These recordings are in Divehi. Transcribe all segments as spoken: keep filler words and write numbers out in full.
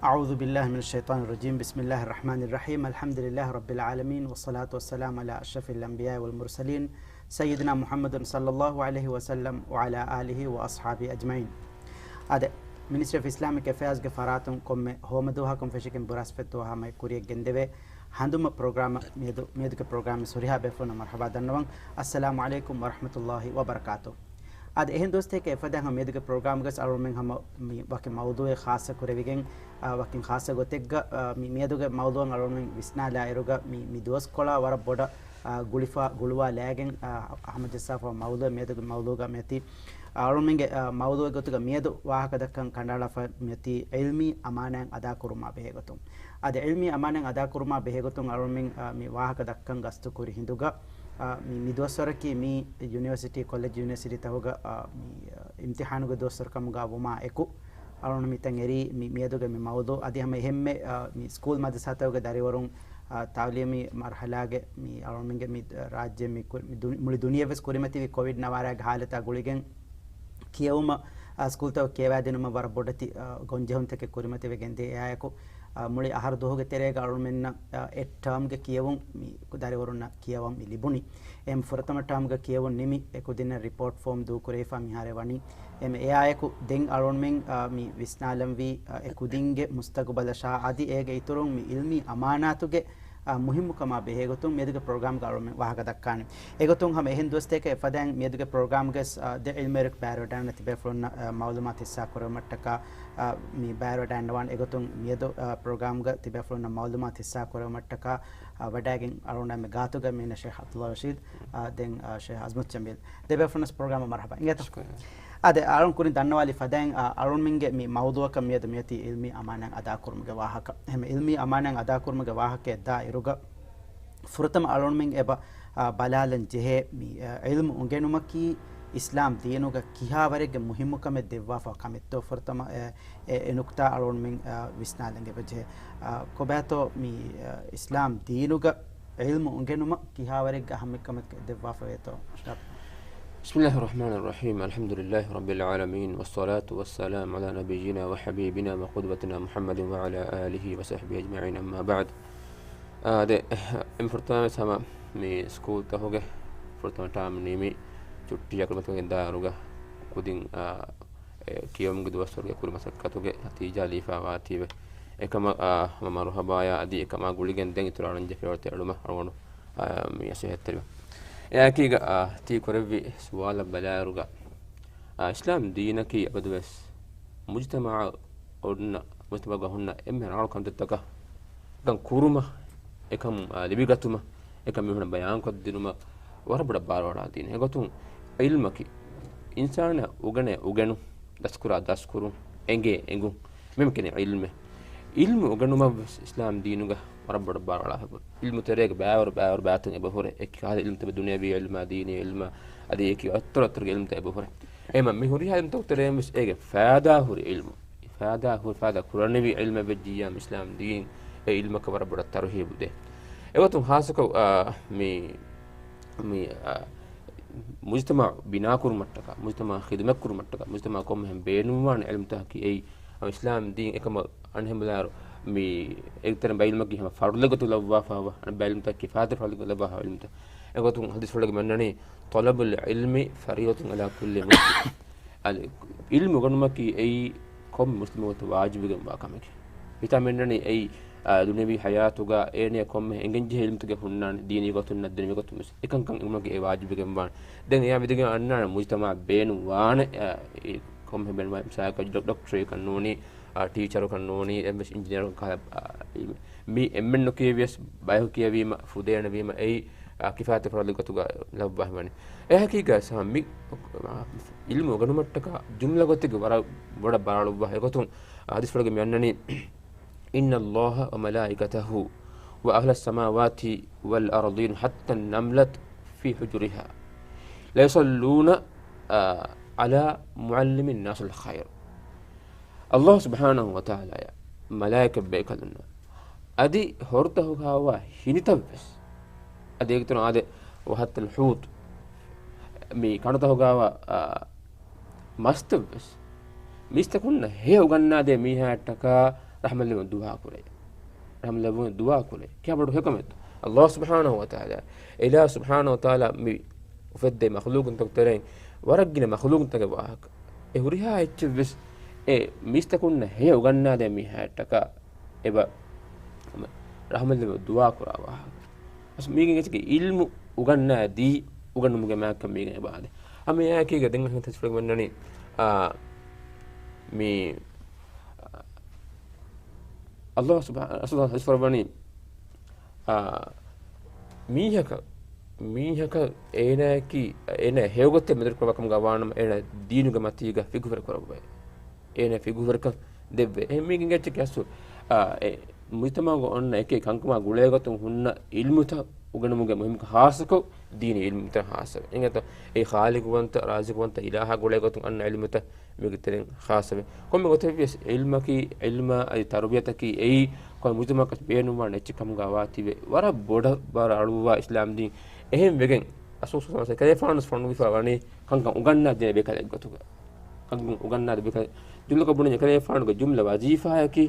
أعوذ بالله من الشيطان الرجيم. بسم الله الرحمن الرحيم. الحمد لله رب العالمين، والصلاة والسلام على أشرف الأنبياء والمرسلين، سيدنا محمد صلى الله عليه وسلم وعلى آله وأصحابه أجمعين. އާދެ، މިނިސްޓްރީ އޮފް އިސްލާމިކް އެފެއާޒްގެ ފަރާތުން ކޮންމެ ހޯމަ ދުވަހަކުން ފެށިގެން ބުރާސްފެއް ދުވަހާ ހަމަޔަށް ކުރިޔަށް ގެންދެވޭ ހަނދުމަ ޕްރޮގްރާމަށް މިއަދު، މިއަދުގެ ޕްރޮގްރާމް ހުރިހާ ބޭފުޅުންނަށް މަރްޙަބާ ދަންނަވަން. އައްސަލާމު ޢަލައިކުމް ވަރަޙްމަތުﷲި ވަބަރަކާތު. އާދެ، އެހެން ދުވަސްތަކެއް އެފަދައިން ހަމަ މިއަދުގެ ޕްރޮގްރާމްގަސް އަޅުމެން ހަމަ މި ވަކި މައުޟޫޢެއް ޚާއްޞަ ކުރެވިގެން، އާ، ވަކިން ޚާއްޞަ ގޮތެއްގަ، އާ، މި، މިއަދުގެ މައުޟޫޢަށް އަޅުމެން ވިސްނާލާއިރުގަ މި، މި ދުވަސްކޮޅާ ވަރަށް ބޮޑަށް، އާ، ގުޅިފަ، ގުޅުވާލާގެން، އާ، ހަމަޖައްސާފަ މައުޟޫޢެއް މިއަދުގެ މައުޟޫޢުގަ މިއޮތީ. އަޅުމެންގެ، އާ، މައުޟޫޢުގެ ގޮތުގަ މިއަދު ވާހަކަ ދައްކަން ކަނޑައަޅާފަ މިއޮތީ ޢިލްމީ އަމާނާތް އަދާކުރުމާ ބެހޭގޮތުން. އަދި ޢިލްމީ އަމާނާތް އަދާކުރުމާ ބެހޭގޮތުން އަޅުމެން، އާ، މި ވާހަކަ ދައްކަން ގަސްތުކުރި ހިނދުގަ، އާ، މި، މި ދުވަސްވަރަކީ މި ޔުނިވަރސިޓީ، ކޮލެޖް ޔުނިވަރސިޓީތަކުގަ، އާ، މި، އާ، އިމްތިޙާނުގެ ދުވަސްވަރު ކަމުގަ ވުމާ އެކު، އަޅުން މިތަން އެރީ މި، މިއަދުގެ މި މައުޟޫޢު އަދި ހަމަ އެހެންމެ، އާ، މި ސްކޫލް މަދްރަސާތަކުގެ ދަރިވަރުން، އާ، ތަޢުލީމީ މަރުޙަލާގެ މި އަޅުންމެންގެ މި ރާއްޖެ މި ކު-، މި ދުނި-، މުޅި ދުނިޔެ ވެސް ކުރިމަތިވި ކޮވިޑް ނަވާރައިގެ ޙާލަތާ ގުޅިގެން ކިޔެވުމަށް، އާ، ސްކޫލްތަކު ކިޔަވާދިނުމަށް ވަރަށް ބޮޑެތި، އާ، ގޮންޖެހުންތަކެއް ކުރިމަތިވެގެން ދިޔަ. އެއާއެކު، އާ، މުޅި އަހަރު ދުވަހުގެ ތެރޭގަ އަޅުމެންނަށް، އާ، އެއް ޓާމްގެ ކިޔެވުން މި ދަރިވަރުންނަށް ކިޔަވަން މި ލިބުނީ. އެހެން ފުރަތަމަ ޓާމްގެ ކިޔެވުން ނިމި، އެ ކުދިންނަށް ރިޕޯޓް ފޯމް ދޫކުރެވިފަ މިހާރެ ވަނީ. އެމް އެއާއެކު ދެން އަޅުންމެން، އާ، މި ވިސްނާލަންވީ، އާ، އެ ކުދިންގެ މުސްތަގުބަލަށާ އަދި އޭގެ އިތުރުން މި ޢިލްމީ އަމާނާތުގެ، އާ، މުހިއްމުކަމާ ބެހޭގޮތުން މިއަދުގެ ޕްރޮގްރާމްގަ އަޅުންމެން ވާހަކަ ދައްކާނެ. އެގޮތުން ހަމަ އެހެން ދުވަސްތަކެއް އެފަދައިން މިއަދުގެ ޕްރޮގްރާމްގެ، އާ، ދެ ޢިލްމުވެރިޔަކު ބައިވެރިވެވަޑައިގަންނަ ތިބޭފުޅުންނަށް، އާ، މަޢުލޫމާތު ޙިއްޞާ ކުރެވުމަށްޓަކާ، އާ، މި ބައިވެރިވެވަޑައިގަންނަވާނެ. އެގޮތުން މިއަދު، އާ، ޕްރޮގްރާމްގަ ތިބޭފުޅުންނަށް މަޢުލޫމާތު ޙިއްޞާ ކުރެވުމަށްޓަކާ، އާ، ވަޑައިގެން އަޅުންނާ މި ގާތުގަ މީނަ ޝޭޚް ޢަބްދުﷲ ރަޝީދު، އާ، ދެން، އާ، ޝޭޚް އަޒްމަތް ޖަމީލް. ދެބޭފުޅުންނަށް ޕްރޮގްރާމަށް މަރްޙަބާ. އިނގޭތޯ؟ ޝުކުރިއްޔާ. އާދެ، އަޅުން ކުރިން ދަންނަވާލި ފަދައިން، އާ، އަޅުންމެންގެ މި މައުޟޫޢަކަށް މިއަދު މިއޮތީ ޢިލްމީ އަމާނާތް އަދާކުރުމުގެ ވާހަކަ. އެހެން ޢިލްމީ އަމާނާތް އަދާކުރުމުގެ ވާހަކައަށް ދާ އިރުގަ، ފުރަތަމަ އަޅުންމެން އެބަ، އާ، ބަލާލަން ޖެހޭ މި، އާ، ޢިލްމު އުނގެނުމަކީ އިސްލާމް ދީނުގަ ކިހާވަރެއްގެ މުހިއްމުކަމެއް ދެއްވާފަ ކަމެއްތޯ؟ ފުރަތަމަ އެ، އެ، އެ ނުކްތާ އަޅުންމެން، އާ، ވިސްނާލަން އެބަޖެހޭ. އާ، ކޮބާތޯ މި، އާ، އިސްލާމް ދީނުގަ ޢިލްމު އުނގެނުމަށް ކިހާވަރެއްގެ އަހައްމިއްކަމެއް ދެއްވާފަވޭތޯ؟ އަޝްރަފް. بسم الله الرحمن الرحيم. الحمد لله رب العالمين، والصلاة والسلام على نبينا وحبيبنا وقدوتنا محمد وعلى آله وصحبه أجمعين، أما بعد. އާ، ދެ، އެންމެ ފުރަތަމަ ވެސް ހަމަ މި ސްކޫލްތަކުގެ ފުރަތަމަ ޓާމް ނިމި ޗުއްޓީއަށް ކުރިމަތިވެގެން ދާ އިރުގަ ކުދިން، އާ، އެ ކިޔެވުމުގެ ދުވަސްވަރުގެ ކުރި މަސައްކަތުގެ ނަތީޖާ ލިބިފަ ވާތީވެ. އެކަމަށް، އާ، ހަމަ މަރުޙަބާޔާ އަދި އެކަމާ ގުޅިގެން ދެން އިތުރަށް އަޅަން ޖެހޭ ފިޔަވަޅުތައް އެޅުމަށް އަޅުގަނޑު، އާ، މި ނަސޭހަތްތެރިވަން. އެއާއެކީގަ، އާ، ތީ ކުރެއްވި ސުވާލަށް ބަލާއިރުގަ، އާ، އިސްލާމް ދީނަކީ އަބަދުވެސް މުޖުތަމަޢަށް އޮންނަ، މުޖުތަމަޢުގަ ހުންނަ އެންމެ ރަނގަޅު ކަންތައްތަކަށް ކަން ކުރުމަށް، އެކަން، އާ، ލިބިގަތުމަށް، އެކަން މީހުނަށް ބަޔާންކޮށްދިނުމަށް ވަރަށް ބޮޑަށް ބާރުއަޅާ ދީން. އެގޮތުން ޢިލްމަކީ އިންސާނާ އުގެނޭ އުގެނުން، ދަސްކުރާ ދަސްކުރުން، އެނގޭ އެނގުން، މި ކިޔަނީ ޢިލްމެއް. ޢިލްމު އުގެނުމަށް ވެސް އިސްލާމް ދީނުގަ ވަރަށް ބޮޑަށް ބާރުއަޅާފަ. ޢިލްމު ތެރޭގަ ބައިވަރު ބައިވަރު ބައިތައް އެބަހުރޭ. އެކި ކަހަލަ ޢިލްމުތައް ދުނިޔަވީ ޢިލްމާ ދީނީ ޢިލްމާ އަދި އެކި އަތޮޅު އަތޮޅުގެ ޢިލްމުތައް އެބަހުރޭ. އެހެންމަ މި ހުރިހާ ޢިލްމުތަކުގެ ތެރެއިން ވެސް އޭގެ ފައިދާ ހުރި ޢިލްމު، ފައިދާ ހުރި، ފައިދާ ކުރަނިވި ޢިލްމެއް ވެއްޖިއްޔާ މި އިސްލާމް ދީން އެ ޢިލްމަކަށް ވަރަށް ބޮޑަށް ތަރުހީބު ދޭ. އެގޮތުން ޚާއްޞަކޮށް، އާ، މި، މި، އާ، މުޖުތަމަޢު ބިނާކުރުމަށްޓަކާ، މުޖުތަމަޢަށް ޚިދުމަތްކުރުމަށްޓަކާ، މުޖުތަމަޢަށް ކޮންމެހެން ބޭނުންވާނެ ޢިލްމުތަކަކީ އެއީ، އާ، އިސްލާމް ދީން. އެކަމަށް އަނެއްހެން ބަލާއިރު، މި އެކްތަރަން ބައި ޢިލްމަކީ ހަމަ ފަރުޟެއްގޮތު ލައްވާފައިވާ، އަނެއް ބައި ޢިލްމުތަކަކީ ކިފާޔަތު ފަރުޟެއްގޮތު ލައްވާފައިވާ ޢިލްމުތައް. އެގޮތުން ޙަދީޘްފުޅުގަ މިއަންނަނީ، "طلب العلم فريضة على كل مسلم." އަދި ޢިލްމު އުގަނުމަކީ އެއީ ކޮންމެ މުސްލިމަކު ވާޖިބުވެގެންވާ ކަމެކޭ. ހިތާ މިއަންނަނީ އެއީ، އާ، ދުނިޔަވީ ޙަޔާތުގަ އޭނަޔަށް ކޮންމެ އެނގެންޖެހޭ ޢިލްމުތަކެއް ހުންނާނެ، ދީނީ ގޮތުންނަށް ދުނިޔަވީ ގޮތުން ވެސް އެކަންކަން އެނގުމަކީ އެ ވާޖިބުވެގެންވާނެ. ދެން އެއާ މިދިގެން އަންނާނެ މުޖުތަމަޢަށް ބޭނުންވާނެ، އާ، އެ ކޮންމެ ބޭނުންވާ މިސާލަކަށް ޑޮ-، ޑޮކްޓަރެއް ކަންނޫނީ، އާ، ޓީޗަރު ކަންނޫނީ، އެއްވެސް އިންޖިނިއަރު ކަހަލަ، އާ، މި އެންމެން ނުކިޔެވިޔަސް ބަޔަކު ކިޔެވީމަ، ފުދޭނެ ވީމަ، އެއީ، އާ، ކިފާޔަތު ފަރުޟެއްގޮތުގަ ލައްވާފައިވާނެ. އެ ހަޤީޤަތް މި، އާ، ޢިލްމު އުގަނުމަށްޓަކާ ޖުމްލަ ގޮތެއްގެ ވަރަށް ބޮޑަށް ބަރާޅުއްވާ. އެގޮތުން ޙަދީޘްފުޅުގަ މިއަންނަނީ، "إن الله وملائكته وأهل السماوات والأرضين حتى النملة في حجرها ليصلون، آه، على معلم الناس الخير." ﷲ ސުބްޙާނަހޫ ވަތަޢާލާއާ މަލާއިކަތް ބޭކަލުންނާ އަދި ހޮރުތަކުގައިވާ ހިނިތައްވެސް، އަދި އޭގެ އިތުރުން އާދެ، "وحتى الحوت" މި ކަނޑުތަކުގައިވާ، އާ، މަސްތައްވެސް މީސްތަކުންނަށް ހެޔޮ އުގަންނާދޭ މީހާއަށްޓަކާ، ރަޙްމަތްލެވުން ދުޢާ ކުރޭ. ރަޙްމަތްލެވުން ދުޢާ ކުރޭ. ކިޔާ ބޮޑު ހިކަމެއްތޯ؟ ﷲ ސުބްޙާނަހޫ ވަތަޢާލާ، އިލާހު ސުބްޙާނަހޫ ވަތަޢާލާ މި އުފެއްދޭ މަޚްލޫޤުންތަކު ތެރެއިން ވަރަށް ގިނަ މަޚްލޫޤުންތަކުގެ ވާހަކަ. އެ ހުރިހާ އެއްޗެއް ވެސް އެ މީސްތަކުންނަށް ހެޔޮ އުގަންނާދޭ މީހާއަށްޓަކާ އެބަ ރަޙްމަތްލެވުން ދުޢާ ކުރާ ވާހަކަ. އަސް މީގެން އެއްޗެކޭ ޢިލްމު އުގަންނާ ދީ އުގަންނުމުގެ މާތްކަން މީގެން އެބަ އާދޭ. ހަމަ އެއާއެކީގަ ދެން އަހަން ތަސްވީރު ވަންނަނީ، އާ، މި ﷲ ސުބްޙާ-، ރަސޫލާ ޙަދީޘް ފަރުވަނީ، އާ، މީހަކަށް، މީހަކަށް އޭނާއަކީ، އޭނާ ހެޔޮގޮތެއް މެދުވެރިކުރާ ކަމުގަ ވާނަމަ، އޭނާ ދީނުގެ މަތީގަ ފިޤުހުވެރި ކުރައްވައި. އޭނާ ފިޤުހުވެރިކަން ދެއްވޭ. އެހެން މީގެން އެއްޗެކޭ އަސްލު، އާ، އެ މުޖްތަމަޢުގަ އޮންނަ އެކި ކަންކަމާ ގުޅޭގޮތުން ހުންނަ ޢިލްމުތައް އުގަނުމުގެ މުހިންމުކަން ޚާއްޞަކޮށް، ދީނީ ޢިލްމުތައް ޚާއްޞަވެ. އެނގޭތޯ، އެ ޚާލިޤުވަންތަ، ރާޒިޤުވަންތަ އިލާހާ ގުޅޭގޮތުން އަންނަ ޢިލްމުތައް މީގެ ތެރެއިން ޚާއްޞަވެ. ކޮންމެ ގޮތެއްވިޔަސް ޢިލްމަކީ، ޢިލްމާ އަދި ތަރުބިޔަތަކީ އެއީ ކޮންމެ މުޖްތަމަޢަކަށް ބޭނުންވާނެ އެއްޗެއް ކަމުގަ ވާތީވެ. ވަރަށް ބޮޑަށް ވަރަށް އަޅުއްވާ އިސްލާމްދީން. އެހެން ވެގެން ރަސޫލު ޞައްލަﷲު ޢަލައިހި ވަސައްލަމަ ކަލޭފާނު ފޮނުވިފަ ވަނީ ކަންކަން އުގަންނާ ދޭ ބޭކަލެއް ގޮތުގަ. ކަންކަން އުގަންނާ ދޭ ބޭކަލެއް. ޖުމްލަކޮށް ބުނަން އެކަލޭފާނުގެ ޖުމްލަ ވަޒީފާއަކީ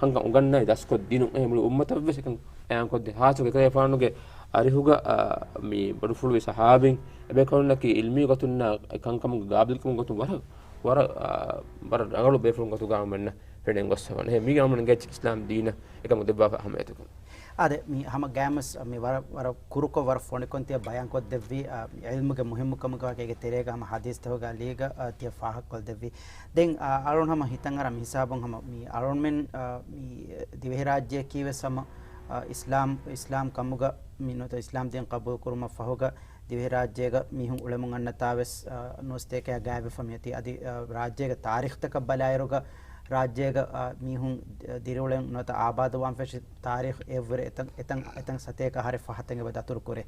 ކަންކަން އުގަންނާ ދަސްކޮށްދިނުން. އެހެން މުޅި އުއްމަތަށްވެސް އެކަން އައި ކޮށްދޭ. ޚާއްޞަކޮށް އެކަލޭފާނުގެ އަރިހުގަ، އާ، މި ބޮޑުފުޅުވި ޞަޙާބީން އެބޭކަލުންނަކީ ޢިލްމީ ގޮތުންނާ ކަންކަމުގެ ޤާބިލްކަމުގެ ގޮތުން ވަރަށް، ވަރަށް، އާ، ވަރަށް ރަނގަޅު ބޭފުޅުން ގޮތުގަ އަޅުމެންނަށް ފެނިގެން ގޮސްފަ ވަނީ. އެހެން މީގެ އަޅުމެން ގެއްޗެއް އިސްލާމް ދީނަށް އެކަމު ދެއްވާފަ އަހަމިއްޔަތުކަން. އާދެ، މި ހަމަ ގާމަސް މި ވަރަށް، ވަރަށް ކުރުކޮށް ވަރަށް ފޮނިކޮށް ތިޔަ ބަޔާންކޮށްދެއްވީ، އާ، މި ޢިލްމުގެ މުހިއްމުކަމުގެ ތެރޭގަ ހަމަ ޙަދީޘްތަކުގެ އަލީގަ، އާ، ތިޔަ ފާހަގަކޮށްދެއްވީ. ދެން، އާ، އަޅުން ހަމަ ހިތަށް އަރާ މި ހިސާބުން ހަމަ މި އަޅުންމެން، އާ، މި ދިވެހިރާއްޖެއަކީ ވެސް ހަމަ، އާ، އިސްލާމް، އިސްލާމް ކަމުގަ މި ނުވަތަ އިސްލާމް ދީން ޤަބޫލުކުރުމަށް ފަހުގަ ދިވެހިރާއްޖޭގަ މީހުން އުޅެމުން އަންނަތާވެސް، އާ، ނޫސްތޭކަޔާ ގާތްވެފަ މިއޮތީ. އަދި، އާ، ރާއްޖޭގެ ތާރީޚްތަކަށް ބަލާއިރުގަ ރާއްޖޭގަ، އާ، މީހުން ދިރިއުޅެން ނުވަތަ އާބާދުވާން ފެށި ތާރީޚް އެއްވުރެ އެތަން، އެތަން، އެތަން ސަތޭކަ އަހަރެއް ފަހަތަށް އެބަ ދަތުރުކުރޭ.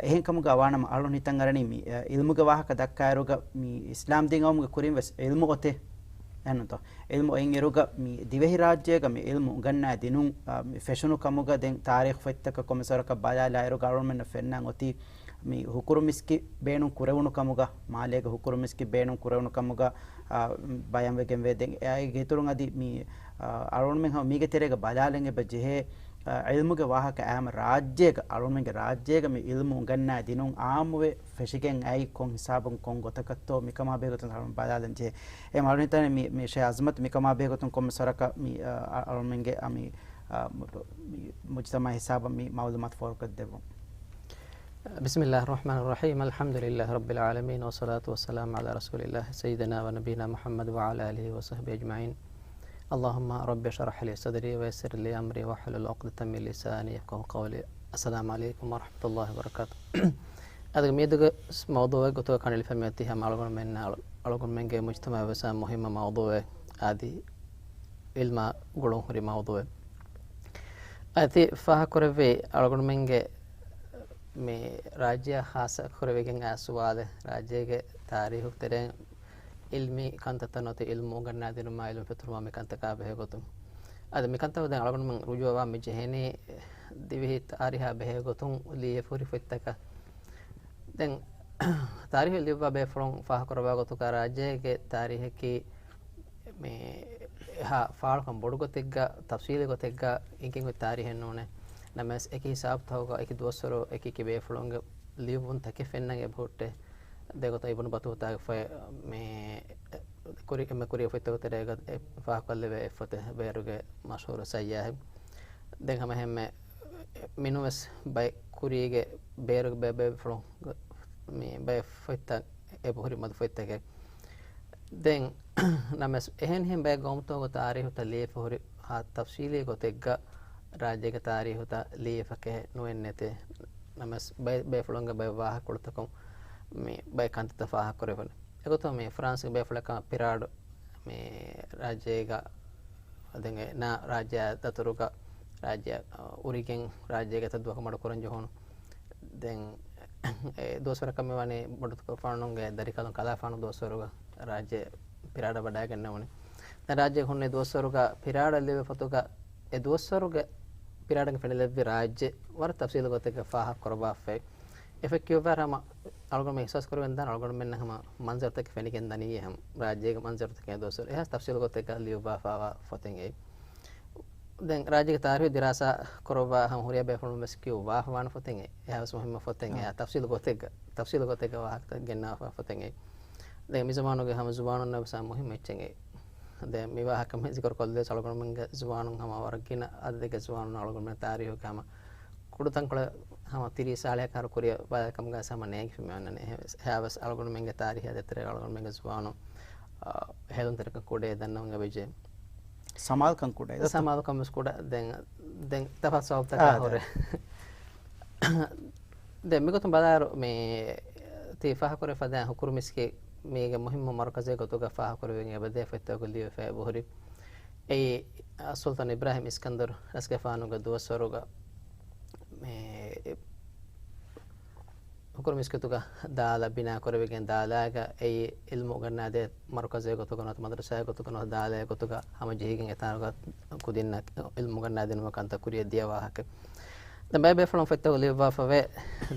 އެހެންކަމުގަ ވާނަމަ އަޅުން ހިތަށް އަރަނީ މި، އާ، ޢިލްމުގެ ވާހަކަ ދައްކާއިރުގަ މި އިސްލާމް ދީން އައުމުގެ ކުރިން ވެސް ޢިލްމު އޮތޭ. އެހެންތޯ؟ ޢިލްމު އޮތް އިރުގަ މި ދިވެހިރާއްޖޭގަ މި ޢިލްމު އުނގަންނާ ދިނުން، އާ، މި ފެށުނު ކަމުގަ ދެން ތާރީޚު ފޮތްތަކަށް ކޮންމެސް ވަރަކަށް ބަލާލާއިރުގަ އަޅުމެންނަށް ފެންނަން އޮތީ މި ހުކުރު މިސްކިތް ބޭނުން ކުރެވުނު ކަމުގަ، މާލޭގެ ހުކުރު މިސްކިތް ބޭނުން ކުރެވުނު ކަމުގަ، އާ، ބަޔަންވެގެންވޭ. ދެން އެއާއި އިތުރުން އަދި މި، އާ، އަޅުންމެން ހަމަ މީގެ ތެރޭގަ ބަލާލަން އެބަ ޖެހޭ، އާ، ޢިލްމުގެ ވާހަކަ އާމަ ރާއްޖޭގަ، އަޅުންމެންގެ ރާއްޖޭގަ މި ޢިލްމު އުނގަންނާ ދިނުން އާއްމުވެ ފެށިގެން އައި ކޮން ހިސާބުން ކޮން ގޮތަކަށްތޯ މިކަމާ ބެހޭގޮތުން އަޅުން ބަލާލަން ޖެހޭ. އެ އަޅުން ހިތަން މި، މި ޝޭ އަޒްމަތް މިކަމާ ބެހޭގޮތުން ކޮންމެސް ވަރަކަށް މި، އަ، އަ، އަޅުމެންގެ އަ، މި، އަ، މު-، މި މުޖްތަމަޢު ހިސާބަށް މި މަޢުލޫމާތު ފޯރުކޮށްދެއްވުން. بسم الله الرحمن الرحيم. الحمد لله رب العالمين، والصلاة والسلام على رسول الله سيدنا ونبينا محمد وعلى آله وصحبه أجمعين. اللهم رب اشرح لي صدري ويسر لي أمري واحلل عقدة من لساني يفقهوا قولي. السلام عليكم ورحمة الله وبركاته. އަދި މިއަދުގެ މައުޟޫޢެއް ގޮތުގަ ކަނޑައެޅިފަ މިއޮތީ ހަމަ އަޅުގަނޑުމެންނަށް އަޅު-، އަޅުގަނޑުމެންގެ މުޖްތަމަޢަށް ވެސް މުހިއްމު މައުޟޫޢެއް އަދި ޢިލްމާ ގުޅުން ހުރި މައުޟޫޢެއް. އަދި ފާހަގަކުރެއްވި އަޅުގަނޑުމެންގެ މި ރާއްޖެއާ ޚާއްޞަ ކުރެވިގެން އައި ސުވާލެއް، ރާއްޖޭގެ ތާރީޚު ތެރެއިން ޢިލްމީ ކަންތައްތައް ނުވަތަ ޢިލްމު އުނގަންނާދިނުމާ ޢިލްމު ފެތުރުމާ މިކަންތަކާ ބެހޭގޮތުން. އަދި މިކަންތައް ދެން އަޅުގަނޑުމެން ރުޖޫޢަވާން މި ޖެހެނީ ދިވެހި ތާރީޚާ ބެހޭގޮތުން ލިޔެފަ ހުރި ފޮތްތަކަށް. ދެން ތާރީޚު ލިޔުއްވާ ބޭފުޅުން ފާހަގަކުރައްވާ ގޮތުގަ ރާއްޖޭގެ ތާރީޚަކީ މި އެހާ ފާޅުކަން ބޮޑު ގޮތެއްގަ، ތަފްޞީލީ ގޮތެއްގަ އިނގިން އޮތް ތާރީޚެއް ނޫނޭ. ނަމަވެސް އެކި ހިސާބުތަކުގަ އެކި ދުވަސްވަރު އެކި އެކި ބޭފުޅުންގެ ލިޔުއްވުންތަކެއް ފެންނަން އެބަހުއްޓޭ. ދެގޮތަށް އިބްނު ބަޠޫޠާގެ ފޮތް މި ކުރި، އެންމެ ކުރީގެ ފޮތްތަކުގެ ތެރޭގަ އެ ފާހަގަކޮށްލެވޭ އެއް ފޮތެއް ބޭރުގެ މަޝްހޫރު ސައްޔާހެއް. ދެން ހަމަ އެހެންމެ މިނޫންވެސް ބައެއް ކުރީގެ ބޭރުގެ ބައެއް ބޭފުޅުން މި ބައެއް ފޮތްތައް އެބަހުރި މަދު ފޮތްތަކެއް. ދެން ނަމަވެސް އެހެނިހެން ބައެއް ގައުމުތަކުގެ ތާރީޚުތައް ލިޔެފަ ހުރި ހާ ތަފްޞީލީ ގޮތެއްގަ ރާއްޖޭގެ ތާރީޚުތައް ލިޔެފަ ކެހެ ނުވެންނެތޭ. ނަމަވެސް ބައެއް ބޭފުޅުންގެ ބައެއް ވާހަކަކޮޅުތަކުން މި ބައެއް ކަންތައްތައް ފާހަގަކުރެވުނު. އެގޮތުން މި ފްރާންސްގެ ބޭފުޅަކަށް ޕިރާޑް މި ރާއްޖޭގަ ދެން އެ ނާ ރާއްޖެއާ ދަތުރުގަ ރާއްޖެ އުރިގެން ރާއްޖޭގެ އެތައް ދުވަހަކު މަޑުކުރަން ޖެހުނު. ދެން އެ ދުވަސްވަރަކަށް މިވަނީ ބޮޑުތަކުގެފާނުގެ ދަރިކަލުން ކަލާފާނު ދުވަސްވަރުގަ ރާއްޖެ ޕިރާޑަށް ވަޑައިގެންނެވުނީ. ދެން ރާއްޖޭގަ ހުންނެވި ދުވަސްވަރުގަ ޕިރާޑަށް ލިޔުއްވި ފޮތުގަ އެ ދުވަސްވަރުގެ ޕިރާޑަށް ފެނިލެއްވި ރާއްޖެ ވަރަށް ތަފްސީލު ގޮތެއްގަ ފާހަގަ ކުރައްވާފައި. އެފެއް ކިޔުއްވާ ހަމަ އަޅުގަނޑުމެން އިޙްސާސް ކުރެވެން ދާނެ އަޅުގަނޑުމެންނަށް ހަމަ މަންޒަރުތަކެއް ފެނިގެން ދަނީ އެހެން ރާއްޖޭގެ މަންޒަރުތަކެއް ދުވަސްވަރު އެހާ ތަފްސީލު ގޮތެއްގަ ލިޔުއްވާފާވާ ފޮތެއް އެއީ. ދެން ރާއްޖޭގެ ތާރީހު ދިރާސާ ކުރައްވާ ހަމަ ހުރިހާ ބޭފުޅުން ވެސް ކިޔުއްވާފަވާނެ ފޮތެއް އެ. އެހާވެސް މުހިއްމު ފޮތެއް އެ. އާ. ތަފްސީލު ގޮތެއްގަ، ތަފްސީލު ގޮތެއްގަ ވާހަކަ ގެންނާފަ ފޮތެއް އެ. ދެން މި ޒުވާނުންގެ ހަމަ ޒުވާނުންނަށް ވެސް ހަމަ މުހިއްމު އެއްޗެއް އެ. ދެން މި ވާހަކަ މި ޒިކުރު ކޮށްލި ވެސް އަޅުގަނޑުމެންގެ ޒުވާނުން ހަމަ ވަރަށް ގިނަ އަދަދެއްގެ ޒުވާނުން އަޅުގަނޑުމެން ތާރީހުގެ ހަމަ ކުޑަތަންކޮޅެއް ހަމަ ތިރީސް ސާޅީހަކަށް ކުރިއަށް ބަލާ ކަމުގަ ހަމަ ނޭނގިފަ މި އޮންނަނީ. އެހެން ވެސް، އެހާ ވެސް އަޅުގަނޑުމެންގެ ތާރީހާ ދޭތެރޭ އަޅުގަނޑުމެންގެ ޒުވާނުން، އާ، ހޭލުންތެރިކަން ކުޑައެއް ދަންނަވަން އެބަޖެހޭ. ސަމާލުކަން ކުޑައެއް. ސަމާލުކަން ވެސް ކުޑަ. ދެން، ދެން ތަފާތު ސަބަބުތަކާ އާ، ހުރެ. ދެން މިގޮތުން ބަލާއިރު މި ތި ފާހަގަކުރެވިފަ ދާ ހުކުރު މިސްކިތް މީގެ މުހިއްމު މަރުކަޒެއް ގޮތުގަ ފާހަގަކުރެވިގެން އެބަދޭ ފޮތްތަކުގަ ލިޔެފަ އެބަހުރި. އެއީ، އަ، ސުލްޠާން އިބްރާހިމް އިސްކަންދަރު ރަސްގެފާނުގެ ދުވަސްވަރުގަ މި ހުކުރު މިސްކިތުގަ ދާލަ ބިނާ ކުރެވިގެން ދާލާގަ އެއީ އިލްމު އުނގަންނާދޭ މަރުކަޒެއް ގޮތުގަ ނުވަތަ މަދްރަސާއެއް ގޮތުގަ ނުވަތަ ދާލައެއް ގޮތުގަ ހަމަޖެހިގެން އެތާނުގަ ކުދިންނަށް އިލްމު އުނގަންނާދިނުމަށް ކަންތައް ކުރިއަށް ދިޔަ ވާހަކަ. ދެން ބައެއް ބޭފުޅުން ފޮތްތަކު ލިޔުއްވާފަވޭ.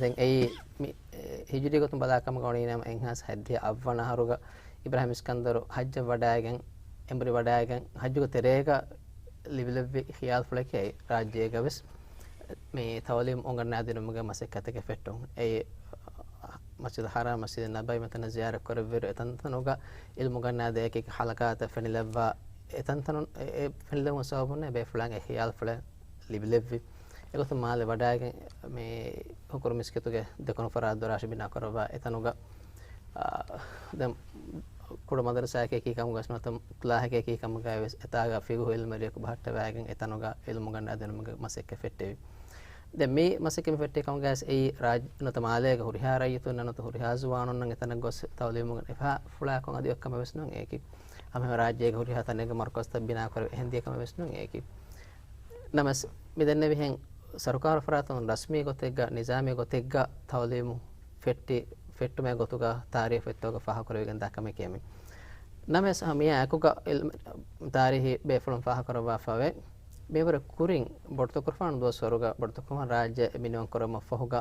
ދެން އެއީ މި، އެ، ހިޖުރީ ގޮތުން ބަލާ ކަމުގަ އޮނީ ނަމަ އެއްހާސް ހަތްދިހަ އަށްވަނަ އަހަރުގަ އިބްރާހިމް އިސްކަންދަރު ޙައްޖަށް ވަޑައިގެން، އެނބުރި ވަޑައިގެން، ޙައްޖުގެ ތެރޭގަ ލިބިލެއްވި ޚިޔާލުފުޅަކީ ރާއްޖޭގަ ވެސް މި ތައުލީމް އުނގަންނާދިނުމުގެ މަސައްކަތެއް ފެއްޓުން. އެއީ މަސްޖިދު ޙަރާމް، މަސްޖިދު ނަބަވީ މިތަނަށް ޒިޔާރަތް ކުރެއްވިއިރު އެތަންތަނުގަ އިލްމު އުނގަންނާދޭ އެކި ޙަލަޤާތައް ފެނިލައްވާ، އެތަންތަނުން އެ، އެ ފެނިލެވުމުގެ ސަބަބުން ބޭފުޅާގެ ޚިޔާލުފުޅެއް ލިބިލެއްވި. އެގޮތުން މާލެ ވަޑައިގެން މި ހުކުރު މިސްކިތުގެ ދެކުނު ފަރާތް ދޮރާށި ބިނާ ކުރައްވާ އެތަނުގަ، އާ، ދެން ކުޑަ މަދަރުސާއެކޭ ކީ ކަމުގަ ނުވަތަ ކްލާހެކޭ ކީ ކަމުގައި ވެސް އެތާގަ ފިޤުހު އިލްމުވެރިޔަކު ބަހައްޓަވައިގެން އެތަނުގަ އިލްމު އުނގަންނާދިނުމުގެ މަސައްކަތް ފެއްޓެވި. ދެން މި މަސައްކަތް މި ފެއްޓި ކަމުގައި ވެސް އެއީ ރާއްޖެ ނުވަތަ މާލޭގެ ހުރިހާ ރައްޔިތުންނަށް ނުވަތަ ހުރިހާ ޒުވާނުންނަށް އެތަނަށް ގޮސް ތައުލީމު އެފަ ފުޅާކޮށް އަދި އޮތް ކަމެއް ވެސް ނޫން އެއީކީ. ހަމަ ރާއްޖޭގެ ހުރިހާ ތަނެއްގަ މަރުކަޒުތައް ބިނާ ކުރެވި އެހެން ދިޔަ ކަމެއް ވެސް ނޫން އެއީކީ. ނަމަވެސް މި ދެންނެވިހެން ސަރުކާރު ފަރާތުން ރަސްމީ ގޮތެއްގަ، ނިޒާމީ ގޮތެއްގަ ތައުލީމު ފެއްޓި، ފެއްޓުމޭ ގޮތުގަ ތާރީޚު ފޮތްތަކުގަ ފާހަގަކުރެވިގެން ދާ ކަމެކޭ މި. ނަމަވެސް މިއާ އެކުގަ އިލްމު ތާރީޚީ ބޭފުޅުން ފާހަގަކުރައްވާފަވޭ. މިވަރަށް ކުރިން ބޮޑުތަކުރުފާނު ދުވަސްވަރުގަ ބޮޑުތަކުރުފާނު ރާއްޖެ މިނިވަން ކުރުމަށް ފަހުގަ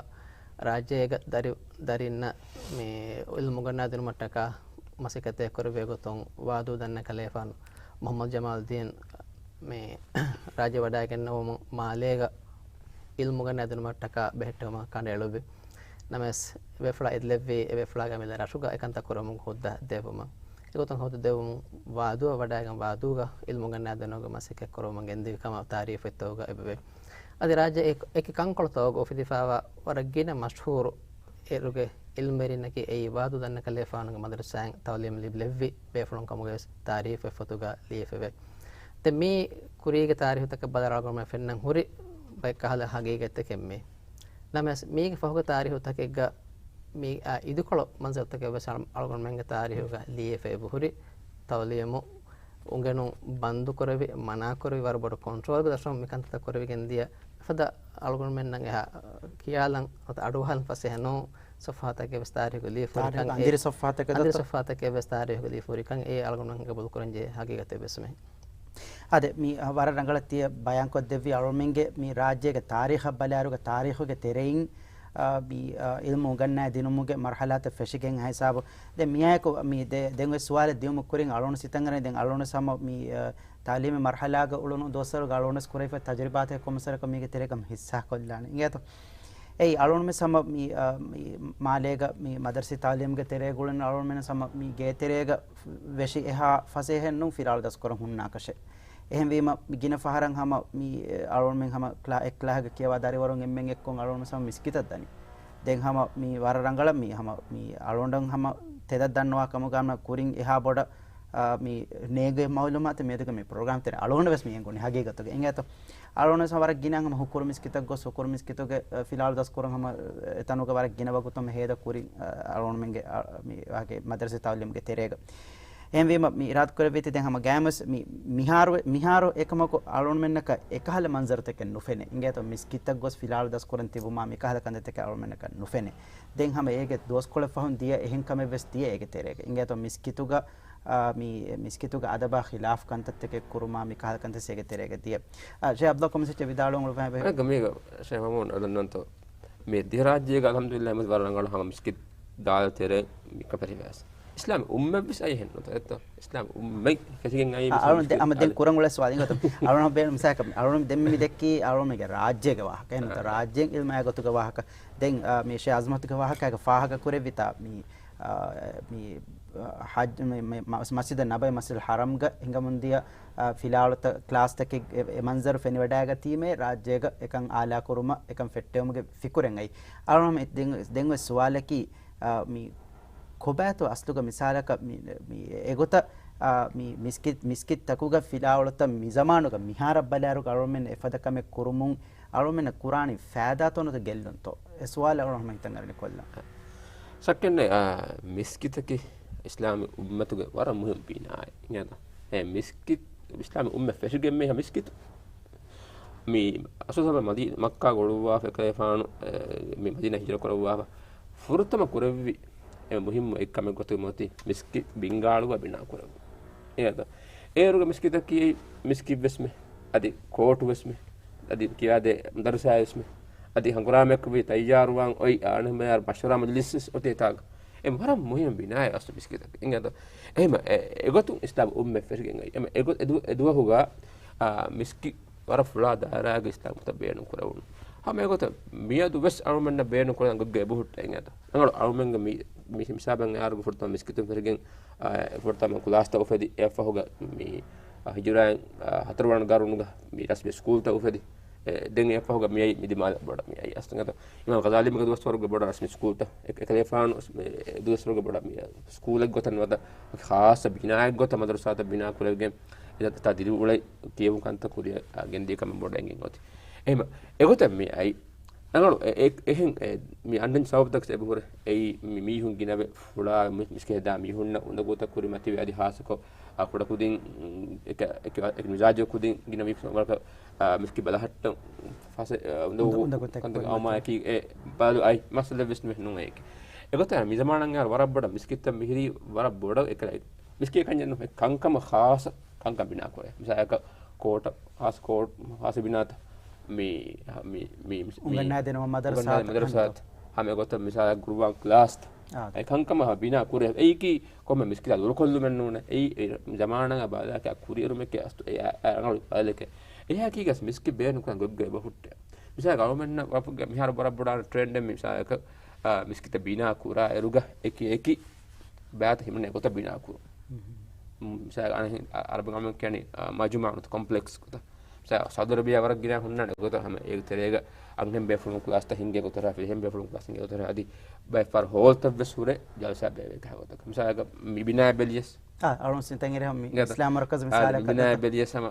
ރާއްޖޭގަ ދަރި، ދަރިންނަށް މި އިލްމު އުނގަންނާދިނުމަށްޓަކާ މަސައްކަތެއް ކުރެވޭ ގޮތުން ވާދޫ ދަންނަ ކަލޭފާނު މުޙައްމަދު ޖަމާލުއްދީން މި ރާއްޖެ ވަޑައިގެންނެވުމުން މާލޭގަ އިލްމު އުނގަންނާދިނުމަށްޓަކާ ބެހެއްޓެވުމަށް ކަނޑައެޅުއްވި. ނަމަވެސް ވެފުޅާ އެދިލެއްވީ އެ ވެފުޅާގެ އަމިއްލަ ރަށުގަ އެކަންތައް ކުރުމުގެ ހުއްދަ ދެއްވުމަށް. އެގޮތުން ހޯދަ ދެއްވުމުން ވާދޫއަށް ވަޑައިގެން ވާދޫގަ އިލްމު އުނގަންނާދިނުމުގެ މަސައްކަތް ކުރުމަށް ގެންދިވި ކަމަށް ތާރީޚު ފޮތްތަކުގަ އެބަވޭ. އަދި ރާއްޖެ އެ، އެކި ކަންކޮޅުތަކުގަ އުފެދިފައިވާ ވަރަށް ގިނަ މަޝްހޫރު އޭރުގެ އިލްމުވެރިންނަކީ އެއީ ވާދޫ ދަންނަ ކަލޭފާނުގެ މަދަރުސާއިން ތައުލީމް ލިބި، ލެއްވި ބޭފުޅުން ކަމުގައި ވެސް ތާރީޚު ފޮތުގަ ލިޔެފަވޭ. ދެން މީ ކުރީގެ ތާރީޚުތަކަށް ބަލާއިރު އަޅުގަނޑުމެން ފެންނަން ހުރި ބައެއް ކަހަލަ ހަގީގަތްތަކެއް މީ. ނަމަވެސް މީގެ ފަހުގެ ތާރީޚުތަކެއްގަ މީ އާ އިދިކޮޅު މަންޒަރުތަކެއް ވެސް އަޅު، އަޅުގަނޑުމެންގެ ތާރީޚުގަ ލިޔެފަ އެބަހުރި. ތައުލީމު އުނގެނުން ބަންދުކުރެވި، މަނާކުރެވި، ވަރަށް ބޮޑު ކޮންޓްރޯލްގެ ދަށުން މިކަންތައްތައް ކުރެވިގެން ދިޔަ އެފަދަ އަޅުގަނޑުމެންނަށް އެހާ ޚިޔާލަށް ނުވަތަ އަޑުއަހަން ފަސޭހަ ނޫން ސޮފްހާތަކެއް ވެސް ތާރީޚުގަ ލިޔެފަ ހުރިކަން، ތާރީޚުގަ އެ އަނދިރި ސޮފްހާތަކެއް އަނދިރި ދޮތޯ؟ ސޮފްހާތަކެއް ވެސް ތާރީޚުގަ ލިޔެފަ ހުރިކަން އެ އަޅުގަނޑުމެން ގަބޫލު ކުރަން ޖެހޭ ހަގީގަތެއް ވެސް މެ. އާދެ، މި، އަ، ވަރަށް ރަނގަޅަށް ތިޔަ ބަޔާންކޮށްދެއްވި އަޅުމެންގެ މި ރާއްޖޭގެ ތާރީޚަށް ބަލާއިރުގަ ތާރީޚުގެ ތެރެއިން، އާ، މި، އާ، އިލްމު އުނގަންނާ ދިނުމުގެ މަރުޙަލާތައް ފެށިގެން ހިސާބު. ދެން މިއާއެކު މި ދެ، ދެން އޮތް ސުވާލެއް ދިޔުމަށް ކުރިން އަޅުގަނޑު ސިތަނގަރެ ދެން އަޅުގަނޑު ހަމަ މި، އާ، ތައުލީމީ މަރުޙަލާގަ އުޅުނު ދުވަސްވަރުގަ އަޅުގަނޑު ކުރެވިފަ ތަޖުރިބާތަކެއް ކޮންމެސްވަރަކަށް މީގެ ތެރޭގަ ހިއްސާ ކޮށްލާނެ. އިނގޭތޯ؟ އެއީ އަޅުގަނޑު ހަމަ މި، އާ، މި މާލޭގަ މި މަދަރުސީ ތައުލީމުގެ ތެރޭގަ އުޅުނު އަޅުގަނޑު ހަމަ މީގެ ތެރޭގަ ވެށި އެހާ ފަސޭހައެއް ނޫން ފިލާވަޅު ދަސްކުރަން ހުންނާކަށެއް. އެހެންވީމަ، މި ގިނަ ފަހަރަށް ހަމަ މި އަޅުގަނޑުމެން ހަމަ ކްލާ، އެއް ކްލާހެއްގަ ކިޔަވާ ދަރިވަރުން އެންމެން އެއްކޮށް އަޅުގަނޑު ހަމަ މިސްކިތަށް ދަނީ. ދެން ހަމަ މި ވަރަށް ރަނގަޅަށް މި ހަމަ މި އަޅުގަނޑަށް ހަމަ ތެދަށް ދަންނަވާ ކަމުގަ ހަމަ ކުރިން އެހާ ބޮޑަށް، އާ، މި ނޭނގޭ މައުލޫމާތު މިއަދުގެ މި ޕްރޮގްރާމް ތެރޭ އަޅުގަނޑު ވެސް މި އެނގުނީ ހަގީގަތުގަ. އިނގޭތޯ؟ އަޅުގަނޑު ވެސް ވަރަށް ގިނަ ހަމަ ހުކުރު މިސްކިތަށް ގޮސް ހުކުރު މިސްކިތުގެ، އަ، ފިލާވަޅު ދަސްކުރަން ހަމަ، އަ، އެތަނުގަ ވަރަށް ގިނަ ވަގުތު ހަމަ ހޭދަ ކުރިން، އަ، އަޅުގަނޑުމެންގެ، އަ، މި ވާގެ މަދަރުސީ ތައުލީމުގެ ތެރޭގަ. އެހެންވީމަ، މި އިރާދަ ކުރެއްވީތީ ދެން ހަމަ ގާތްމުވެސް މި މިހާރު، މިހާރު އެކަމަކު އަޅުގަނޑުމެންނަކަށް އެކަހަލަ މަންޒަރުތަކެއް ނުފެނޭ. އިނގޭތޯ މިސްކިތަށް ގޮސް ފިލާވަޅު ދަސްކުރަން ތިބުމާ މިކަހަލަ ކަންތައްތަކެއް އަޅުގަނޑުމެންނަކަށް ނުފެނޭ. ދެން ހަމަ އޭގެ ދުވަސްކޮޅެއް ފަހުން ދިޔަ އެހެން ކަމެއް ވެސް ދިޔަ އޭގެ ތެރޭގަ. އިނގޭތޯ މިސްކިތުގަ، އާ، މި މިސްކިތުގަ އަދަބާ ޚިލާފު ކަންތައްތަކެއް ކުރުމާ މިކަހަލަ ކަންތައް އޭގެ ތެރޭގަ ދިޔަ. އާ، ޝޭޚް އަބްދުﷲ ކޮމިސެއްޗެ ވިދާޅުވަން އުޅުއްވާ ބެހޭ. އަނެއްކާ މީގަ ޝޭޚް މައުމޫން އަލަންނަންތޯ. މި ދި ރާއްޖޭގަ އަލްޙަމްދުލިއްލާހް މަދު ވަރަށް ރަނގަޅަށް ހަމަ މިސްކިތް ދާލަ ތެރޭ މި ކަން ފެށިފައިސް. އިސްލާމީ އުއްމަތްވެސް އައި އހެން ނުތަ؟ އެއްތޯ؟ އިސްލާމީ އުއްމަތް ފެށިގެން އައީ އަޅުން ދެ-، އަމަ ދެން ކުރަން އުޅެސް ވާ އިނގޮތަ؟ އަޅުން ބޭނު މިސާކަ، އަޅުން ދެން މި ދެއްކީ އަޅުންމެގެ ރާއްޖޭގެ ވާހަކަ. އެހެން ނުތަ؟ ރާއްޖޭން އިލްމާ ގޮތުގެ ވާހަކަ. ދެން، އާ، މި ޝޭ އަޒްމަތުގެ ވާހަކައިގަ ފާހަގަ ކުރެއްވިތާ މި، އާ، މި، އާ، ހައްޖް، މި، މި މަ-، މަސްޖިދު ނަބަވީ، މަސްޖިދުލް ޙަރަމްގަ ހިނގަމުންދިޔަ، އާ، ފިލާވަޅުތައް، ކްލާސްތަކެއް އެ، އެ މަންޒަރު ފެނިވަޑައިގަތީމޭ ރާއްޖޭގަ އެކަން އާލާކުރުމަށް، އެކަން ފެއްޓެވުމުގެ ފިކުރެއް އައި. އަޅުން ދެން، ދެން އޮތް ސުވާލަކީ، އާ، މި ކޮބާތޯ އަސްލުގަ މިސާލަކަށް މި، މި އެގޮތަށް، އާ، މި މިސްކިތް، މިސްކިތްތަކުގަ ފިލާވަޅުތައް މިޒަމާނުގަ މިހާރަށް ބަލާއިރުގަ އަޅުމެން އެފަދަ ކަމެއް ކުރުމުން އަޅުމެންނަށް ކުރާނީ ފައިދާތޯ ނުތަ ގެއްލުންތޯ؟ އެ ސުވާލަށް އަޅުން ހަމަ ހިތަށް އަރަނީ ކޮށްލަން. ޝައްކެއް ނެތް، އާ، މިސްކިތަކީ އިސްލާމީ އުއްމަތުގެ ވަރަށް މުހިންމު ބިނާއެއް. އިނގޭތަ؟ އެ މިސްކިތް އިސްލާމީ އުއްމަތް ފެށިގެން މި މިސްކިތު. މި ރަސޫލު މަދީ-، މައްކާ އުޅުއްވާފަ އެކަލޭފާނު، އެ، މި މަދީނާ ހިޖުރަ ކުރައްވާފަ ފުރަތަމަ ކުރެއްވި އެ މުހިންމު އެއްކަމެއް ގޮތުގަ މި އޮތީ މިސްކިތް ބިންގާޅުވާ ބިނާ ކުރެއްވުން. އެއަދަ އޭރުގެ މިސްކިތަކީ މިސްކިތްވެސްމެ، އަދި ކޯޓުވެސްމެ، އަދި ކިޔާދޭ މަދަރުސާވެސްމެ، އަދި ހަނގުރާމައަކަށްވެ ތައްޔާރުވާން އޮތް އާންހެން ބަޔާރު މަޝްވަރާ މަޖިލިސް އޮތޭ ތާގަ. އެ ވަރަށް މުހިންމު ބިނާއެއް އަސްލު މިސްކިތަކީ. އެހެން އެގޮތުން އިސްލާމް އުއްމަތް ފެށިގެން އައި. އެ އެ ދުވަހުގަ، އާ، މިސްކިތް ވަރަށް ފުޅާ ދާއިރާގެ އިސްލާމް އުއްމަތަށް ބޭނުން ކުރެވުނު. ހަމަ އެގޮތަށް މިއަދު ވެސް އަޅުމެންނަށް ބޭނުން ކުރަން ގޮތްގަ އެބަހުއްޓޭ އިނގޭތަ؟ ރަނގަޅު އަޅުމެންގެ މި، މި ހިސާބަށް އައިއިރުގަ ފުރަތަމަ މިސްކިތުން ފެށިގެން، އާ، ފުރަތަމަ ކުލާސްތައް އުފެދި، އެއަށްފަހުގަ މި، އާ، ހިޖުރާއިން، އާ، ހަތަރުވަނަ ގަރުނުގަ މި ރަސްމީ ސްކޫލްތައް އުފެދި. އެ، ދެން އެއަށްފަހުގަ މިއައީ މި ދިމާލަށް ބޮޑަށް މިއައީ އަސްލު އިމާމް ޣަޒާލީމެންގެ ދުވަސްވަރުގެ ބޮޑަށް ރަސްމީ ސްކޫލްތައް، އެ، އެކަލޭފާނު ދުވަސްވަރުގެ ބޮޑަށް މި ސްކޫލެއް ގޮތަށް ނުވަތަ ޚާއްޞަ ބިނާއެއް ގޮތަށް މަދަރުސާތައް ބިނާ ކުރެވިގެން އެތައް ދިރިއުޅެ ކިޔެވުން ކަންތައް ކުރިއަށް، އާ، ގެންދިޔަ ކަމެއް ބޮޑަށް އެނގެން އޮތީ. އެހެން އެގޮތަށް މި އައި. ރަނގަޅު، އެ، އެ، އެހެން، އެ، މި އަންނަން ސަބަބުތަކަށް އެބަހުރެ. އެއީ މި މީހުން ގިނަވެ ފުޅާ މި، މިސްކިތް ހެދާ މީހުންނަށް އުނދަގޫތައް ކުރި މަތިވެ އަދި ހާއްސަކޮށް، އާ، ކުޑަކުދިން، އެކަ، އެކަ، އެކަ މިޒާޖު ކުދިން ގިނަ މީހުން ވަރަކަށް، އާ، މިސްކިތް ބަލަހައްޓަން ފަސޭ، އާ، އުނދަގޫ ކަންތައް އައުމާއެކީ އެ ބަލު އައި މައްސަލަ ވެސް ނުވެ ނޫން އެއީކީ. އެގޮތަށް މި ޒަމާނަށް އައި ވަރަށް ބޮޑަށް މިސްކިތްތައް މިހިރީ ވަރަށް ބޮޑަށް އެކަ، މިސްކިތް ކަންޏެއް ނު، އެ ކަންކަމަށް ޚާއްޞަ ކަންކަން ބިނާ ކުރޭ. މިސާލަކަށް ކޯޓަށް ޚާއްޞަ ކޯޓް، ޚާއްޞަ ބިނާތައް މި، މި، މި، މި، އުނގަންނާދޭނަމަ މަދަރުސާތައް، މަދަރުސާތައް، ހަމަ އެގޮތަށް މިސާލަކަށް ގުރުއާން ކްލާސްތައް. އާ. އެ ކަންކަމަށް ބިނާ ކުރޭ. އެއީކީ ކޮންމެ މިސްކިތާ ދުރުކޮށްލުމެއް ނޫނޭ. އެއީ އެ ޒަމާނަށް ބަލާކަށް ކުރިއެރުމެކޭ އަސްތު އެ އަ، އަ، ރަނގަޅު ބަދަލެކޭ. އެހާ އެކީގަސް މިސްކިތް ބޭނުން ކުރަން ގޮތްގޮތް އެބަ ހުއްޓޭ. މިސާލަކަށް އަޅުމެންނަށް ވަފުގެ މިހާރު ބޮޑަށް ބޮޑާން ޓްރެންޑެއް މިސާލަކަށް، އާ، މިސްކިތަށް ބިނާ ކުރާ އިރުގަ އެކި އެކި ބައިތައް ހިމެނޭ ގޮތަށް ބިނާ ކުރުން. މިސާލަކަށް އަނެއް އަ، އަރަބި ގަމަން ކިޔަނީ، އާ، މަޖުމައު ނުތަ ކޮމްޕްލެކްސް ގޮތަށް. މިސާލަކަށް ސައުދި އަރަބިޔާ ވަރަށް ގިނަ ހުންނާނެ ގޮތަށް ހަމަ އޭގެ ތެރޭގަ އަންހެން ބޭފުޅުން ކްލާސްތައް ހިންގޭ ގޮތަށް، ފިރިހެން ބޭފުޅުން ކްލާސް ހިންގޭ ގޮތަށް އަދި ބައެއް ފަހަރު ހޯލްތައް ވެސް ހުރޭ ޖަލްސާ ބޭއްވޭ ގޮތަކަށް. މިސާލަކަށް މި ބިނާއެއް ބެލިޔަސް. އާ، އަޅުން ސިންތަން އެރެ ހަމަ މި ގަދަ. އިސްލާމް މަރުކަޒު އާ، މިސާލަކަށް މި ބިނާއެއް ބެލިޔަސް ހަމަ،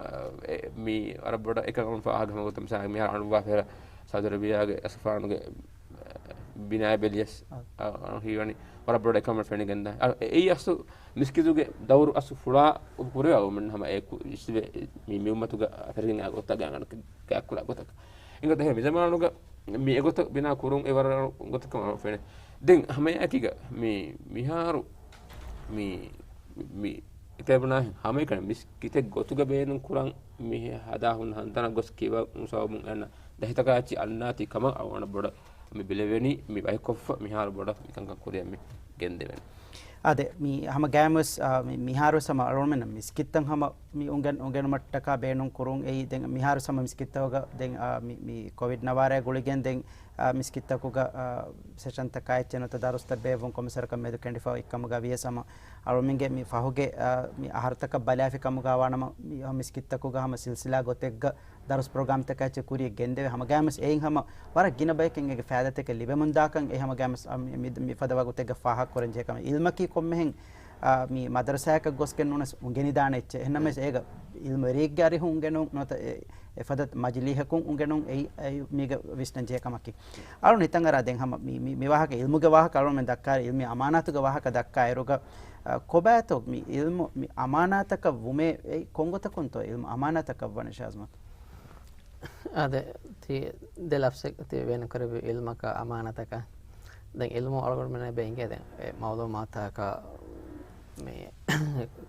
އެ، މި ވަރަށް ބޮޑަށް އެކަން ފާހަގަ ހަމަ ގޮތަށް މިސާލަކަށް މިހާރު އަޅުވާ ފެރަ ސައުދި އަރަބިޔާގެ އަސްފާނުގެ ބިނާއެއް ބެލިޔަސް، އާ. އަ، އަ، ހީވަނީ ވަރަށް ބޮޑަށް އެކަމަށް ފެނިގެންދާ. އަ، އެ، އެއީ އަސްލު މިސްކިތުގެ ދައުރު އަސްލު ފުޅާ ކުރެވޭ އަޅުމެން ހަމަ އެ ކު-، އިސްވެ، މި، މި އުއްމަތުގަ ފެށިގެން އާ ގޮތަށް ގާތް ގާތް ކުރާ ގޮތަކަށް. އެނގޮތަށް މި ޒަމާނުގަ މި އެގޮތަށް ބިނާ ކުރުން އެ ވަރަށް ގޮތަކަށް ފެނޭ. ދެން ހަމައެކީގަ މި، މިހާރު މި، މި އެކަލޭ ބުނާހެން ހަމައެކަނި މިސްކިތެއް ގޮތުގަ ބޭނުން ކުރަން މި ހަދާ ހުންނަ ހަނދާނަށް ގޮސް ކިޔަވަން ސަބަބުން އެންނަ ދަހިތަކާ އެއްޗި އަންނާތީ ކަމަށް އަޅުގަނޑަށް ބޮޑަށް މި ބެލެވެނީ މި ބައިކޮށްފަ މިހާރު ބޮޑަށް މިކަންކަން ކުރިއަށް މި ގެންދެވެނީ. އާދެ، މި ހަމަ ގާމުސް، އާ، މި، މިހާރުވެސް ހަމަ އަޅުގަނޑުމެންނަށް މިސްކިތްތައް ހަމަ މި އުނގެން، އުނގެނުމަށްޓަކާ ބޭނުން ކުރުން އެއީ ދެން މިހާރުވެސް ހަމަ މިސްކިތްތަކުގަ ދެން، އާ، މި، މި ކޮވިޑް ނަވާރައި ގުޅިގެން ދެން، އާ، މިސްކިތްތަކުގަ، އާ، ސެޝަންތަކާ އެއްޗެއް ނުވަތަ ދަރުސްތައް ބޭއްވުން ކޮންމެސް ވަރަކަށް މެދު ކެނޑިފަ އޮތްކަމުގަ ވިޔަސް ހަމަ އަޅުމެންގެ މި ފަހުގެ، އާ، މި އަހަރުތަކަށް ބަލާފި ކަމުގަ ވާނަމަ މި މިސްކިތްތަކުގަ ހަމަ ސިލްސިލާ ގޮތެއްގަ ދަރުސް ޕްރޮގްރާމްތަކާ އެއްޗެއް ކުރިޔަށް ގެންދެވޭ. ހަމަ ގާމުސް އެއިން ހަމަ ވަރަށް ގިނަ ބަޔަކަށް އޭގެ ފައިދާތަކެއް ލިބެމުންދާކަން އެ ހަމަ ގާމުސް، އާ، މި، މި، މި ފަދަ ވަގުތެއްގަ ފާހަގަ ކުރަން ޖެހޭ ކަމެއް. އިލްމަކީ ކޮންމެހެން، އާ، މި މަދަރުސާއަކަށް ގޮސްގެން ނޫނަސް އުނގެނިދާނެ އެއްޗެއް. އެހެންނަމަވެސް އޭގަ އިލްމުވެރިއެއްގެ އަރިހުން އުނގެނުން ނުވަތަ އެ، އެފަދަ މަޖިލީހަކުން އުނގެނުން އެއީ، އެއީ މީގަ ވިސްނަން ޖެހޭ ކަމަކީ. އަޅުން ހިތަށް އަރާ ދެން ހަމަ މި، މި، މި ވާހަކަ އިލްމުގެ ވާހަކަ އަޅުން ދައްކާ، އިލްމީ އަމާނާތުގެ ވާހަކަ ދައްކާ އިރުގަ، އަ، ކޮބާތޯ މި އިލްމު މި އަމާނާތަކަށް ވުމޭ، އެއީ ކޮންގޮތަކުންތޯ އިލްމު އަމާނާތަކަށް ވަނީ ޝާޒްމަތު؟ އާދެ، ތި ދެ ލަފްޒެއް ތި ބޭނުން ކުރެއްވި އިލްމަކާ އަމާނާތަކާ. ދެން އިލްމު އަޅުގަނޑުމެންނަށް އެބަ އިނގޭ ދެން އެ މައުލޫމާތަކާ މި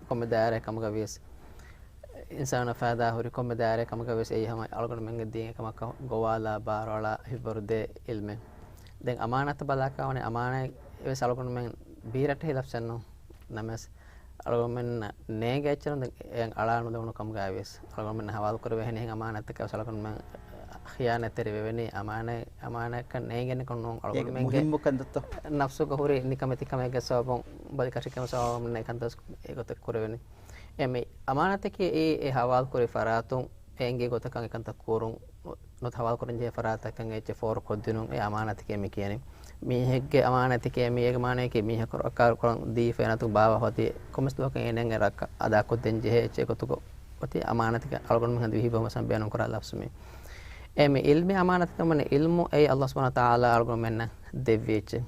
ކޮންމެ ދާއިރާއެއް ކަމުގަ ވިޔަސް އިންސާނާ ފައިދާ ހުރި ކޮންމެ ދާއިރާއެއް ކަމުގަ ވިޔަސް އެއީ ހަމަ އަޅުގަނޑުމެންގެ ދީން ކަމަކަށް ގޮވާލާ ބާރުއަޅާ ހިތްވަރު ދޭ އިލްމެއް. ދެން އަމާނާތަށް ބަލާކަށް ވަނީ އަމާނާތް ވެސް އަޅުގަނޑުމެން ބީރައްޓެހި ލަފްޒެއް ނޫން. ނަމަވެސް، އަޅުގަނޑުމެންނަށް ނޭނގޭ އެއްޗެއް އެއް އަޅާ ނުދެވުނު ކަމުގައި ވިޔަސް، އަޅުގަނޑުމެންނަށް ހަވާލު ކުރެވޭ އެހެނިހެން އަމާނާތްތަކެއް ވެސް އަޅުގަނޑުމެން ޚިޔާނާތްތެރި ވެވެނީ، އަމާނާ، އަމާނާތަކަށް ނޭނގެން ކޮން ނޫން. އަޅުގަނޑުމެންގެ ނަފްސުގަ ހުރި ނިކަމެތިކަމެއްގެ ސަބަބުން ބަލިކަށިކަމެއް ސަބަބުން އެކަންތައް އެގޮތަށް ކުރެވެނީ. އެ މި އަމާނާތަކީ އެ، އެ ހަވާލުކުރި ފަރާތުން އެނގޭ ގޮތަކަށް އެކަންތައް ކުރުން، ނުވަތަ ހަވާލުކުރަންޖެހޭ ފަރާތަކަށް އެއްޗެއް ފޯރުކޮށްދިނުން އެ އަމާނާތަކޭ މި ކިޔަނީ. މީހެއްގެ އަމާނާތަކޭ މީހެއްގެ މާނަޔަކީ މީހަކު ރައްކާކޮށް ދީފަ އޭނައަތު ބާވާ ހޯދި ކޮންމެސް ދުވަހަކަށް އޭނައަށް އެ ރައްކަ އަދާކޮށްދޭން ޖެހޭ އެއްޗެއް ގޮތުގަ އޮތީ އަމާނާތަކީ އަޅުގަނޑުމެން ހަނދު ވިހި ބަހުމަސް ބޭނުން ކުރާ ލަފްޒު މީ. އެ މި ޢިލްމީ އަމާނާތަކަމަން ޢިލްމު އެއީ ﷲ ސުބްޙާނަހޫ ވަތަޢާލާ އަޅުގަނޑުމެންނަށް ދެއްވި އެއްޗެއް.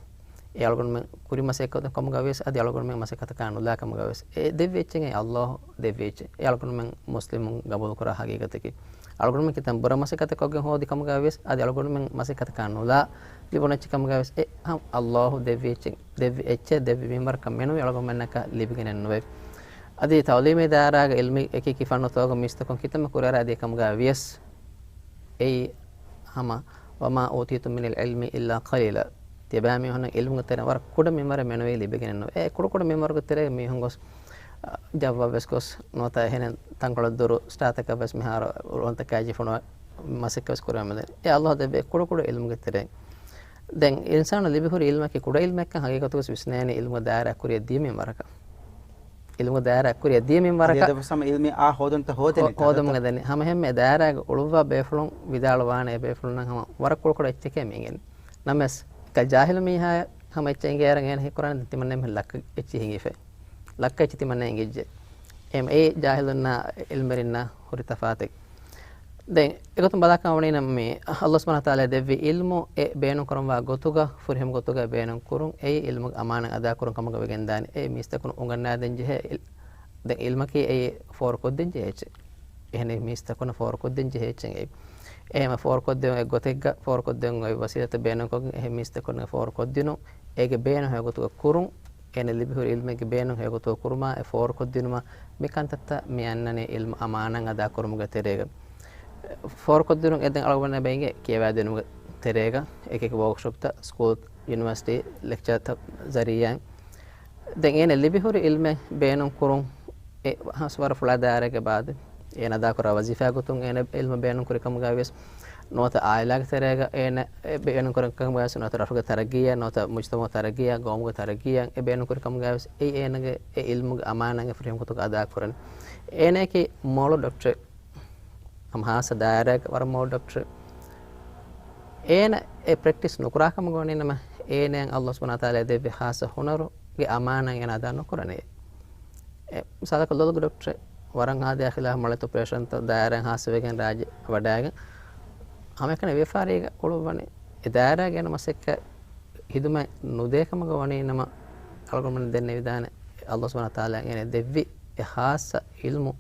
އެ އަޅުގަނޑުމެން ކުރިމަސައްކަތް ކަމުގަ ވިޔަސް އަދި އަޅުގަނޑުމެން މަސައްކަތަކާ ނުލާ ކަމުގަ ވިޔަސް އެ ދެއްވި އެއްޗެއް އެ ﷲ ދެއްވި އެއްޗެއް. އެ އަޅުގަނޑުމެން މުސްލިމުން ގަބޫލުކުރާ ހަގީގަތަކީ. އަޅުގަނޑުމެން ކިތަން ބުރަ މަސައްކަތެއް ކޮށްގެން ހޯދި ކަމުގަ ވިޔަސް އަދި އަޅުގަނޑުމެން މަސައްކަތަކާ ނުލާ ލިބުނު އެއްޗެއް ކަމުގަ ވިޔަސް އެ ހަމަ ﷲ ދެއްވި އެއްޗެއް، ދެއްވި އެއްޗެއް ދެއްވި މިންވަރަކަށް މެނުވީ އަޅުގަނޑުމެންނަކަށް ލިބިގެނެއް ނުވޭ. އަދި ތަޢުލީމީ ދާއިރާގަ ޢިލްމީ އެކި އެކި ފަންނުތަކުގަ މީސްތަކުން ކިތަންމެ ކުރިއަރާ ދިޔަ ކަމުގަ ވިޔަސް އެއީ ހަމަ، وما أوتيتم من العلم إلا قليلا. ތިޔަބައިމީހުންނަށް ޢިލްމުގެ ތެރެއިން ވަރަށް ކުޑަ މިންވަރެއް މެނުވީ ލިބިގެނެއް ނުވޭ. އެ ކުޑަކުޑަ މިންވަރުގެ ތެރޭގަ މީހުން ގޮސް، އަ، ޖައްވަށް ވެސް ގޮސް ނުވަތަ އެހެނެއް ތަންކޮޅެއް ދުރު ސްޓާތަކަށް ވެސް މިހާރު ރުހަންތަކާ ޖެހިފަ ނުވަތަ މަސައްކަތް ވެސް ކުރެވެމެދެން. އެ ﷲ ދެއްވި ކުޑަކުޑަ ޢިލްމުގެ ތެރެއިން. ދެން އިންސާނު ލިބިހުރި ޢިލްމަކީ ކުޑަ ޢިލްމެއްކަން ހަގީގަތުގަސް ވިސްނޭނީ ޢިލްމުގެ ދާއިރާ ކުރިއަށް ދިޔަ މިންވަރަކަށް. ޢިލްމުގެ ދާއިރާ ކުރިއަށް ދިޔަ މިންވަރަކަށް. އަދި އެދެ ވެސް ހަމަ ޢިލްމީ އާ ހޯދުންތައް ހޯދެނީ ހޯ-، ހޯދުމުގެ ދެނީ. ހަމަ އެހެންމެ ދާއިރާގެ އުޅުއްވާ ބޭފުޅުން ވިދާޅުވާނެ އެ ބޭފުޅުންނަށް ހަމަ ވަރަށް ކުޑަކުޑަ އެއްޗެކޭ މިނގެން. ނަމަވެސް، އެކަ ޖާހިލު މީހާ ހަމަ އެއްޗެއް އިނގޭއަރަން އޭނަ ހީކުރާނެ ތިމަންނަ އެހެން ލައްކަ އެއްޗެއް ހިނގިފަ. ލައްކަ އެއްޗެއް ތިމަންނަ އިނގިއްޖެ. އެމް އޭ ޖާހިލުންނާ ޢިލްމެރިންނާ ހުރި ތަފާތެއް. ދެން އެގޮތުން ބަލާކަށް ވަނީ ނަމަ މި ﷲ ސުބްޙާނަހޫ ވަތަޢާލާ ދެއްވި ޢިލްމު އެ ބޭނުން ކުރަންވާ ގޮތުގަ ފުރިހަމަ ގޮތުގަ ބޭނުން ކުރުން އެއީ ޢިލްމުގެ އަމާނަތް އަދާކުރުން ކަމުގަ ވެގެންދާނެ. އެ މީސްތަކުން އުނގަންނާދޭން ޖެހޭ ޢިލް-، ދެން ޢިލްމަކީ އެއީ ފޯރުކޮށްދޭން ޖެހޭ އެއްޗެއް. އެހެނީ މީސްތަކުން ފޯރުކޮށްދޭން ޖެހޭ އެއްޗެއް އެއީ. އެހެން ފޯރުކޮށްދޭން އޮތް ގޮތެއްގަ ފޯރުކޮށްދޭން އޮތް ވަސީލަތެއް ބޭނުންކޮށްގެން އެހެން މީސްތަކުން ފޯރުކޮށްދިނުން އޭގެ ބޭނުން ހެޔޮ ގޮތުގަ ކުރުން. އޭނަ ލިބިހުރި ޢިލްމެއްގެ ބޭނުން ހެޔޮގޮތުގަ ކުރުމާ އެ ފޯރުކޮށްދިނުމާ މިކަންތައްތައް މި އަންނަނީ ޢިލްމު އަމާނަތް އަދާކުރުމުގެ ތެރޭގަ. ފޯރުކޮށްދިނުން އެ ދެން އަޅުގަނޑަށް ބޭނުންވޭ ކިޔަވާދިނުމުގެ ތެރޭގަ އެކި އެކި ވޯކްޝޮޕްތައް ސްކޫލް، ޔުނިވަރސިޓީ، ލެކްޗާތައް ޒަރީޢާއިން. ދެން އޭނަ ލިބިހުރި ޢިލްމެއް ބޭނުން ކުރުން އެ ހާސް ވަރަށް ފުޅާ ދާއިރާގެ ބާދެ. އޭނަ އަދާކުރާ ވަޒީފާ ގޮތުން އޭނަ ޢިލްމު ބޭނުން ކުރި ކަމުގައި ވިޔަސް ނުވަތަ އާއިލާގެ ތެރޭގަ އޭނަ އެ ބޭނުން ކުރި ކަމުގައި ވިޔަސް ނުވަތަ ރަށުގެ ތަރައްގީއަށް ނުވަތަ މުޖްތަމަޢުގެ ތަރައްގީއަށް ގައުމުގެ ތަރައްގީއަށް އެ ބޭނުން ކުރި ކަމުގައި ވިޔަސް އެއީ އޭނަގެ އެ ޢިލްމުގެ އަމާނަތް އެ ފުރިހަމަ ގޮތުގަ އަދާ ކުރަން. އޭނައަކީ މޯޅު ޑޮކްޓަރެއް. ހަމަ ހާއްސަ ދާއިރާގެ ވަރަށް މޯޅު ޑޮކްޓަރެއް. އޭނަ އެ ޕްރެކްޓިސް ނުކުރާ ކަމަށް ވަނީ ނަމަ އޭނައަށް ﷲ ސުބްޙާނަހޫ ވަތަޢާލާ ދެއްވި ޚާއްޞަ ހުނަރުގެ އަމާނަތް އޭނަ އަދާ ނުކުރަނީ. އެ، މިސާލަކަށް ލޮލުގެ ޑޮކްޓަރެއް ވަރަށް އާދަޔާ ޚިލާފު މަޅެތު އޮޕަރޭޝަންތައް ދާއިރާއިން ހާއްސަވެގެން ރާއްޖެ ވަޑައިގެން ހަމައެކަނި ވިޔަފާރީގަ އުޅުއްވަނީ. އެ ދާއިރާގެ އޭނަ މަސައްކަތް ޚިދުމަތް ނުދޭ ކަމުގަ ވަނީ ނަމަ އަޅުގަނޑުމެން ދެންނެވިދާނެ ﷲ ސުބްޙާނަހޫ ވަތަޢާލާ އޭނަ ދެއްވި އެ ޚާއްޞަ ޢިލްމު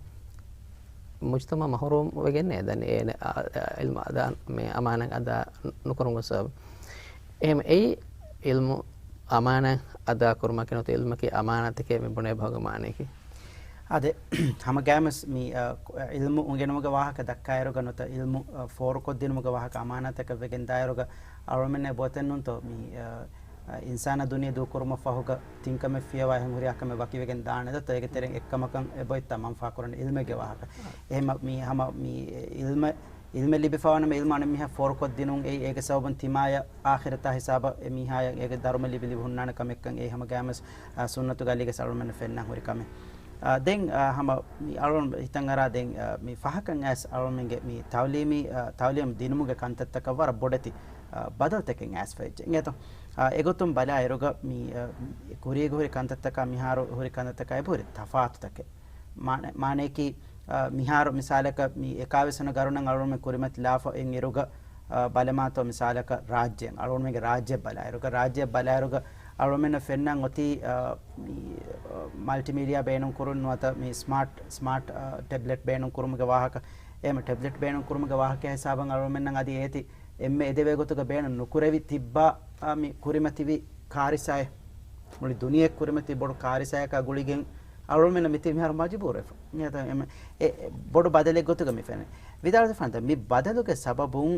މުޖްތަމަޢު މަޙްރޫމް ވެގެން އެދަނީ އޭނަ އާ، އާ، ޢިލްމު އަދާ، މި އަމާނަތް އަދާ ނުކުރުމުގެ ސަބަބުން. އެހެން އެއީ ޢިލްމު އަމާނަތް އަދާ ކުރުމަކީ ނުވަތަ ޢިލްމަކީ އަމާނަތެކޭ މި ބުނޭ ބަހުގެ މާނަޔަކީ. އާދެ، ހަމަ ގާމަސް މި، އާ، ޢިލްމު އުނގެނުމުގެ ވާހަކަ ދައްކާއިރުގަ ނުވަތަ ޢިލްމު، އާ، ފޯރުކޮށްދިނުމުގެ ވާހަކަ އަމާނަތަކަށް ވެގެން ދާއިރުގަ އަޅުމެންނަށް ބޮތެއް ނޫންތޯ މި، އާ، އިންސާނާ ދުނިޔެ ދޫކުރުމަށް ފަހުގަ ތިންކަމެއް ފިޔަވާ އެހެން ހުރިހާ ކަމެއް ވަކިވެގެން ދާނެ ދޯ؟ އޭގެ ތެރެއިން އެއްކަމަކަށް އެބައޮތްތާ މަންފާ ކުރަން ޢިލްމެއްގެ ވާހަކަ. އެހެން މި ހަމަ މި ޢިލްމެއް، ޢިލްމެއް ލިބިފަވާނަމަ ޢިލްމު އަނެއް މީހާ ފޯރުކޮށްދިނުން އެއީ އޭގެ ސަބަބުން ތިމާޔަށް އާޚިރަތާ ހިސާބަށް އެ މީހާޔަށް އޭގެ ދަރުމަ ލިބި ލިބި ހުންނާނެ ކަމެއްކަން އެއީ ހަމަ ގާމަސް، އާ، ސުންނަތުގެ އަލީގަސް އަޅުމެންނަށް ފެންނަން ހުރި ކަމެއް. އާ، ދެން، އާ، ހަމަ މި އަޅުން ހިތަށް އަރާ ދެން، އާ، މި ފަހަކަށް އައިސް އަޅުމެންގެ މި ތަޢުލީމީ، އާ، ތަޢުލީމް ދިނުމުގެ ކަންތައްތަކަށް ވަރަށް ބޮޑެތި، އާ، ބަދަލުތަކެއް އައިސްފައިވެއްޖެ. އިނގޭތޯ؟ އާ، އެގޮތުން ބަލާއިރުގަ މި، އާ، ކުރީގަ ހުރި ކަންތައްތަކާ މިހާރު ހުރި ކަންތައްތަކާ އެބަހުރި ތަފާތުތަކެއް. މާނަ-، މާނަޔަކީ، އާ، މިހާރު މިސާލަކަށް މި އެކާވީސް ވަނަ ގަރުނަށް އަޅުގަނޑުމެން ކުރިމަތިލާފަ އިން އިރުގަ، އާ، ބަލަމާތޯ މިސާލަކަށް ރާއްޖެއަށް، އަޅުގަނޑުމެންގެ ރާއްޖެ ބަލާއިރުގަ، ރާއްޖެ ބަލާއިރުގަ އަޅުގަނޑުމެންނަށް ފެންނަން އޮތީ، އާ، މި، އާ، މަލްޓިމީޑިއާ ބޭނުން ކުރުން ނުވަތަ މި ސްމާޓް، ސްމާޓް، އާ، ޓެބްލެޓް ބޭނުން ކުރުމުގެ ވާހަކަ. އެހެން ޓެބްލެޓް ބޭނުން ކުރުމުގެ ވާހަކަ ހިސާބަށް އަޅުގަނޑުމެންނަށް އަދި އޭތި އެންމެ އެދެވޭ ގޮތުގަ ބޭނުން ނުކުރެވި ތިއްބާ، އާ، މި ކުރިމަތިވި ކާރިސާއެއް. މުޅި ދުނިޔެ ކުރިމަތި ބޮޑު ކާރިސާއަކާ ގުޅިގެން އަޅުގަނޑުމެންނަށް މިތިބީ މިހާރު މަޖުބޫރުވެފަ. އެ، އެ، ބޮޑު ބަދަލެއް ގޮތުގަ މި ފެނޭ. ވިދާޅުވެފަންތަ، މި ބަދަލުގެ ސަބަބުން،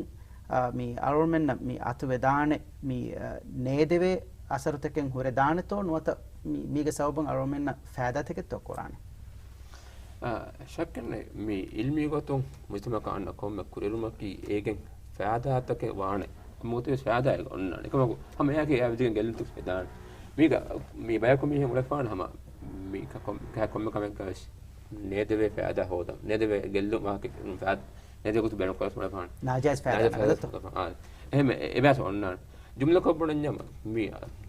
އާ، މި އަޅުގަނޑުމެންނަށް މި އަތުވެދާނެ، މި، އާ، ނޭދެވޭ އަސަރުތަކެއް ހުރެދާނެތޯ ނުވަތަ މީ، މީގެ ސަބަބުން އަޅުގަނޑުމެންނަށް ފައިދާތަކެއްތޯ ކުރާނެ؟ އާ، ޝައްކެއް ނެތް. މި އިލްމީ ގޮތުން މުޖްތަމަޢަކަށް އަންނަ ކޮންމެ ކުރިއެރުމަކީ އޭގެން ފައިދާތަކެއް ވާނެ. މުތިވެސް ފައިދާއެއް އޮންނާނެ. އެކަމަކު ހަމަ އެއާއެކީ އެއާ ވިދިގެން ގެއްލުންތައް ވެދާނެ. މީގަ މި ބަޔަކު މީހެއް އުޅެފާނެ ހަމަ މި ކޮ-، ކޮން-، ކޮންމެ ކަމެއްގަވެސް ނޭދެވޭ ފައިދާ ހޯދަން. ނޭދެވޭ ގެއްލުން ވާހަކަ ފައި-، ނޭދޭ ގޮތު ބޭނުން ކޮށް އުޅެފާނެ. ނާޖާއިޒް ފައިދާ ނާޖާއިޒް ފައިދާ ނަގަތޯ؟ އާ، އެހެން އެ-، އެބައަސް އޮންނާނެ. ޖުމްލަކޮށް ބުނަންޏާ މި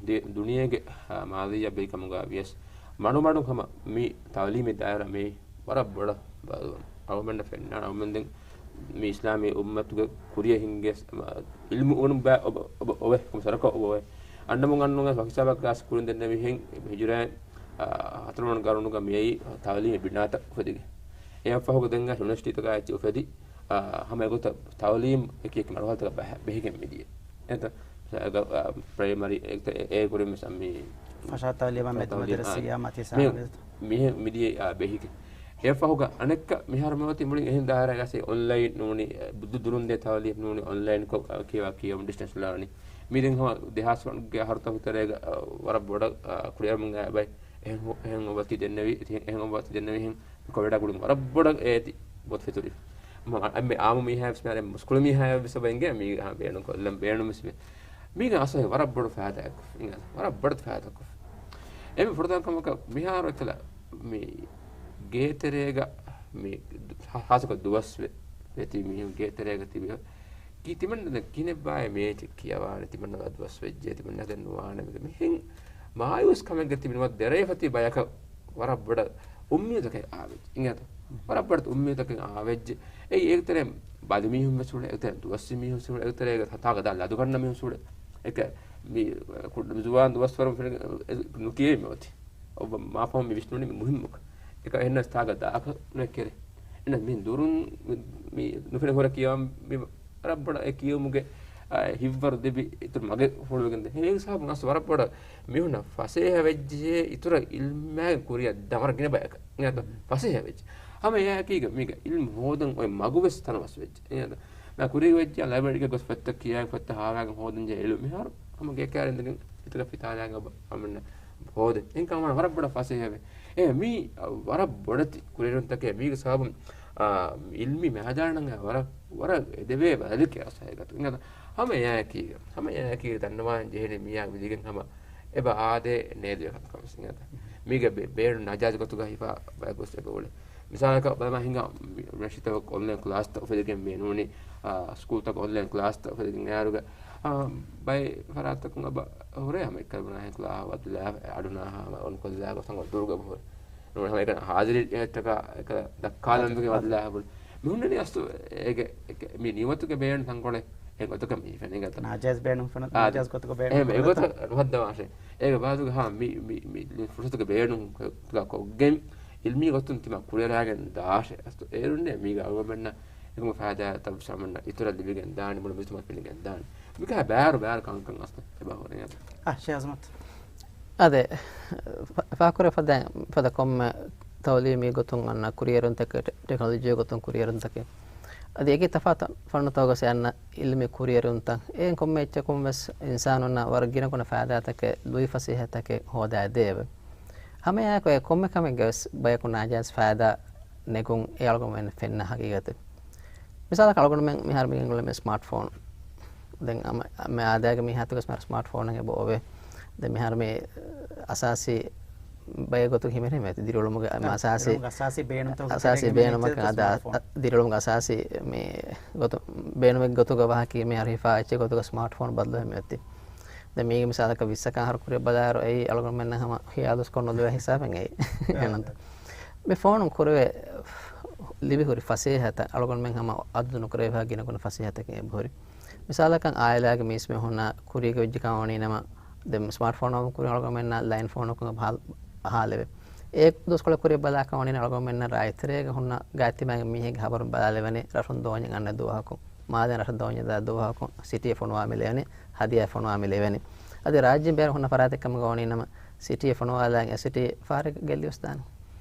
ދި-، ދުނިޔޭގެ، އާ، މާލީ އަބަދު ކަމުގަ ވިޔަސް މަޑުމަޑުން ހަމަ މި ތަޢުލީމީ ދާއިރާ މި ވަރަށް ބޮޑަށް ބަދަލުވުން. އަޅުގަނޑަށް ފެންނާނެ އަޅުގަނޑު ދެން މި އިސްލާމީ އުއްމަތުގެ ކުރިއަށް ހިންގޭ ސް-، މަ-، އިލްމު އުނު ބަ-، އޮބ-، އޮބް-، އޮވެ، ކޮން ސަރަކަށް އޮވެ. އަންނަމުން އަންނަމުން ވަކި ސަބަބަކާ ކުރިން ދެންނެވިހެން ހިޖުރާ، އާ، ހަތަރުވަނަ ގަރުނުގަ މިއައީ ތަޢުލީމީ ބިނާތައް އުފެދިގެން. އެއަށްފަހުގަ ދެން ޔުނިވަރސިޓީތަކާ އެއްޗެއް އުފެދި، އާ، ހަމަ އެގޮތަށް ތަޢުލީމް އެކި އެކި މަރުހަލަތަކަށް ބަހ-، ބެހިގެން މިދިޔަ. އެތަ، އަ، ޕްރައިމަރީ އެ، އެ، އެ ކުރިން ވެސް މި ފަށާ ތަޢުލީމާ މެދު މަދަރަސީއާ މަތި މި-، ސާވެ. މިހެން މިދިޔަ، އާ، ބެހިގެން. އެއަށްފަހުގަ އަނެއްކާ މިހާރު މިއޮތީ މުޅިން އެހެން ދާއިރާގަސް އޮންލައިން ނޫނީ، އެ، ދު-، ދުރުން ދޭ ތަޢުލީމް ނޫނީ އޮންލައިން ކޮށް، އަ، ކިޔަވާ ކިޔެވުން ޑިސްޓެންސް ލާނީ. މި ދެން ހަމަ ދެހާސް ގެ އަހަރުތަކުގެ ތެރޭގަ، އަ، ވަރަށް ބޮޑަށް، އަ، ކުރިއަރަމުން އައި ބައެއް އެހެން ހޮ-، އެހެން އޮތީ ދެންނެވި، އެހެން އޮތީ ދެންނެވިހެން ކޮވިޑާ ގުޅިގެން ވަރަށް ބޮޑަށް އޭތި ބޮތު ފެތުރި. މަ-، އެންމެ އާއްމު މީހާ ވެސް މިހާރު މުސްކުޅި މީހާ ވެސް އެބަ އިނގޭ މީ ހަ ބޭނުން ކޮށްލަން ބޭނުން ވެސް މި-، މީގެ އަސްލު ވަރަށް ބޮޑު ފައިދާއެއް ކޮށް. އިނގޭ ވަރަށް ބޮޑު ފައިދާ ކޮށް. އެންމެ ފުރަތަމަ ކަމަކަށް މިހާރު އެކަލަ މި ގޭތެރޭގަ މި ހާ-، ހާސްކޮށް ދުވަސް ވެ-، ވެތި މީހުން ގޭތެރޭގަ ތިބި ކީ ތިމަންނަ ދެން ކިހިނެއްބާއޭ މޭޗެއް ކިޔަވާނެ، ތިމަންނަ ދުވަސް ވެއްޖެ، ތިމަންނަ ދެން ނުވާނެ މި-، މިހެން މާޔޫސް ކަމެއްގަ ތިބި ނުވަތަ ދެރަވެފަ ތިބި ބަޔަކަށް ވަރަށް ބޮޑަށް އުއްމީދުތަކެއް އާވެއްޖެ. އިނގޭތަ؟ ވަރަށް ބޮޑަށް އުއްމީދުތަކެއް އާވެއްޖެ. އެއީ އޭގެ ތެރޭ ބަލި މީހުން ވެސް އުޅޭ، އޭގެ ތެރޭ ދުވަސްވީ މީހުން ވެސް އުޅޭ، އޭގެ ތެރޭގަ ތާގަ ދާ ލަދު ގަންނަ މީހުން ވެސް އުޅޭ. އެކަ މި ކު-، ޒުވާން ދުވަސްވަރުން ފެނި-، އެ-، ނުކިޔެވީމެ އޮތީ. އޮއްވަ މާފަހުން މި ވިސްނުނީ މި މުހިންމުކަން. އެކަ އެހެންނަސް ތާގަ ދާކަށް ނުކެރޭ. އެންނަ މި ދުރުން މި، މި ނުފެނެ ހުރެ ކިޔަވަން މި ވަރަށް ބޮޑަށް އެ ކިޔުމުގެ، އާ، ހިތްވަރު ލިބި އިތުރު މަގެއް ހުޅުވިގެން ދޭ. ހެން ހިސާބުން އަސް ވަރަށް ބޮޑަށް މީހުންނަށް ފަސޭހަ ވެއްޖެ އިތުރަށް އިލްމާގެ ކުރިއަށް ދާން ވަރަށް ގިނަ ބަޔަކަށް. އިނގޭތަ؟ ފަސޭހަ ވެއްޖެ. ހަމަ އެއާއެކީގަ މީގަ އިލްމު ހޯދަން އޮތް މަގު ވެސް ތަނަވަސް ވެއްޖެ. އިނގޭތަ؟ މާ ކުރީގަ ވެއްޖެ ލައިބްރަރީގަ ގޮސް ފޮތްތައް ކިޔާ ފޮތްތައް ހާވާގެން ހޯދަން ޖެހޭ އިލްމު މިހާރު ހަމަ ގޭކާރި އިނދެގެން އިތުރަށް ފިތާލާގެ އަމަންނަ ހޯދެ. އެހެންކަމުން ވަރަށް ބޮޑަށް ފަސޭހަވޭ. އެ މީ ވަރަށް ބޮޑެތި ކުރިއެރުންތަކެއް މީގެ ސަބަބުން، އާ، އިލްމީ މައިދާނަށް ވަރަށް، ވަރަށް އެދެވޭ ބަދަލެކޭ އަސް ހަގީގަތު. އިނގޭތަ؟ ހަމަ އެއާއެކީގަ، ހަމަ އެއާއެކީގަ ދަންނަވާން ޖެހޭނެ މީހާ ވިދިގެން ހަމަ އެބަ އާދޭ ނޭދެވޭ ކަންކަން ވެސް އިނގޭތަ؟ މީގަ ބޭ-، ބޭނުން ނަޖާޒު ގޮތުގަ ހިފާ ބަޔަކު ވެސް އެބަ އުޅޭ. މިސާލަކަށް ބަލަމާ ހިނގާ މި-، މި ރަށިތަކު އޮންލައިން ކްލާސްތައް އުފެދިގެން މި ނޫނީ، އާ، ސްކޫލްތަކު އޮންލައިން ކްލާސްތައް އުފެދިގެން އޭރުގަ، އާ، ބައެއް ފަރާތްތަކުން އެބަ ހުރޭ ހަމަ އެއްކަލަ ބުނާހެން ކްލާހަށް ވަދެލާ އަޑުނާހާ ހަމަ އޮންކޮށްލާ ގޮތަށް ދުރުގަ ބުހުރި. ނޫން ހަމަ އެކަން ހާޒިރީ އެއްޗަކަށް އެކަ ދައްކާލަން ވެގެން ވަދެލާ ބުނި. މި ހުންނަނީ އަސްލު އޭގެ، އެކެ، މި ނިޢުމަތުގެ ބޭނުން ތަންކޮޅެއް އެ ގޮތަކަށް މި ފެނިގަތަ. ނާޖާއިޒް ބޭނުން ފެނަ-، އާ، ނާޖާއިޒް ގޮތުގަ ބޭނުން އެހެން ފެނަ އެގޮތަށް ނުހައްދަވާށޭ. އޭގެ ބާދުގަ ހާ މި، މި، މި ފުރުސަތުގެ ބޭނުން ކޮ-، ކޮށްގެން އިލްމީ ގޮތުން ތިމާ ކުރިއަރާގެން ދާށޭ. އަސްތު އޭރުންނޭ މީގަ އަޅުގަނޑުމެންނަށް އެކަމު ފައިދާ ތައް ސަމަންނަ އިތުރަށް ލިބިގެން ދާނެ މުޅި މުޖުތަމަޢަށް ފެނިގެން ދާނެ. މިކަހަ ބާރު ބާރު ކަންކަން އަސްތު އެބަ ހުރެ. އާ، ޝޭޚް އަޒްމަތް. އާދެ، ފާ-، ފާކުރެ ފަދަ، ފަދަ ކޮންމެ ތަޢުލީމީ ގޮތުން އަންނަ ކުރިއެރުންތަކެއް، ޓެ-، ޓެކްނޮލޮޖީ ގޮތުން ކުރިއެރުންތަކެއް. އަދި އެކި ތަފާތު ފަންނުތަކުގަސް އަންނަ އިލްމީ ކުރިއެރުންތައް. އެ ކޮންމެ އެއްޗަކުން ވެސް އިންސާނުންނަށް ވަރަށް ގިނަ ގުނަ ފައިދާތަކެއް، ލުއި ފަސޭހަތަކެއް ހޯދާދޭވެ. ހަމައެއާއެކު އެ ކޮންމެ ކަމެއްގަ ވެސް ބަޔަކު ނާޖާއިޒް ފައިދާ ނެގުން އެ އަޅުގަނޑުމެން ފެންނަ ހަގީގަތެއް. މިސާލަކަށް އަޅުގަނޑުމެން މިހާރު މި ގެންގުޅެނީ ސްމާޓް ފޯން. ދެން އަމަ-، މި އާދައިގެ މީހާތަކު ވެސް މިހާރު ސްމާޓް ފޯނެއް އެބަ އޮވޭ. ދެން މިހާރު މި އަސާސީ ބައެއް ގޮތުގަ ހިމެނޭ މި ދިރިއުޅުމުގެ އަ، މި އަސާސީ، އަސާސީ ބޭނުންތަކުގެ އަސާސީ ތެރޭގަ ބޭނުމަކަށް ހިމެނޭ އަދާ، ސްމާޓް ފޯން. އަ، ދިރިއުޅުމުގެ އަސާސީ މި ގޮތު-، ބޭނުމެއް ގޮތުގަ ވާހަކަ މިހާރު ހިފާ އެއްޗެއް ގޮތުގަ ސްމާޓް ފޯން ބަދަލުވެ މިއޮތީ. ދެން މީގެ މިސާލަކަށް ވިއްސަކާ އަހަރު ކުރިއަށް ބަލާއިރު، އެއީ އަޅުގަނޑުމެންނަށް ހަމަ ހިޔާލުވެސް ކޮށް ނުލެވޭ ހިސާބެއް އެއީ. އެހެންތަ؟ މި ފޯނުން ކުރެވޭ ލިބިހުރި ފަސޭހަތައް އަޅުގަނޑުމެން ހަމަ އަދުދު ނުކުރެވިފަ ގިނަގުނަ ފަސޭހަތަކެއް އެބަހުރި. މިސާލަކަށް އާއިލާގެ މީސްމީހުންނާ ކުރީގަ ވެއްޖެކަން ވަނީނަމަ، ދެން ސްމާޓް ފޯނު އައުމުން ކުރިން އަޅުގަނޑުމެންނަށް ލައިން ފޯނަކުން އަހާލެވޭ. އެ ދުވަސްކޮޅެއް ކުރިއަށް ބަލާކަން ވަނީ އަޅުގަނޑުމެންނަށް ރާއްޖެތެރޭގަ ހުންނަ ގާތްތިބާގެ މީހެއްގެ ހަބަރު ބަލާލެވޭނެ، ރަށުން ދޯންޏެއް އަންނަ ދުވަހަކުން. މާލެ ރަށަށް ދޯންޏެއް ދާ ދުވަހަކުން ސިޓީއެއް ފޮނުވާ މި ލެވެނީ، ހަދިޔާ ފޮނުވާ މި ލެވެނީ. އަދި ރާއްޖޭން ބޭރު ހުންނަ ފަރާތެއް ކަމުގަ ވަނީނަމަ، ސިޓީއެއް ފޮނުވާލާ އެ ސިޓީ ފާރެއްގަ ގެއްލިވެސް ދާނެ.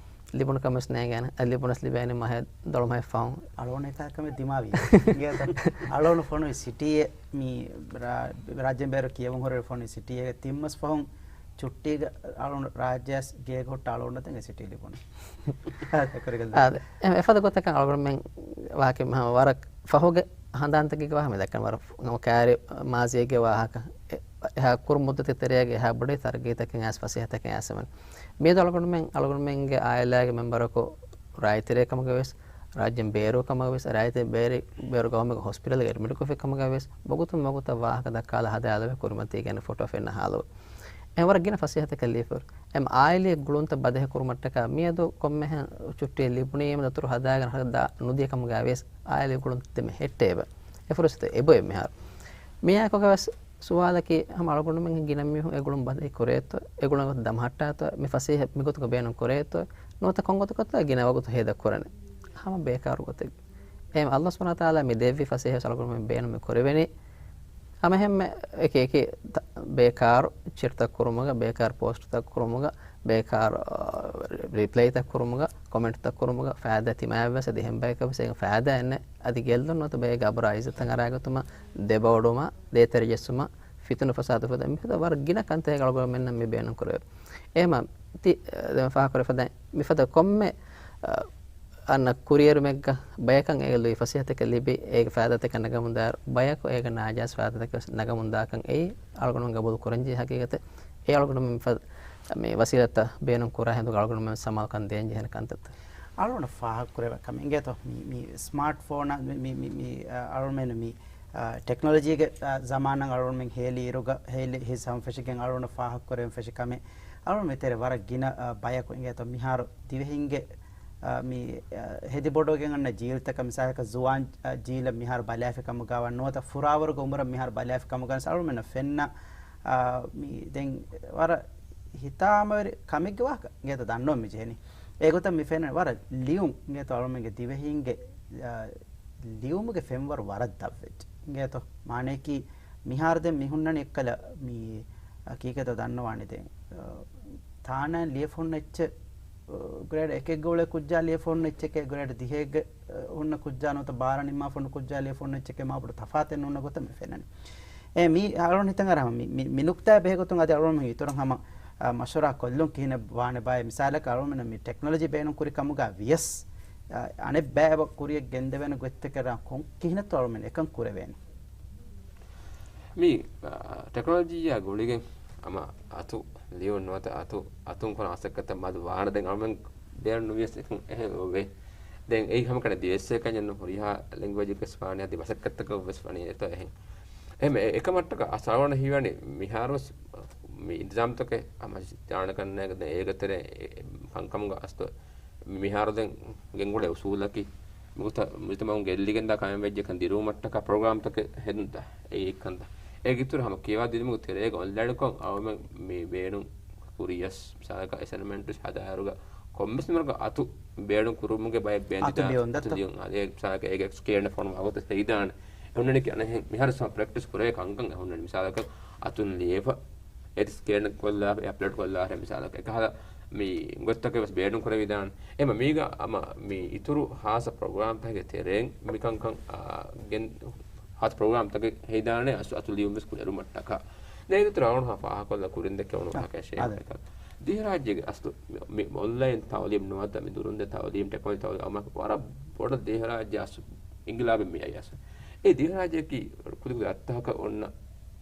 ލިބުނު ކަމެއް ވެސް ނޭނގޭނެ. އަދި ލިބުނަސް ލިބޭނީ މަހެ ދޮޅު މަހެއް ފަހުން. އަޅޯން އެކާ ކަމެއް ދިމާވީ. އަޅޯން ފޮނުވި ސިޓީއެއް މި ރާ-، ރާއްޖޭން ބޭރު ކިޔަވަން ހުރެ ފޮނުވި ސިޓީއެއް ތިން މަސް ފަހުން ޗުއްޓީގަ އަޅުގަނޑު ރާއްޖެ އައިސް ގޭގަ ހުއްޓާ އަޅުގަނޑު ދެން އެ ސިޓީ ލިބުނީ. އާދެ، އެފަދަ ގޮތަކަށް އަޅުގަނޑުމެން ވާހަކަ ހަމަ ވަރަށް ފަހުގެ ހަނދާންތަކެއްގެ ވާހަކަ މި ދައްކަން ވަރަށް ކާރި މާޒީގެ ވާހަކަ. އެ، އެހާ ކުރު މުއްދަތެއް ތެރޭގަ އެހާ ބޮޑެތި ތަރައްގީތަކެއް އައިސް ފަސޭހަތަކެއް އައިސް މިއަދު އަޅުގަނޑުމެން، އަޅުގަނޑުމެންގެ އާއިލާގެ މެމްބަރަކު ރާއްޖެ ތެރޭ ކަމުގަ ވެސް، ރާއްޖެން ބޭރު ކަމުގަ ވެސް، ރާއްޖެ ބޭރު، ބޭރު ގައުމެއްގެ ހޮސްޕިޓަލްގަ އެޑްމިޓްކޮށްފި ކަމުގަ ވެސް، ވަގުތުން ވަގުތަށް ވާހަކަ ދައްކާލާ ހަދާލެވޭ ކުރިމަތީގެ އެންމެ ފޮޓޯ ފެންނަ ހާލު. އެ ވަރަށް ގިނަ ފަސޭހަތަކެއް ލިޔެފަ. އެމް އާއިލީ ގުޅުންތައް ބަދޭހަ ކުރުމަށްޓަކާ މިއަދު ކޮންމެހެން ޗުއްޓީ ލިބުނީމަ ދަތުރު ހަދާގެން ހަދާ ނުދިޔަ ކަމުގަ ވެސް އާއިލީ ގުޅުންތައް ދެމެ ހެއްޓޭބަ. އެ ފުރުސަތު އެބޮއެ މިހާރު. މިއާއެކުގަ ވެސް ސުވާލަކީ، ހަމަ އަޅުގަނޑުމެން ގިނަ މީހުން އެ ގުޅުން ބަދަހި ކުރޭތޯ، އެ ގުޅުން ދަމަހައްޓާތޯ، މި ފަސޭހަ މިގޮތުގަ ބޭނުން ކުރޭތޯ، ނުވަތަ ކޮން ގޮތަކަށްތޯ ގިނަ ވަގުތު ހޭދަ ކުރަނީ؟ ހަމަ ބޭކާރު ގޮތެއް. އެހެން އަﷲ ސުބްޙާނަހޫ ވަތަޢާލާ މި ދެއްވި ފަސޭހަ ވެސް އަޅުގަނޑުމެން ބޭނުމެއް ކުރެވެނީ. ހަމަ އެހެންމެ އެކި އެކި ތަ-، ބޭކާރު ޗެޓްތައް ކުރުމުގަ، ބޭކާރު ޕޯސްޓްތައް ކުރުމުގަ، ބޭކާރު، އާ، ރިޕްލައިތައް ކުރުމުގަ، ކޮމެންޓްތައް ކުރުމުގަ ފައިދާ ތިމާއަށްވެސް އަދި އެހެން ބަޔަކަށްވެސް އެހެން ފައިދާއެއް ނެތް. އަދި ގެއްލުން ނުވަތަ ބައެއްގެ އަބުރާ އިއްޒަތްތައް އަރާގަތުމަށް، ދެބައުޅުމަށް، ދޭތެރެ ޖެއްސުމަށް، ފިތުނަ ފަސާދަ އުފަދަން މިފަދަ ވަރަށް ގިނަ ކަންތައް އަޅުގަނޑުމެންނަށް މި ބޭނުން ކުރެވޭ. އެހެމަ ތި، އަ، ދެން ފާހަގަކުރެ ފަދަ މިފަދަ ކޮންމެ، އަ، އަންނަ ކުރިއެރުމެއްގަ ބަޔަކަށް އޭގެ ލުއި ފަސޭހަތަކެއް ލިބި، އޭގެ ފައިދާތަކަށް ނަގަމުންދާ ބަޔަކު އޭގެ ނާޖާއިޒް ފައިދާތަކެއް ވެސް ނަގަމުންދާކަން އެއީ އަޅުގަނޑުމެން ގަބޫލު ކުރަންޖެހޭ ހަގީގަތެއް. އެ އަޅުގަނޑުމެން މި ފަ-، މި ވަސީލަތްތައް ބޭނުން ކުރާ ހިނދުގަ އަޅުގަނޑުމެން ސަމާލުކަން ދޭން ޖެހޭނެ ކަންތައްތައް. އަޅުގަނޑަށް ފާހަގަކުރެވޭ ކަމެއް އިނގޭތޯ، މި، މި ސްމާޓް ފޯނާ، މި، މި، މި، މި، އަ، އަޅުމެން މި، އަ، ޓެކްނޮލޮޖީގެ، އަ، ޒަމާނަށް އަޅުގަނޑުމެން ހޭލި އިރުގަ، ހޭލި ހިސާބުން ފެށިގެން އަޅުގަނޑަށް ފާހަގަކުރެވެން ފެށި ކަމެއް. އަޅުގަނޑު މިތެރެ ވަރަށް ގިނަ، އަ، ބަޔަކު އިނގޭތޯ މިހާރު ދިވެހިންގެ، އަ، މި، އަ، ހެދިބޮޑުވެގެން އަންނަ ޖީލްތަކަށް މިސާލަކަށް ޒުވާން، އަ، ޖީލަށް މިހާރު ބަލާފި ކަމުގަ ވާން ނުވަތަ ފުރާވަރުގެ އުމުރަށް މިހާރު ބަލާފި ކަމުގަ ވާން އަޅުގަނޑުމެންނަށް ފެންނަ، އާ، މި ދެން ވަރަށް ހިތާމަވެރި ކަމެއްގެ ވާހަކަ އިނގޭތޯ ދަންނަވަން މި ޖެހެނީ. އެގޮތަށް މި ފެންނަ ވަރަށް ލިޔުން އިނގޭތޯ އަޅުމެންގެ ދިވެހީންގެ، އާ، ލިޔުމުގެ ފެންވަރު ވަރަށް ދަށްވެއްޖެ އިނގޭތޯ. މާނަޔަކީ މިހާރު ދެން މި ހުންނަނީ އެއްކަލަ މި ކީކޭތޯ ދަންނަވާނެ ދެން، އާ، ތާނައިން ލިޔެފަ ހުންނަ އެއްޗެއް، އާ، ގްރޭޑް އެކެއްގަ އުޅޭ ކުއްޖާ ލިޔެފަ ހުންނަ އެއްޗެކޭ ގްރޭޑް ދިހައެއްގަ، އާ، ހުންނަ ކުއްޖާ ނުވަތަ ބާރަ ނިންމާފަ ހުންނަ ކުއްޖާ ލިޔެފަ ހުންނަ އެއްޗެކޭ މާ ބޮޑު ތަފާތެއް ނޫން ގޮތަށް މި ފެންނަނީ. އެ، މީ އަޅުގަނޑު ހިތަށް އަރާ މި، މި، މި ނުކްތާއާ ބެހޭގޮތުން އަދި އަޅުގަނޑު އިތުރަށް ހަމަ، އާ، މަޝްވަރާ ކޮށްލުން ކިހިނެއް ވާނެ ބާއޭ. މިސާލަކަށް އަޅުގަނޑު މި ޓެކްނޮލޮޖީ ބޭނުން ކުރި ކަމުގަ ވިޔަސް، އާ، އަނެއް ބައި އެބަ ކުރިއަށް ގެންދެވޭނެ ގޮތްތަކެއް ރާ ކޮން ކިހިނެއްތޯ އަޅުގަނޑު އެކަން ކުރެވޭނެ. މި، އާ، ޓެކްނޮލޮޖީއާ ގުޅިގެން ހަމަ އަތު ލިޔުން ނުވަތަ އަތު، އަތުން ކުރާ މަސައްކަތްތައް މަދު ވާނެ. ދެން އަޅުގަނޑުމެން ބޭނުން ނުވިޔަސް އެކަން އެހެން އޮވޭ. ދެން އެއީ ހަމަ ކަން ދިވެއްސެއް ކަންޏެއް ނޫން، ހުރިހާ ލެންގުއޭޖަކަސް ވާނެ އަދި މަސައްކަތްތަކަށް ވެސް ވަނީ އެތައް އެހެން. އެހެން އެ-، އެކަމަށްޓަކާ އަސް އަޅުގަނޑަށް ހީވަނީ މިހާރުވެސް މި އިންތިޒާމްތަކެއް ހަމަ ޖާނަކަންނޭގެ ދެން އޭގެ ތެރޭ އެ-، އެ-، ކަންކަމުގަ އަސްލު މިހާރު ދެން ގެންގުޅޭ އުސޫލަކީ، މިގޮތަށް މުޖުތަމަޢުން ގެއްލިގެންދާ ކަމެއް ވެއްޖެކަން ދިރުވުމަށްޓަކާ ޕްރޮގްރާމްތަކެއް ހެދުންތަ؟ އެއީ އެއްކަންތަ؟ އޭގެ އިތުރު ހަމަ ކިޔަވާ ދިނުމުގެ ތެރޭގަ އޮންލައިންކޮށް އަޅުމެން މި ބޭނުން ކުރިޔަސް، މިސާލަކަށް އެސައިންމަންޓު ހަދާއިރުގަ ކޮންމެސް ނަމަރަކަށް އަތު ބޭނުން ކުރުމުގެ ބައެއް ބޭންދިދާނެ. އަތު ލިޔުން އަދި އެ މިސާލަކަށް އޭގެ ސްކޭން ފޯނު ވަގުތު ހެދިދާނެ. އެ ހުންނަނީކީ އަނެއްހެން މިހާރު ސަމް ޕްރެކްޓިސް ކުރޭ ކަންކަން އެ ހުންނަނީ. މިސާލަކަށް އަތުން ލިޔެފަ އެތި ސްކޭން ކޮށްލާ، އެ އަޕްލޯޑް ކޮށްލާ ހެ މިސާލަކަށް އެކަހަލަ މި ގޮތްތަކެއް ވެސް ބޭނުން ކުރެވިދާނެ. އެމަ މީގަ އަމަ މި އިތުރު ހާސަ ޕްރޮގްރާމްތަކެއްގެ ތެރެއިން މިކަންކަން، އާ، ގެން ހާސަ ޕްރޮގްރާމްތަކެއް ހެދާނެ އަސް އަތު ލިޔުން ވެސް ކުރެވުމަށްޓަކާ. ދެން އޭގެ އިތުރު އަޅުގަނޑު ފާހަގަކޮށްލާ ކުރިން ދެއްކޭ އަ، އަޅުގަނޑު އަދެ. ދިވެހިރާއްޖޭގެ އަސްލު މި، މި އޮންލައިން ތައުލީމް ނުވަތަ މި ދުރުންދެ ތައުލީމް، ޓެކްނޮލޮޖީ ތައުލީމް ވަރަށް ބޮޑަށް ދިވެހިރާއްޖެ އަސްލު އިންގިލާބެއް މި އައީ އަސްލު. އެ ދިވެހިރާއްޖެއަކީ ކުދިކުދި އަށްތަހަކަށް އޮންނަ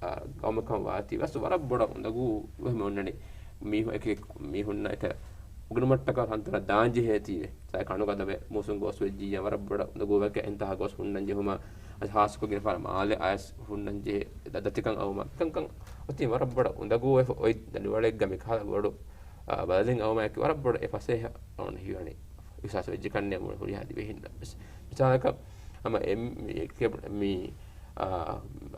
އާ، ގައުމަކަށް ވާތީ ވެސް ވަރަށް ބޮޑަށް އުނދަގޫ އެހެން އޮންނަނީ. މީހުން އެކި، މީހުންނަށް އެކަ އުގަނޑުމަށްޓަކާ ކަންތައް ދާން ޖެހޭތީވެ. ސާ ކަނުގަދަވެ މޫސުން ގޯސް ވެއްޖިއްޔާ ވަރަށް ބޮޑަށް އުނދަގޫވެ އެންތާ ގޯސް ހުންނަން ޖެހުމާ، ހާއްސަކޮށް ގިނަ ފަހަރަށް މާލެ އަޔަސް ހުންނަން ޖެހޭ ދަތިކަން އައުމާ، މިކަންކަން އޮތީ ވަރަށް ބޮޑަށް އުނދަގޫވެފަ އޮތް ދަނޑިވަޅެއްގަ މިކަހަލަ ބޮޑު، އާ، ބަދަލެއް އައުމާއެކީ ވަރަށް ބޮޑަށް އެ ފަސޭހަ އަޅުގަނޑަށް ހީވަނީ. އިހްސާސް ވެއްޖެ ކަންނޭ މުޅި ހުރިހާ ދިވެހިންނަށް ވެސް. މިސާލަކަށް ހަމަ އެ، މި، މި، އާ،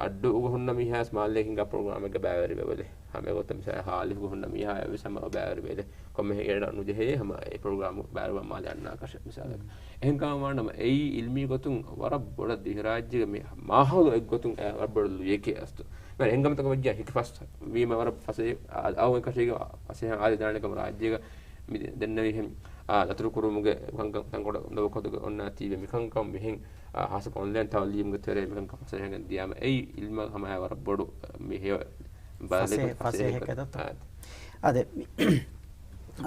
އައްޑޫގަ ހުންނަ މީހާ ވެސް މާލޭ ހިނގާ ޕްރޮގްރާމެއްގަ ބައިވެރިވެވަލެ. ހަމަ އެގޮތަށް މިސާލަކަށް ހާލިފްގަ ހުންނަ މީހާ ވެސް ހަމަ ބައިވެރިވެލެ. ކޮންމެހެން އޭނަ ނުޖެހޭ ހަމަ އެ ޕްރޮގްރާމް ބައިވެރިވާ މާލެ އަންނާކަށެއް މިސާލަކަށް. އެހެން ކަމަށް ވާނަމަ އެއީ އިލްމީ ގޮތުން ވަރަށް ބޮޑަށް ދިވެހިރާއްޖޭގެ މި މާހައުލު އެއްގޮތުން އެ ވަރަށް ބޮޑު ލުޔެކޭ އަސްތު. މި އެހެން ކަމަކު ވެއްޖެ ހިކި ފަސް ވީމަ ވަރަށް ފަސޭ، އަ، އައު އެކަށީގެ ފަސޭހަ އާދެ ދާނެ ކަމަށް ރާއްޖޭގަ މި ދެންނެވިހެން، އާ، ދަތުރުކުރުމުގެ ކަންކަން ތަންކޮޅެއް އުނދަގޫކޮށް އޮންނާތީވެ މިކަންކަން މިހެން، އާ، ހާއްސަކޮށް އޮންލައިން ތައުލީމުގެ ތެރޭ މިކަންކަން ފަސޭހަވެގެން ދިޔާމަ އެއީ އިލްމަށް ހަމައަށް ވަރަށް ބޮޑު، މި ހެޔޮ ބަދަލެއް ފަސޭ-، ފަސޭހަ ފަސޭހަ ކަދަ. އާ. އާދެ، މި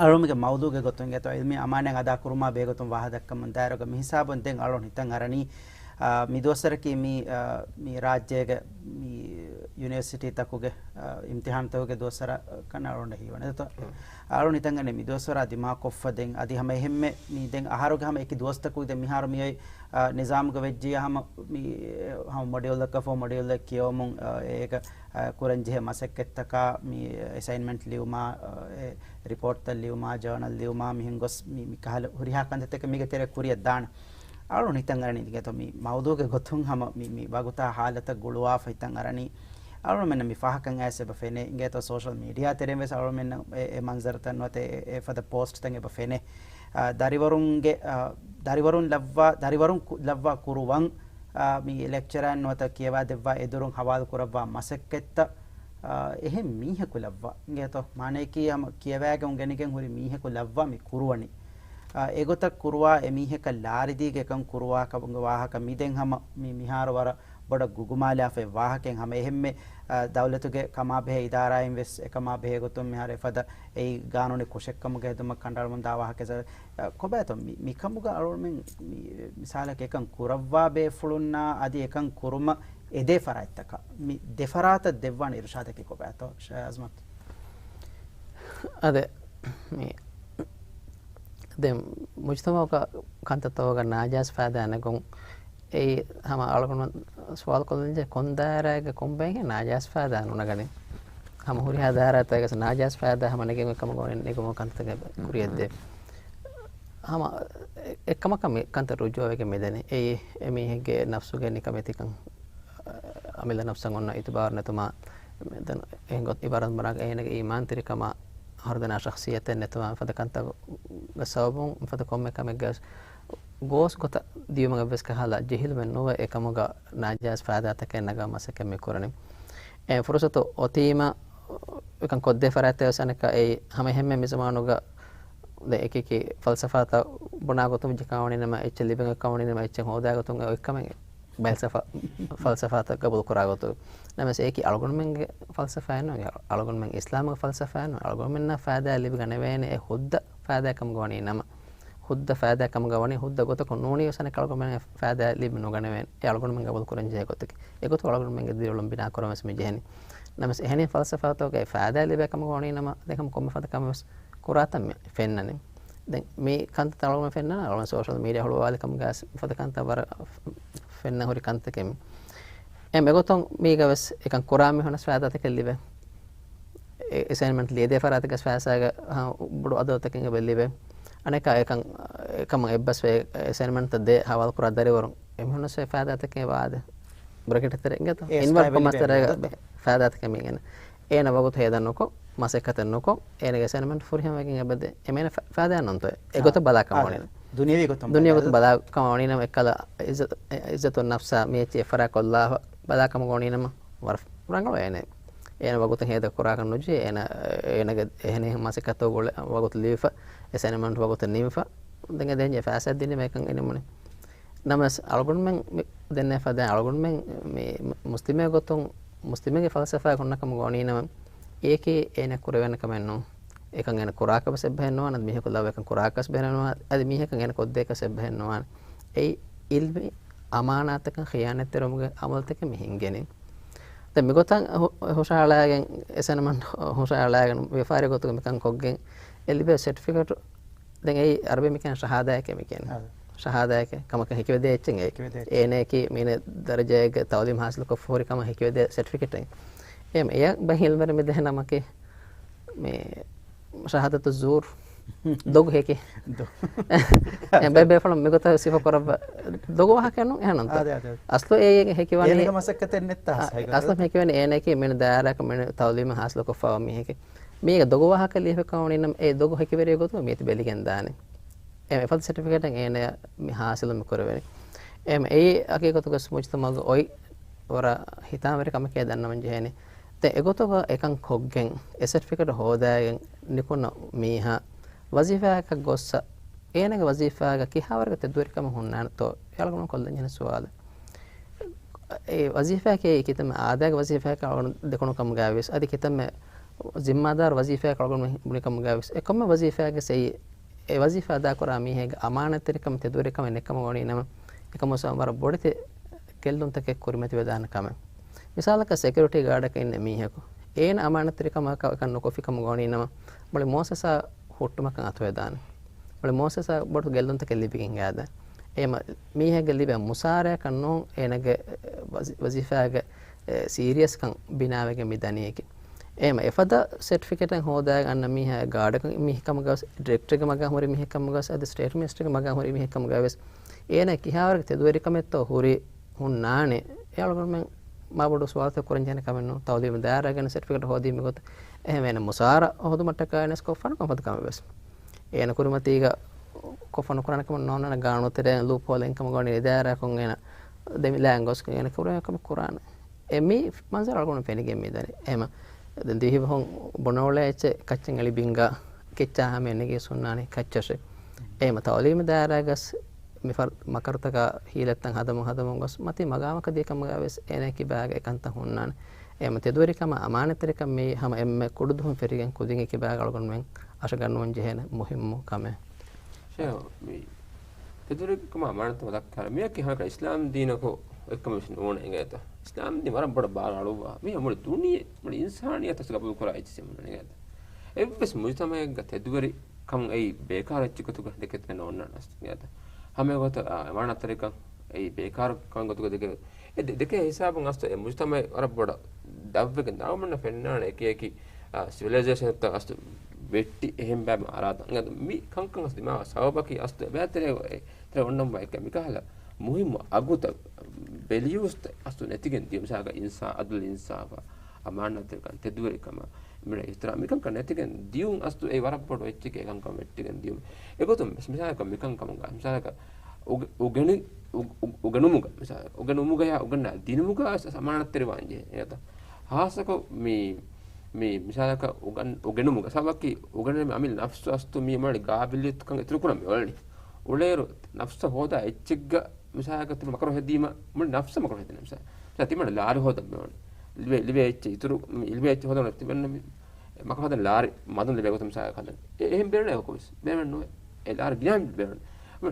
އަޅުމެގެ މައުޟޫގެ ގޮތުން އިނގޭތޯ ޢިލްމީ އަމާނާތް އަދާކުރުމާ ބެހޭގޮތުން ވާހަކަ ދައްކަމުން ދާއިރުގަ މި ހިސާބުން ދެން އަޅުން ހިތަށް އަރަނީ، އާ، މި ދުވަސްވަރަކީ މި، އާ، މި ރާއްޖޭގެ މި ޔުނިވަރސިޓީތަކުގެ، އާ، އިމްތިހާންތަކުގެ ދުވަސްވަރަކަން އަޅުން ހީވަނީ. ދެތޯ؟ އަޅުން ހިތަށް އަރަނީ މި ދުވަސްވަރާ ދިމާކޮށްފަ ދެން އަދި ހަމަ އެހެންމެ މި ދެން އަހަރުގެ ހަމަ އެކި ދުވަސްތަކުގެ ދެން މިހާރު މިއޮތް، އާ، ނިޒާމުގަ ވެއްޖިއްޔާ ހަމަ މި، އާ، ހަމަ މޮޑިއުލްއަކަށް ފަހު މޮޑިއުލްއެއް ކިޔަވަމުން، އާ، އޭގަ އަ، ކުރަންޖެހޭ މަސައްކަތްތަކާ މި އެސައިންމަންޓް ލިޔުމާ، އަ، އެ ރިޕޯޓްތައް ލިޔުމާ، ޖާނަލް ލިޔުމާ، މިހެން ގޮސް މި، މި ކަހަލަ ހުރިހާ ކަންތައްތަކެއް މީގެ ތެރޭ ކުރިއަށް ދާނެ. އަޅުން ހިތަށް އަރަނީ އިނގޭތޯ މި މައުޟޫގެ ގޮތުން ހަމަ މި، މި ވަގުތާ ހާލަތަށް ގުޅުވާފަ ހިތަށް އަރަނީ. އަޅުމެންނަށް މި ފާހަކަން އައިސް އެބަ ފެނޭ. އިނގޭތޯ ސޯޝަލް މީޑިއާ ތެރެއިން ވެސް އަޅުމެންނަށް އެ، އެ މަންޒަރުތައް ނުވަތަ އެ، އެ ފަދަ ޕޯސްޓްތައް އެބަ ފެނޭ. އާ، ދަރިވަރުންގެ، އާ، ދަރިވަރުން ލައްވާ، ދަރިވަރުން ކު-، ލައްވާ ކުރުވަން، އާ، މި ލެކްޗަރާއިން ނުވަތަ ކިޔަވާދެއްވާ އެދުރުން ހަވާލު ކުރައްވާ މަސައްކަތްތައް، އާ، އެހެން މީހަކު ލައްވާ. އިނގޭތޯ؟ މާނަޔަކީ ހަމަ ކިޔަވާގެން އުނގެނިގެން ހުރި މީހަކު ލައްވާ މި ކުރުވަނީ. އާ، އެގޮތަށް ކުރުވާ އެ މީހަކަށް ލާރިދީގެ އެކަން ކުރުވާ ކަމުގެ ވާހަކަ މި ދެން ހަމަ މި މިހާރު ވަރަށް ބޮޑަށް ގުގުމާލާފައި ވާހަކައެއް ހަމަ އެހެންމެ، އާ، ދައުލަތުގެ ކަމާބެހޭ އިދާރާއިން ވެސް އެކަމާ ބެހޭ ގޮތުން މިހާރު އެފަދަ އެއީ ގާނޫނީ ކުށެއްކަމުގެ ހެދުމަށް ކަނޑައަޅަމުން ދާ ވާހަކަ. އަ، ކޮބާތޯ މި، މިކަމުގަ އަޅުމެން މި، މިސާލަކަށް އެކަން ކުރައްވާ ބޭފުޅުންނާ އަދި އެކަން ކުރުމަށް އެދޭ ފަރާތްތަކަށް މި ދެ ފަރާތަށް ދެއްވާނެ އިރުޝާދަކީ ކޮބާތޯ ޝާ އަޒްމަތް؟ އާދެ، މި ދެން މުޖްތަމަޢުގަ ކަންތައްތަކުގަ ނާޖާއިޒް ފައިދާ ނެގުން އެއީ ހަމަ އަޅުގަނޑުމެން ސުވާލު ކޮށްލަންޖެހޭ ކޮން ދާއިރާއެއްގަ ކޮން ބައެއް ނާޖާއިޒް ފައިދާ ނުނަގަނީ؟ ހަމަ ހުރިހާ ދާއިރާތަކެއްގަ ނާޖާއިޒް ފައިދާ ހަމަ ނެގެން އެކަމަކު ނެގުމުގެ ކަންތައްތަކެއް ކުރިއަށްދޭ. ހަމަ އެ-، އެކަމަކަށް މި ކަންތައް ރުޖޫޢަވެގެން މިދަނީ. އެއީ އެމީހެއްގެ ނަފްސުގެ ނިކަމެތިކަން، އަމިއްލަ ނަފްސަށް އޮންނަ އިތުބާރު ނެތުމާ، ދެން އެހެން ގޮތް އިބާރާތް ބުނާ އޭނަގެ އީމާންތެރިކަމާ، ހަރުދަނާ ޝަޚްޞިއްޔަތެއް ނެތުމާ، މިފަދަ ކަންތައް ސަބަބުން މިފަދަ ކޮންމެ ކަމެއްގަ ގޯސް ގޮތަށް ދިޔުމަކަށް ވެސް ކަހަލަ ޖެހިލުމެއް ނުވެ އެކަމުގަ ނާޖާއިޒް ފައިދާތަކެއް ނަގާ މަސައްކަތް މި ކުރަނީ. އެ ފުރުސަތު އޮތީމަ އެކަން ކޮށްދޭ ފަރާތްތައް ވެސް އަނެއްކާ އެއީ ހަމަ އެހެންމެ މި ޒަމާނުގަ ދެ އެކި އެކި ފަލްސަފާތައް ބުނާ ގޮތުން ވެއްޖެ ކަމަވަނީ ނަމަ، އެއްޗެއް ލިބެން ކަމަވަނީ ނަމަ، އެއްޗެއް ހޯދާ ގޮތުން އެ އޮތް ކަމެއް ބައެއް ފަލްސަފާތައް ގަބޫލު ކުރާ ގޮތުން. ނަމަވެސް އެއީކީ އަޅުގަނޑުމެންގެ ފަލްސަފާއެއް ނޫން، އަޅުގަނޑުމެން އިސްލާމުގެ ފަލްސަފާއެއް ނޫން. އަޅުގަނޑުމެންނަށް ފައިދާ ލިބިގަނެވޭނެ އެ ހުއްދަ ފައިދާ ކަމުގަ ވަނީ ނަމަ، ހުއްދަ ފައިދާ ކަމުގަ ވަނީ ހުއްދަ ގޮތަކުން ނޫނީ ވެސް އަނެއް އަޅުގަނޑުމެން ފައިދާ ލިބި ނުގަނެވޭނެ. އެ އަޅުގަނޑުމެން ގަބޫލު ކުރަންޖެހޭ ގޮތަކީ. އެގޮތުން އަޅުގަނޑުމެންގެ ދިރިއުޅުން ބިނާ ކުރަން ވެސް މި ޖެހެނީ. ނަމަވެސް އެހެނިހެން ފަލްސަފާތަކުގައި ފައިދާ ލިބޭ ކަމުގަ ވަނީ ނަމަ، ދެން ހަމަ ކޮންމެ ފަދަ ކަމެއް ވެސް ކުރާތަން މި ފެންނަނީ. ދެން މި ކަންތައް އަޅުގަނޑު ފެންނަނީ، އަޅުގަނޑު ސޯޝަލް މީޑިއާ ހުޅުވާލި ކަމުގައި މިފަދަ ކަންތައް ވަރަށް ފެންނަ ހުރި ކަންތަކެއް. އެ މެގޮތުން މީގަ ވެސް އެކަން ކުރާ މީހުނަސް ފައިދާތަކެއް ލިބޭ. އެ އެސައިންމަންޓް ލިޔެދޭ ފަރާތަކަސް ފައިސާގެ، ހާ، ބޮޑު އަދަދުތަކެއް އެބަ ލިބޭ. އަނެއްކާ އެކަން، އެކަމަށް އެއްބަސްވެ އެސައިންމަންޓްތައް ދޭ ހަވާލު ކުރާ ދަރިވަރުން އެމީހުނަސް ފައިދާތަކެއް ވާދޭ. ބްރެކެޓް ތެރޭ އިނގޭތޯ؟ އެ އިންވަރޓް ކޮމާސް ތެރޭގަ ފައިދާތަކެއް މި އެން. އޭނަ ވަގުތު ހޭދަން ނުކޮށް، މަސައްކަތެއް ނުކޮށް، އޭނަގެ އެސައިންމަންޓް ފުރިހަމަވެގެން އެބަދޭ. އެމީހުން ފަ-، ފައިދާ ނުންތޯ؟ އެގޮތަށް ބަލާ ކަމަށް ވަނީ. ދުނިޔެވީ ގޮތުން ބަލާ ކަމަށް ވަނީ ނަމަ، އެއްކަލަ އިއްޒަ-، އިއްޒަތު ނަފްސާ މި އެއްޗެއް އެއްފަރާ ކޮށްލާފަ ބަލާ ކަމަށް ވަނީ ނަމަ، ވަރަށް ރަނގަޅު އޭނަ. އޭނަ ވަގުތު ހޭދަ ކުރާކަށް ނުޖެހޭ، އޭނަ، އޭނަގެ އެހެނިހެން މަސައްކަތު ގުޅެ ވަގުތު ލިބިފަ، އެސައިންމަންޓް ވަގުތު ނިމިފަ، ދެން އެ ދެން އެ ފައިސާ ދިނީމަ އެކަން އެ ނިމުނީ. ނަމަވެސް އަޅުގަނޑުމެން މި ދެންނެވިފަ ދެން އަޅުގަނޑުމެން މި މުސްލިމެއް ގޮތުން މުސްލިމެއްގެ ފަލްސަފާ ހުންނަ ކަމަށް ވަނީ ނަމަ، އެއަކީ އޭނަ ކުރެވޭނެ ކަމެއް ނޫން. އެކަން އޭނަ ކުރާކަށް ވެސް އެއްބަހެއް ނުވާނެ، އަދި މީހަކު ލައްވާ އެކަން ކުރާކަށް ވެސް އެއްބަހެއް ނުވާނެ، އަދި މީހަކަށް އޭނަ ކޮށްދޭކަށް ވެސް އެއްބަހެއް ނުވާނެ. އެއީ އިލްމީ އަމާނާތަކަށް ޚިޔާނަތްތެރިވުމުގެ އަމަލުތަކެއް މި ހިންގެނީ. ދެން މިގޮތަށް ހު-، ހުށަހަޅާގެން، އެސައިންމަންޓް ހުށަހަޅާގެން، ވިޔަފާރި ގޮތުގަ މިކަން ކޮށްގެން އެ ލިބޭ ސެޓްފިކެޓު، ދެން އެއީ އަރަބި މި ކިޔަން ޝަހާދާއެކޭ މި ކިޔަން. އާ. ޝަހާދާއެކޭ، ކަމަކަށް ހެކިވެދޭ އެއްޗެއް އެއީ. ހެކިވެދޭ އެއްޗެއް. އޭނައަކީ މީނަ ދަރަޖައެއްގެ ތައުލީމް ހާސިލުކޮށްފަ ހުރި ކަމަށް ހެކިވެދޭ ސެޓްފިކެޓެއް. އެހެން އެޔަށް ބައި އިލްމެރެ މި ދެހެ ނަމަކީ މި ޝަހާދަތު ޒޫރު، ދޮގު ހެކި. ދޮ-، އެ ބައި ބޭފުޅުން މިގޮތަށް ސިފަ ކުރައްވާ ދޮގު ވާހަކަ ނޫން އެހެން ނޫންތަ؟ އާދެ، އާދެ. އަސްލު އޭގެ ހެކިވަނީ އޭނަގެ މަސައްކަތެއް ނެއްތާ؟ އާ، ހައިގަ-، އަސްލު ހެކިވަނީ އޭނައަކީ މިނަ ދާއިރާއަކަށް މިނަ ތައުލީމަށް ހާސިލުކޮށްފަވާ މީހެކޭ. މީގެ ދޮގު ވާހަކަ ލިޔެފަ ކަމަނީ ނަމަ، އެ ދޮގު ހެކިވެރިޔާ ގޮތުން މިއޮތީ ބެލިގެން ދާނެ. އެ އެފަދަ ސެޓިފިކެޓެއް އޭނަ މި ހާސިލު މި ކުރެވެނީ. އެ އެއީ ހަގީގަތުގަ މުޖްތަމަޢުގަ އޮތް ވަރަށް ހިތާމަވެރި ކަމެކޭ ދަންނަވަން ޖެހޭނީ. ދެން އެގޮތުގަ އެކަން ކޮށްގެން، އެ ސެޓިފިކެޓް ހޯދައިގެން ނިކުންނަ މީހާ ވަޒީފާއަކަށް ގޮއްސަ، އޭނަގެ ވަޒީފާގަ ކިހާވަރެއްގަ ތެދުވެރިކަމެއް ހުންނާނެތޯ؟ އެ އަޅުގަނޑު ކޮށްލަން ޖެހޭ ސުވާލެއް. އެ ވަޒީފާއަކީ ކިތަންމެ އާދައިގެ ވަޒީފާއަކަށް އަޅުގަނޑު ދެކުނު ކަމުގައި ވެސް، އަދި ކިތަންމެ ޒިންމާދާރު ވަޒީފާއެއް އަޅުގަނޑުމެން ބުނިކަމުގައިވެސް، އެކޮންމެ ވަޒީފާއެއްގެ ސެއި އެ ވަޒީފާ އަދާކުރާ މީހެއްގެ އަމާނަތްތެރިކަމަށް ތެދުވެރިކަމެއް ނެތްކަމަށް ވަނީ ނަމަ، އެކަމުސާ ވަރަށް ބޮޑެތި ގެއްލުންތަކެއް ކުރިމަތިވެދާނެ ކަމެއް. މިސާލަކަށް ސެކިއުރިޓީ ގާޑަކަށް އިންނަ މީހަކު އޭނަ އަމާނަތްތެރިކަމަކަށް އެކަން ނުކޮށްފިކަމަށް ވަނީ ނަމަ، މުޅި މުއައްސަސާ ހުއްޓުމަކަށް އަތުވެދާނެ. މުޅި މުއައްސަސާ ބޮޑު ގެއްލުންތަކެއް ލިބިގެން އިނގާދާނެ. އެހެމަ މީހެއްގެ ލިބޭ މުސާރަޔަކަށް ނޫން އޭނަގެ ވަޒި-، ވަޒީފާގެ އެ، ސީރިއަސްކަން ބިނާވެގެން މި ދަނީކީ. އެހެމަ އެފަދަ ސެޓްފިކެޓެއް ހޯދާގެން އަންނަ މީހާ ގާޑަކަށް މީހެއްކަމުގަވެސް، ޑިރެކްޓަރގެ މަގާ ހުރި މީހެއްކަމުގަވެސް، އަދި ސްޓޭޓް މިނިސްޓަރގެ މަގާ ހުރި މީހެއްކަމުގަވެސް، އޭނަ ކިހާވަރެއް ތެދުވެރިކަމެއްތޯ ހުރި ހުންނާނެ. އެ އަޅުގަނޑުމެން މާބޮޑު ސުވާލުތައް ކުރަން ޖެހޭނެ ކަމެއް ނޫން. ތައުލީމު ދާއިރާގެ ސެޓްފިކެޓް ހޯދީމަ ގޮތަށް އެހެން އޭނަ މުސާރަ ހޯދުމަށްޓަކާ އޭނަ ކޮށްފާނެ ކޮންފަދަ ކަމެއް ވެސް. އޭނަ ކުރިމަތީގަ ކޮށްފަ ނުކުރާނެ ކަމެއް ނޯންނާނެ. ގާނޫނު ތެރޭ ލޫޕް ހޯލެއް އިންކަމަށް ގޮނޑި އިދާރާއަކުން އޭނަ ދެމިލާން ގޮސް އޭނަ ކުރާ ކަމެއް ކުރާނެ. އެ މި މަންޒަރު އަޅުގަނޑު ފެނިގެން މި ދަނީ. އެހެމަ ދެން ދިވެހިބަހުން ބުނެވުޅޭ އެއްޗެއް ކައްޗެއް އެޅި ބިންގާ ކެއްޗާ ހަމައެއް ނެގި ސުންނާނީ ކައްޗަށެ. އެހެމަ ތައުލީމު ދާއިރާގަސް މި ފަރު މަކަރުތަކާ ހީލަތްތައް ހަދަމުން ހަދަމުން ގޮސް މަތީ މަގާމަކަށް ދިޔަ ކަމުގަ ވެސް އޭނަ ކިބާގަ އެކަންތައް ހުންނާނެ. އެހެމަ ތެދުވެރިކަމާ އަމާނަތްތެރިކަން މީ ހަމަ އެންމެ ކުޑަދުވަހުން ފެށިގެން ކުދިން އެކިބާގަ އަޅުގަނޑުމެން އަށަގަންނަވަން ޖެހޭނެ މުހިއްމު ކަމެއް. ޝޭހް، މި ތެދުވެރިކަމާ އަމާނަތްތައް ވަދައްކާ މިއަކީ ހަމައެކަނި އިސްލާމް ދީނަކު އެއްކަމެއް ނޫން އިނގޭތަ؟ އިސްލާމް ދީން ވަރަށް ބޮޑަށް ބާރު އަޅުއްވާ. މީ މުޅި ދުނިޔެ، މުޅި އިންސާނިއްޔަތަށް ގަބޫލުކުރާ އެއްޗެއް ނޫން އިނގޭތަ؟ އެއްވެސް މުޖުތަމައެއްގަ ތެދުވެރި ކަމުން އެއީ ބޭކާރު އެއްޗެއް ގޮތުގަ ދެކެތެއް ނޯންނާނެ އަސްލު އިނގޭތަ؟ ހަމަ އެގޮތަށް، އާ، އަމާނަތްތެރިކަން އެއީ ބޭކާރު ކަމެއް ގޮތުގަ ދެކެ އެ ދެ-، ދެކޭ ހިސާބުން އަސްލު އެ މުޖުތަމައެއް ވަރަށް ބޮޑަށް ދަށްވެގެން ދާމަންނަ ފެންނާނެ އެކި އެކި، އާ، ސިވިލައިޒޭޝަންތައް އަސްލު ވެއްޓި އެހެން ބައި މަރާތަން. އަދި މި ކަންކަން އަސްލު ދިމާވާ ސަބަބަކީ އަސްލު އެބައިތެރޭ އެ-، ތެރޭ އޮންނަންވާ އެކި މިކަހަލަ މުހިއްމު އަގުތައް، ވެލިއުސްތައް އަސްލު ނެތިގެން ދިޔުމު. މިސާލަކަށް އިންސާ-، އަދުލު އިންސާފާ، އަމާނަތްތެރިކަން، ތެދުވެރިކަމާ، މި އިޙްތިރާމް މިކަންކަން ނެތިގެން ދިޔުން އަސްލު އެ ވަރަށް ބޮޑު އެއްޗެކޭ ކަންކަން ވެއްޓިގެން ދިޔުން. އެގޮތުން ވެސް މިސާލަކަށް މިކަންކަމުގަ، މިސާލަކަށް އުގެ-، އުގެނި-، އު-، އު-، އުގެނުމުގަ، މިސާލަކަށް އުގެނުމުގަޔާ އުގަންނަ ދިނުމުގަ އަސް އަމާނަތްތެރިވާން ޖެހޭ. އެގޮތަށް ހާއްސަކޮށް މި، މި މިސާލަކަށް އުގަން-، އުގެނުމުގަ ސަބަބަކީ އުގެނުމޭ އަމިއްލަ ނަފްސު އަސްލު މީ މާނަ ގާބިލިއްޔަތުކަން އިތުރު ކުރަން މި އުޅެނީ. އުޅޭއިރު ނަފްސަށް ހޯދާ އެއްޗެއްގަ މިސާލަކަށް ތިމަން މަކަރު ހެދީމަ، މުޅި ނަފްސަށް މަކަރު ހެދެން. މިސާ-، މިސާ ތިމަން ލާރި ހޯދަން މި އުޅެނީ. ލިބޭ، ލިބޭ އެއްޗެއް އިތުރު، މި ލިބޭ އެއްޗެއް ހޯދަން ތިމަން މި މަކަރު ހަދަން ލާރި މަދުން ލިބޭ ގޮތަށް މިސާލަކަށް ހަދަން. އެ-، އެހެން ބޭނުން އެކަކުވެސް. ބޭނުން ނުވޭ. އެ ލާރި ގިނަ ބޭނުން.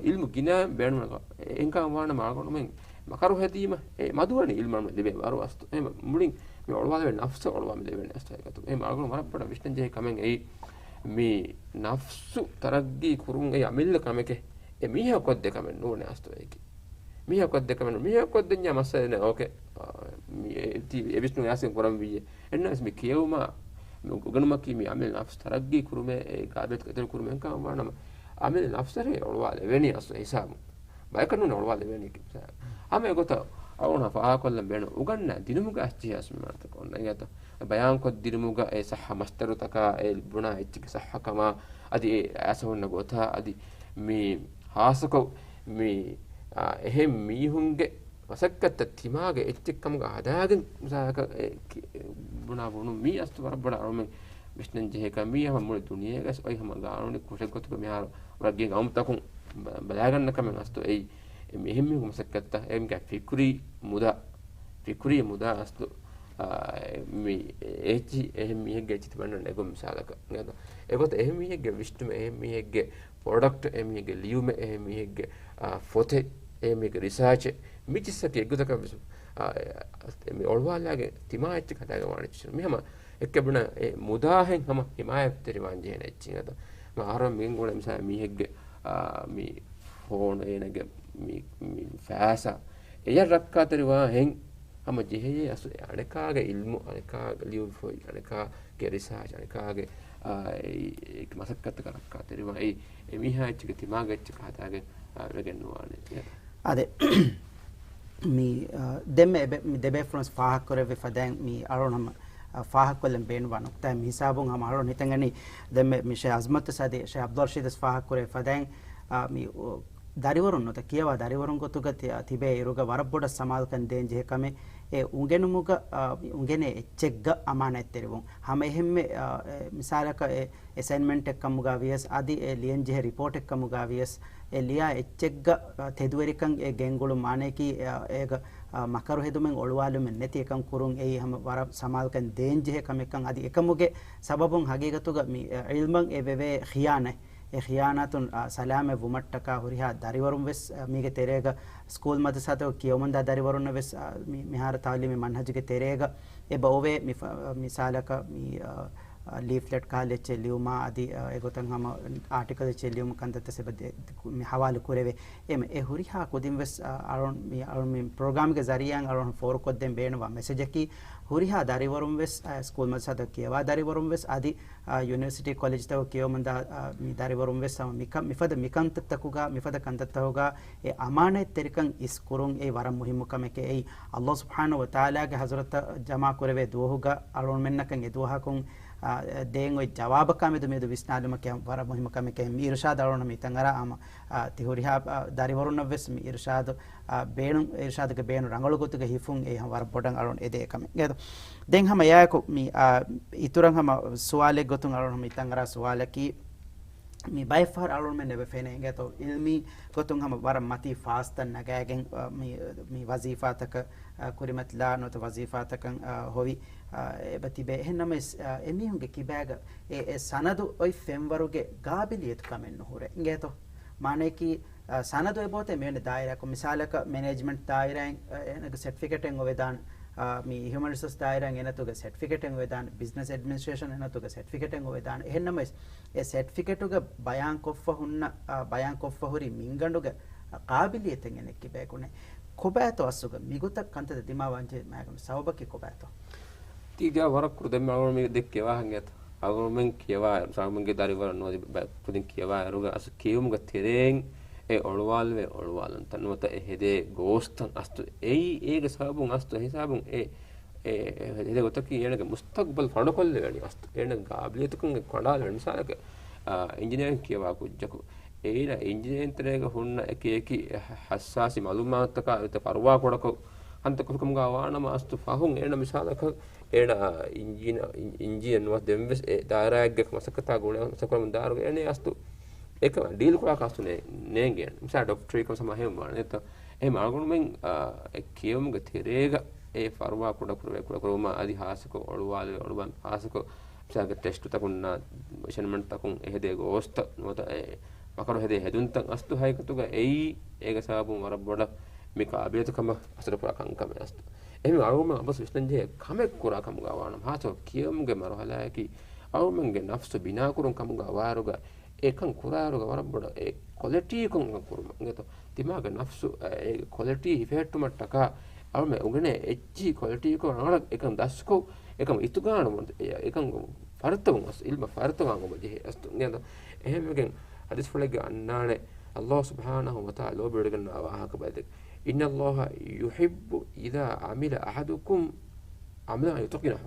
އިލްމު ގިނަ ބޭނުން. އެހެންކަމަށް ވާނަމަ އަޅުގަނޑުމެން މަކަރު ހެދީމަ، އެ މަދުވަނީ އިލްމު ލިބޭ ވަރު އަސްލު. އެ މުޅިން މި އޮޅުވާލެވޭ ނަފްސަށް އޮޅުވާ މި ލެވޭނެ އަސްލު ހަގީގަތު. އެ އަޅުގަނޑު ވަރަށް ބޮޑަށް ވިސްނަން ޖެހޭ ކަމެއް އެއީ، މި ނަފްސު ތަރައްގީ ކުރުން އެއީ އަމިއްލަ ކަމެކޭ. އެ މީހާ ކޮށްދޭ ކަމެއް ނޫނޭ އަސްލު އެކީ. މީހާ ކޮށްދޭ ކަމެއް ނޫން. މީހާ ކޮށްދެންޏާ މައްސަލަ ނެތް. އޯކޭ. އާ، މި އެ-، ތި-، އެ ވިސްނުން ޔާސިން ކުރަން ވިއްޔޭ. އެންނަސް މި ކިޔެވުމާ، މި އުގެނުމަކީ މި އަމިއްލަ ނަފްސު ތަރައްގީ ކުރުމޭ، އެ ގާބިލް އެތެރެ ކުރުމޭ. އެހެންކަމަށް ވާނަމަ، އަމިއްލަ ނަފްސަށޭ އޮޅުވާލެވޭނީ އަސްލު ހިސާބުން. ބަޔަކަށް ނޫން އޮޅުވާލެވޭނީ. ހަމަ އެގޮތަށް އަޅުގަނޑު ފާހަގަކޮށްލަން ބޭނުން އުގަންނަ ދިނުމުގަ އަސްޖެހޭ އަސްލު މާނަތަކަށް އޮންނަ އިނގޭތަ؟ ބަޔާންކޮށް ދިނުމުގަ އެ ޞައްޙަ މަޞްދަރުތަކާ، އެ ބުނާ އެއްޗެއްގެ ޞައްޙަކަމާ، އަދި އެ އައިސް ހުންނަ ގޮތާ، އަދި މި ހާއްސަކޮށް މި، އާ، އެހެން މީހުންގެ މަސައްކަތްތައް ތިމާގެ އެއްޗެއް ކަމުގަ ހަދާގެން މިސާލަކަށް އެ ކި-، ބުނާ ބުނުން މީ އަސްލު ވަރަށް ބޮޑަށް އަޅުމެން ވިސްނަން ޖެހޭ ކަމެއް. މީ ހަމަ މުޅި ދުނިޔޭގަސް އޮތް ހަމަ ގާނޫނީ ކުށެއް ގޮތުގަ މިހާރު ވަރަށް ގިނަ ގައުމުތަކުން ބަ-، ބަލާގަންނަ ކަމެއް އަސްލު އެއީ. އެ މި އެހެން މީހުންގެ މަސައްކަތްތައް އެމީހުންގެ ފިކުރީ މުދާ، ފިކުރީ މުދާ އަސްލު، އާ، މި އެއްޗި-، އެހެން މީހެއްގެ އެއްޗިތި ބަންނަ ނެގުން މިސާލަކަށް. އެގޮތަށް އެހެން މީހެއްގެ ވިސްނުމެއް، އެހެން މީހެއްގެ ޕްރޮޑަކްޓް، އެހެން މީހެއްގެ ލިޔުމެއް، އެހެން މީހެއްގެ، އާ، ފޮތެއް، އެހެން މީހެއްގެ ރިސާޗެއް، މި ޗިއްސަކީ އެއްގޮތަކަށް ވެސް، އާ، މި އޮޅުވާލާގެ ތިމާ އެއްޗެއް ހަދާގެން ވާނެ ޗިއްސަ. މި ހަމަ އެއްކެ ބުނަ އެ މުދާހެން ހަމަ ހިމާޔަތްތެރިވާން ޖެހޭނެ އެއްޗެއް އަދަ. މަ އަހަރުން މިގެން ގުޅޭ މިސާ މީހެއްގެ، އާ، މި ފޯނު އޭނަގެ މި، މި ފައިސާ އެޔަށް ރައްކާތެރިވާހެން ހަމަ ޖެހެޔޭ އަސް-، އަނެކާގެ އިލްމު، އަނެކާގެ ލިޔުން ފޮތް، އަނެކާގެ ރިސާޗް، އަނެކާގެ، އާ، އެ، އެ މަސައްކަތަކަށް ރައްކާތެރިވާ އެ، އެ މީހާ އެއްޗެއްގެ ތިމާގެ އެއްޗެއް ހަދާގެން، އާ، ވެގެން ނުވާނެ. އާދެ، މި، އާ، ދެންމެ އެބެ-، މި ދެބޭފުޅުން ފާހަގަކުރެއްވި ފަދައިން މި އަޅުނަމަ، އާ، ފާހަގަކޮށްލަން ބޭނުންވާ ނުކްތާއެއް މި ހިސާބުން ހަމަ އަޅުން ހިތަންގަނީ ދެންމެ މި ޝޭ އަޒްމަތު ސާދި، ޝޭ އަބްދުލް ރަޝީދަސް ފާހަގަކުރެއްވި ފަދައިން، އާ، މި، އޯ، ދަރިވަރުން ނުވަތަ ކިޔަވާ ދަރިވަރުން ގޮތުގަ ތި-، ތިބޭ އިރުގަ ވަރަށް ބޮޑަށް ސަމާލުކަން ދޭން ޖެހޭ ކަމެއް އެ އުނގެނުމުގަ، އާ، އުނގެނޭ އެއްޗެއްގަ އަމާނާތްތެރިވުން. ހަމަ އެހެންމެ، އާ، އެ މިސާލަކަށް އެ އެސައިންމަންޓެއް ކަމުގަ ވިޔަސް، އަދި އެ ލިޔަން ޖެހޭ ރިޕޯޓެއް ކަމުގަ ވިޔަސް، އެ ލިޔާ އެއްޗެއްގަ، އާ، ތެދުވެރިކަން އެ ގެންގުޅުން މާނަޔަކީ، އާ، އޭގަ، އާ، މަކަރު ހެދުމެއް އޮޅުވާލުމެއް ނެތި އެކަން ކުރުން އެއީ ހަމަ ވަރަށް ސަމާލުކަން ދޭން ޖެހޭ ކަމެއްކަން. އަދި އެކަމުގެ ސަބަބުން ހަގީގަތުގަ މި، އެ، އިލްމަށް އެ ވެވޭ ޚިޔާނަތް، އެ ޚިޔާނާތުން، އާ، ސަލާމަތް ވުމަށްޓަކާ ހުރިހާ ދަރިވަރުން ވެސް، އާ، މީގެ ތެރޭގަ ސްކޫލް މަދްރަސާތަކު ކިޔަވަމުންދާ ދަރިވަރުންނަށް ވެސް، އާ، މި-، މިހާރު ތައުލީމީ މަންހަޖުގެ ތެރޭގަ އެބަ އޮވޭ. މި ފަ-، މިސާލަކަށް މި، އާ، އާ، ލީފްލެޓް ކަހަލަ އެއްޗެއް ލިޔުމާ އަދި، އާ، އެގޮތަށް ހަމަ އާޓިކަލް އެއްޗެއް ލިޔުމަށް ކަންތައްތައް އެބަ ދެ-، މި ހަވާލު ކުރެވޭ. އެމެ އެ ހުރިހާ ކުދިން ވެސް، އާ، އަޅުން މި، އަޅުން މި ޕްރޮގްރާމްގެ ޒަރީއާއިން އަޅުން ފޯރުކޮށްދޭން ބޭނުންވާ މެސެޖަކީ، ހުރިހާ ދަރިވަރުން ވެސް، އާ، ސްކޫލް މަދްރަސާތަކު ކިޔަވާ ދަރިވަރުން ވެސް އަދި، އާ، ޔުނިވަރސިޓީ ކޮލެޖްތަކު ކިޔަވަމުންދާ، އާ، މި ދަރިވަރުން ވެސް ހަމަ މިކަ-، މިފަދަ މިކަންތައްތަކުގަ، މިފަދަ ކަންތައްތަކުގަ އެ އަމާނާތްތެރިކަން އިސްކުރުން އެއީ ވަރަށް މުހިއްމު ކަމެކޭ. އެއީ އައްލާހު ސުބްޙާނަހު ވަތަޢާލާގެ ޙަޟްރަތަށް ޖަމާ ކުރެވޭ ދުވަހުގަ އަޅުގަނޑުމެންނަކަށް އެ ދުވަހަކުން، އާ، ދޭން އޮތް ޖަވާބަކާ މެދު މިއަދު ވިސްނާލުމަކީ ވަރަށް މުހިއްމު ކަމެކޭ. މި އިރުޝާދު އަޅުގަނޑު މިތަން އަރާ ހަމަ، އާ، ތި ހުރިހާ، އާ، ދަރިވަރުންނަށް ވެސް މި އިރުޝާދު، އާ، ބޭނުން، އިރުޝާދުގެ ބޭނުން ރަނގަޅު ގޮތުގަ ހިފުން އެއީ ހަމަ ވަރަށް ބޮޑަށް އަޅުގަނޑު އެދޭ ކަމެއް. އެ ދެން ހަމަ އެއާއެކު މި، އާ، އިތުރަށް ހަމަ ސުވާލެއް ގޮތުން އަޅުގަނޑު މިތަން އަރާ ސުވާލަކީ، މި ބައެއް ފަހަރު އަޅުގަނޑުމެން އެބަ ފެނޭ އިނގޭތޯ، އިލްމީ ގޮތުން ހަމަ ވަރަށް މަތީ ފާސްތައް ނަގާގެން، އަ، މި، މި ވަޒީފާތަކަށް، އަ، ކުރިމަތިލާ ނުވަތަ ވަޒީފާތަކަށް، އަ، ހޮވި، އަ، އެބަ ތިބޭ. އެހެން ނަމަވެސް، އަ، އެމީހުންގެ ކިބާގަ އެ، އެ ސަނަދު އޮތް ފެންވަރުގެ ގާބިލިއްޔަތު ކަމެއް ނުހުރޭ އިނގޭތޯ. މާނައަކީ، އަ، ސަނަދު އެބައޮތޭ މިވެނި ދާއިރާއަކު، މިސާލަކަށް މެނޭޖްމަންޓް ދާއިރާއިން، އަ، އޭނަގެ ސެޓްފިކެޓެއް އޮވެދާނެ، އަ، މި ހިއުމަން ރިސޯސް ދާއިރާއިން އޭނަތުގެ ސެޓްފިކެޓެއް އޮވެދާނެ، ބިޒްނަސް އެޑްމިނިސްޓްރޭޝަން އޭނަތުގެ ސެޓްފިކެޓެއް އޮވެދާނެ. އެހެން ނަމަވެސް، އެ ސެޓްފިކެޓުގަ ބަޔާންކޮށްފަ ހުންނަ، އާ، ބަޔާންކޮށްފަ ހުރި މިންގަނޑުގެ، އާ، ޤާބިލިއްޔަތެއް އޭނައަށް ކިބައިގުނޭ. ކޮބާތޯ އަސްލުގަ މިގޮތަށް ކަންތައްތައް ދިމާވާންޖެހޭ މާގަނޑު ސަބަބަކީ ކޮބާތޯ؟ ތީގަ ވަރަށް ކުރު ދެންމެ އަޅުގަނޑު މި ދެއްކި ވާހަކަ އިނގޭތަ؟ އަޅުގަނޑުމެން ކިޔަވާ، އަޅުގަނޑުމެންގެ ދަރިވަރުން ނުވަތަ ބަ-، ކުދިން ކިޔަވާއިރުގަ އަސް ކިޔުމުގެ ތެރެއިން އެ އޮޅުވާލެވޭ އޮޅުވާލުންތައް ނުވަތަ އެ ހެދޭ ގޯސްތައް އަސްތު އެއީ އޭގެ ސަބަބުން އަސްތު ހިސާބުން އެ އެ، އެ، އެ ގޮތަކީ އޭނަގެ މުސްތަޤްބަލް ފަނޑުކޮށްލެވޭނީ އަސްތު. އޭނަގެ ގާބިލިއްޔަތުކަން ކަނޑާލެވޭނީ. މިސާލަކަށް، އާ، އިންޖިނިއަރިން ކިޔަވާ ކުއްޖަކު. އޭނަ އިންޖިނިއަރިން ތެރޭގަ ހުންނަ އެކި އެކި ހައްސާސީ މަޢުލޫމާތުތަކާ އެތައް ފަރުވާ ކުޑަކޮށް ހަނދު ކޮށްފިކަމުގަ ވާނަމަ އަސްތު ފަހުން އޭނަ މިސާލަކަށް އޭނަ އިންޖީނަ-، އިން-، އިންޖީނަރ ނުވަތަ ދެންވެސް އެ ދާއިރާއެއްގެ މަސައްކަތާ ގުޅޭ މަސައްކަތް ކުރަމުން ދާއިރުގަ އޭނަ އަސްތު އެކަމަށް ޑީލް ކުރާކަށް އަސްތު ނޭ-، ނޭނގޭނެ. މިސާލަށް ޑޮކްޓަރީ ކަމަށް ހަމަ ހެޔޮ ވާނެ. އެހެން އަޅުގަނޑުމެން، އާ، އެ ކިޔެވުމުގެ ތެރޭގަ އެ ފަރުވާ ކުޑަކުރެވޭ ކުޑަކުރުވުމާ އަދި ހާއްސަކޮށް އޮޅުވާލެވޭ އޮޅުވާލުން ހާއްސަކޮށް މިސާލަކަށް ޓެސްޓުތަކުންނާ އެސައިންމަންޓްތަކުން އެ ހެދޭ ގޯސްތައް ނުވަތަ އެ މަކަރު ހެދޭ ހެދުންތައް އަސްލު ހަގީގަތުގަ އެއީ އޭގެ ސަބަބުން ވަރަށް ބޮޑަށް މި ޤާބިލިއްޔަތު ކަމަށް އަސަރުކުރާ ކަންކަމެއް އަސްލު. އެހެން އަޅުގަނޑުމެން އަބަސް ވިސްނަންޖެހޭ ކަމެއް ކުރާ ކަމުގަ ވާނަމަ ހާއްސަކޮށް ކިޔެވުމުގެ މަރުހަލާއަކީ އަޅުގަނޑުމެންގެ ނަފްސު ބިނާކުރުން ކަމުގަ ވާއިރުގަ އެކަން ކުރާއިރުގަ ވަރަށް ބޮޑަށް އެ ކޮލިޓީކޮށް ކުރުމަށް އިނގޭތޯ؟ ތިމާގެ ނަފްސު، އެ، އެ ކޮލިޓީ ހިފެހެއްޓުމަށްޓަކާ އަޅުމެ އުނގެނޭ އެއްޗިހި ކޮލިޓީކޮށް ރަނގަޅަށް އެކަން ދަސްކޮށް، އެކަން އިތުގާނުމަށް، އެ، އެކަން ފަރިތަވަން އިލްމަށް ފަރިތަވާން އޮބަޖެހޭ އަސްތު އިނގޭތޯ؟ އެހެންވެގެން ޙަދީޘްފުޅެއްގަ އަންނާނެ، ﷲ ސުބްޙާނަހޫ ވަތަޢާލާ ލޯބިވެގަންނަވާ ވާހަކަ ބައެއް. إن الله يحب إذا عمل أحدكم عملا أن يتقنه.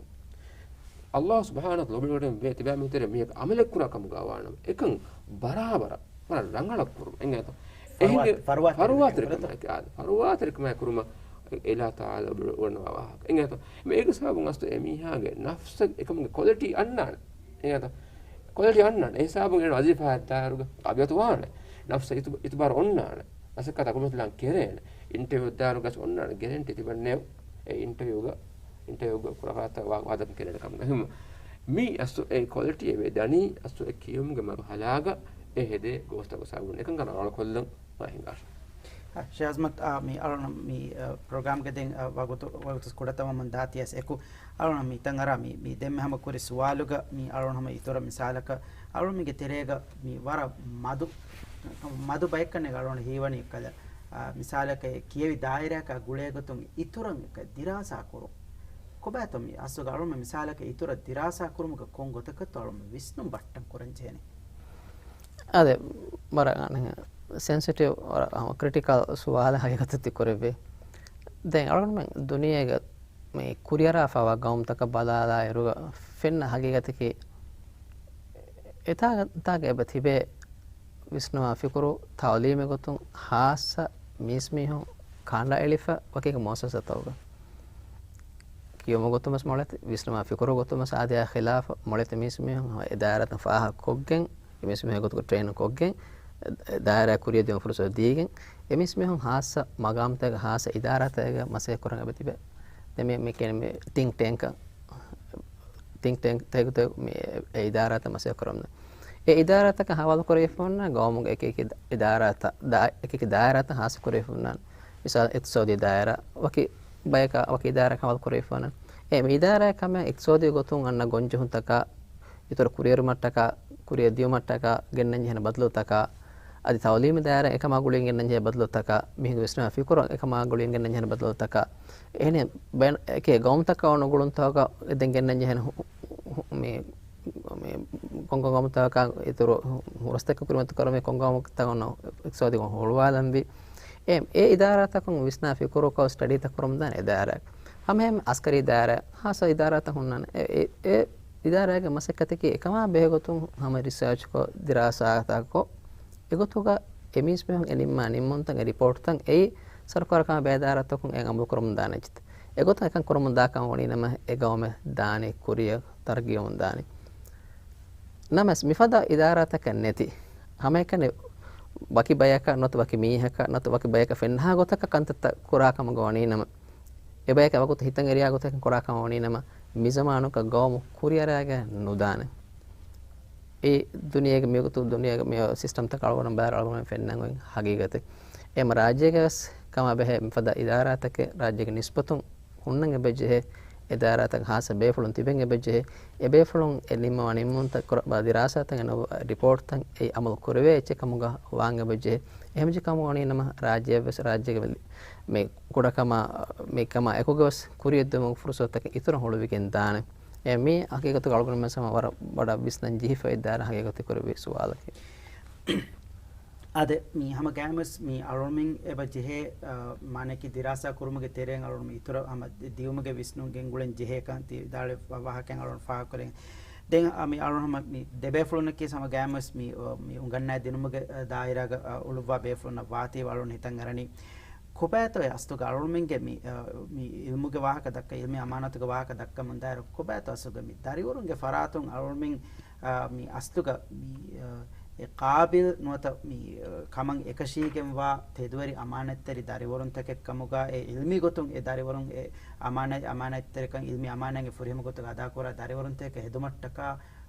ﷲ ސުބްޙާނަހޫ ވަތަޢާލާ ލޯބިވެގަންނަވާ ތިބާ މީހުން ތެރޭ މީހަކު ޢަމަލެއް ކުރާ ކަމުގަ ވާނަމަ، އެކަން ބަރާބަރަށް ވަރަށް ރަނގަޅަށް ކުރުމަށް އިނގޭތޯ؟ ފަރުވާ-، އެހެން ފަރުވާތެރިކަމެއް ފަރުވާތެރިކަމާއެކު، އާ، ފަރުވާތެރިކަމާއެކު ކުރުމަށް އެ ﷲ ތަޢާލާ ލޯބިވެގަންނަވާ ވާހަކަ އިނގޭތޯ؟ މި އޭގެ ސަބަބުން އަސްލު އެ މީހާގެ ނަފްސަށް އެކަމުގެ ކޮލިޓީ އަންނާނެ. އެހެންތަ؟ ކޮލިޓީ އަންނާނެ. އެ ހިސާބުން އޭނަ ވަޒީފާއަށް ދާއިރުގަ ޤާބިލިއްޔަތު ވާނެ. ނަފްސަށް އިތު-، އިތުބާރު އޮންނާނެ. މަސައްކަތް އަގުމަތިލާން ކެރޭނެ. އިންޓަވިއު ދާއިރުގަސް އޮންނާނެ. ގެރެންޓީ ތިބަންނެވެ. އެ އިންޓަވިއުގަ، އިންޓަވިއުގަ ކުރާ ވާހަކަ ވާދަކަ ކެރޭނެ ކަމުގަ. އެހެން މީ އަސްލު އެ ކޮލިޓީ އެބަ ދަނީ އަސްލު އެ ކިޔުމުގެ މަރުހަލާގަ އެ ހެދޭ ގޯސްތަކުގެ ސަބަބުން. އެކަން ކަން ރަނގަޅުކޮށްލަން މާ ހިނގާށޭ. އަ، ޝޭހް އަޒްމަތް، އަ، މި އަޅުން މި، އަ، ޕްރޮގްރާމްގެ ދެން، އަ، ވަގުތު، ވަގުތު ކުޑަތަމަމުން ދާތީ އަސް އެކު އަޅުން މި ތަން އަރާ މި، މި ދެންމެ ހަމަ ކުރި ސުވާލުގަ މި އަޅުން ހަމަ އިތުރަށް މިސާލަކަށް އަޅުން މީގެ ތެރޭގަ މި ވަރަށް މަދު، މަދު ބައެއްކަން އަޅުން ހީވަނީ ކަލަ، އަ، މިސާލަކަށް ކިޔެވި ދާއިރާއަކާ ގުޅޭގޮތުން އިތުރަށް އެކަ ދިރާސާ ކުރުން. ކޮބާތޯ މި އަސްލުގަ އަޅުން މި މިސާލަކަށް އިތުރަށް ދިރާސާ ކުރުމުގެ ކޮން ގޮތަކަށްތޯ އަޅުން މި ވިސްނުން ބައްޓަން ކުރަން ޖެހެނީ؟ އާދެ، ވަރަށް ސެންސިޓިވް، ވަރަށް ކްރިޓިކަލް ސުވާލެއް ހަގީގަތަށް ތި ކުރެއްވި. ދެން އަޅުގަނޑުމެން ދުނިޔޭގަ މި ކުރިއަރާފައިވާ ގައުމުތަކަށް ބަލާލާއިރުގަ ފެންނަ ހަގީގަތަކީ އެތާގަ-، ތާގަ އެބަ ތިބޭ ވިސްނުމާ ފިކުރު ތަޢުލީމެއް ގޮތުން ހާއްސަ މީސްމީހުން ކަނޑައެޅިފަ ވަކި މުއައްސަސާތަކުގަ. ކިޔުމުގެ ގޮތުން ވެސް މޮޅެތި، ވިސްނުމާ ފިކުރު ގޮތުން ވެސް އާދަޔާ ޚިލާފަށް މޮޅެތި މީސްމީހުން އެ ދާއިރާތައް ފާހަގަކޮށްގެން، އެ މީސްމީހުން ގޮތުގަ ޓްރެއިން ކޮށްގެން، އެ ދާއިރާ ކުރިއަށް ދިޔުމަށް ފުރުސަތު ދީގެން، އެ މީސްމީހުން ހާއްސަ މަގާމްތަކަށް ހާއްސަ އިދާރާތަކެއްގަ މަސައްކަތް ކުރަން އެބަ ތިބެ. ދެން މި، މި ކިޔަނީ މި ތިންކް ޓޭންކް، ތިންކް ޓޭންކް ތެގު ތެގު މި އެ އިދާރާތައް މަސައްކަތް ކުރަމުން. އެ އިދާރާތަކަށް ހަވާލު ކުރެވިފައޮންނަ ގައުމުގެ އެކި އެކި އިދާރާތައް، ދާ-، އެކި އެކި ދާއިރާތައް ހާއްސަ ކުރެވިފައޮންނަ. މިސާލު، އިޤްތިޞާދީ ދާއިރާ، ވަކި ބަޔަކަށް، ވަކި އިދާރާއަކަށް ހަވާލު ކުރެވިފައޮންނަ. އެ މި އިދާރާއަކަށް އިޤްތިޞާދީ ގޮތުން އަންނަ ގޮންޖެހުންތަކާ، އިތުރު ކުރިއެރުމަށްޓަކާ، ކުރިއަށް ދިޔުމަށްޓަކާ ގެންނަން ޖެހޭނެ ބަދަލުތަކާ، އަދި ތަޢުލީމީ ދާއިރާ އެކަމާ ގުޅިގެން ގެންނަން ޖެހޭ ބަދަލުތަކާ، މީހުންގެ ވިސްނުމާ ފިކުރު އެކަމާ ގުޅިގެން ގެންނަން ޖެހޭނެ ބަދަލުތަކާ، އެހެނެއް ބައިން އެކޭ ގައުމުތަކާ އޮންނަ ގުޅުންތަކަށް ދެން ގެންނަން ޖެހޭނެ ހު-، ހު-، މި، މި ކޮންކޮން ގައުމުތަކަކާ އިތުރު ހުރަސްތަކަށް ކުރިމަތި ކުރަމޭ ކޮން ގައުމުތަކަށް އޮންނަ އިޤްތިޞާދީ ހުޅުވާލަންވީ. އެ، އެ އިދާރާތަކުން ވިސްނާ ފިކުރުކޮށް ސްޓަޑީތައް ކުރަމުންދާނެ އެ ދާއިރާ. ހަމައެހެން އަސްކަރީ ދާއިރާ، ހާއްސަ އިދާރާތައް ހުންނާނެ. އެ، އެ، އެ އިދާރާގެ މަސައްކަތަކީ އެކަމާ ބެހޭގޮތުން ހަމަ ރިސާޗްކޮށް، ދިރާސާތަކުކޮށް، އެގޮތުގަ އެމީސްމީހުން އެ ނިންމާ ނިންމުންތައް، އެ ރިޕޯޓްތައް އެއީ ސަރުކާރަކާ ބޭދާރާތަކުން އެ އަމަލު ކުރަމުން ދާނެ އެއްޗެއް. އެގޮތަށް އެކަން ކުރަމުން ދާކަން ވަނީ ނަމަ އެ ގައުމެއް ދާނީ ކުރިއަށް ތަރައްގީވަމުން ދާނީ. ނަމަވެސް މިފަދަ އިދާރާތަކެއް ނެތި. ހަމައެކަނި ވަކި ބަޔަކަށް ނުވަތަ ވަކި މީހަކަށް ނުވަތަ ވަކި ބަޔަކަށް ފެންނަހާ ގޮތަކަށް ކަންތައްތައް ކުރާ ކަމުގަ ވަނީ ނަމަ، އެބަޔަކަށް ވަގުތު ހިތަށް އެރިޔާ ގޮތަކަށް ކުރާ ކަމަށް ވަނީ ނަމަ، މިޒަމާނުގަ ގައުމު ކުރިއަރާގެ ނުދާނެ. އެ ދުނިޔޭގެ މިވަގުތު ދުނިޔޭގެ މި ސިސްޓަމްތަކަށް އަޅުގަނޑު ބައިވަރު އަޅުގަނޑު ފެންނަން އޮތް ހަގީގަތެއް. އެމަ ރާއްޖޭގަވެސް ކަމާ ބެހޭ މިފަދަ އިދާރާތަކެއް ރާއްޖޭގެ ނިސްބަތުން ހުންނަން އެބަޖެހޭ، އެ ދާއިރާތަކަށް ހާއްސަ ބޭފުޅުން ތިބެން އެބަޖެހޭ، އެ ބޭފުޅުން އެ ނިންމަވާ ނިންމުންތައް ކުރަ-، ބާ ދިރާސާތައް އެ ނަބު-، ރިޕޯޓްތައް އެ އަމަލު ކުރެވޭ އެއްޗެއް ކަމުގަ ވާން އެބަޖެހޭ. އެހެންވެއްޖެ ކަމުގަ ވަނީ ނަމަ ރާއްޖެއަށްވެސް ރާއްޖޭގެ މި ކުޑަކަމާ، މި ކަމާ އެކުގަވެސް ކުރިއަށްދިއުމުގެ ފުރުސަތުތަކެއް އިތުރަށް ހުޅުވިގެން ދާނެ. އެ މީ ހަގީގަތުގަ އަޅުގަނޑުމެން ހަމަ ވަރަށް ބޮޑަށް ވިސްނަން ޖެހިފައި ދާއިރާ ހަގީގަތު ކުރެއްވި ސުވާލަކީ. އާދެ، މި ހަމަ ގައިމުވެސް މި އަޅުމެން އެބަ ޖެހޭ، އަ، މާނައަކީ ދިރާސާ ކުރުމުގެ ތެރެއިން އަޅުން މި އިތުރަށް ހަމަ ދި-، ދިއުމުގެ ވިސްނުން ގެންގުޅެން ޖެހޭކަން ތި ވިދާޅުވި ވާހަކައިން އަޅުން ފާހަގަކުރޭ. ދެން އަ، މި އަޅުން ހަމަ މި ދެބޭފުޅުންނަކީ ހަމަ ގައިމުވެސް މި، އަ، މި އުނގަންނަ ދިނުމުގެ، އަ، ދާއިރާގަ، އަ، އުޅުއްވާ ބޭފުޅުންނަށް ވާތީވެ އަޅުން ހިތަށް އަރަނީ. ކޮބާތޯ އެ އަސްލުގަ އަޅުމެންގެ މި، އަ، މި އިލްމުގެ ވާހަކަ ދައްކަ، އިލްމީ އަމާނާތުގެ ވާހަކަ ދައްކަމުން ދާއިރު ކޮބާތޯ އަސްލުގަ މި ދަރިވަރުންގެ ފަރާތުން އަޅުމެން، އަ، މި އަސްލުގަ މި، އަ، އެ ޤާބިލް ނުވަތަ މި، އަ، ކަމަށް އެކަށީގެންވާ ތެދުވެރި އަމާނަތްތެރި ދަރިވަރުންތަކެއް ކަމުގަ އެ އިލްމީ ގޮތުން އެ ދަރިވަރުން އެ އަމާނަތް، އަމާނަތްތެރިކަން، އިލްމީ އަމާނާތް އެ ފުރިހަމަ ގޮތުގަ އަދާކުރާ ދަރިވަރުންތަކަށް ހެދުމަށްޓަކާ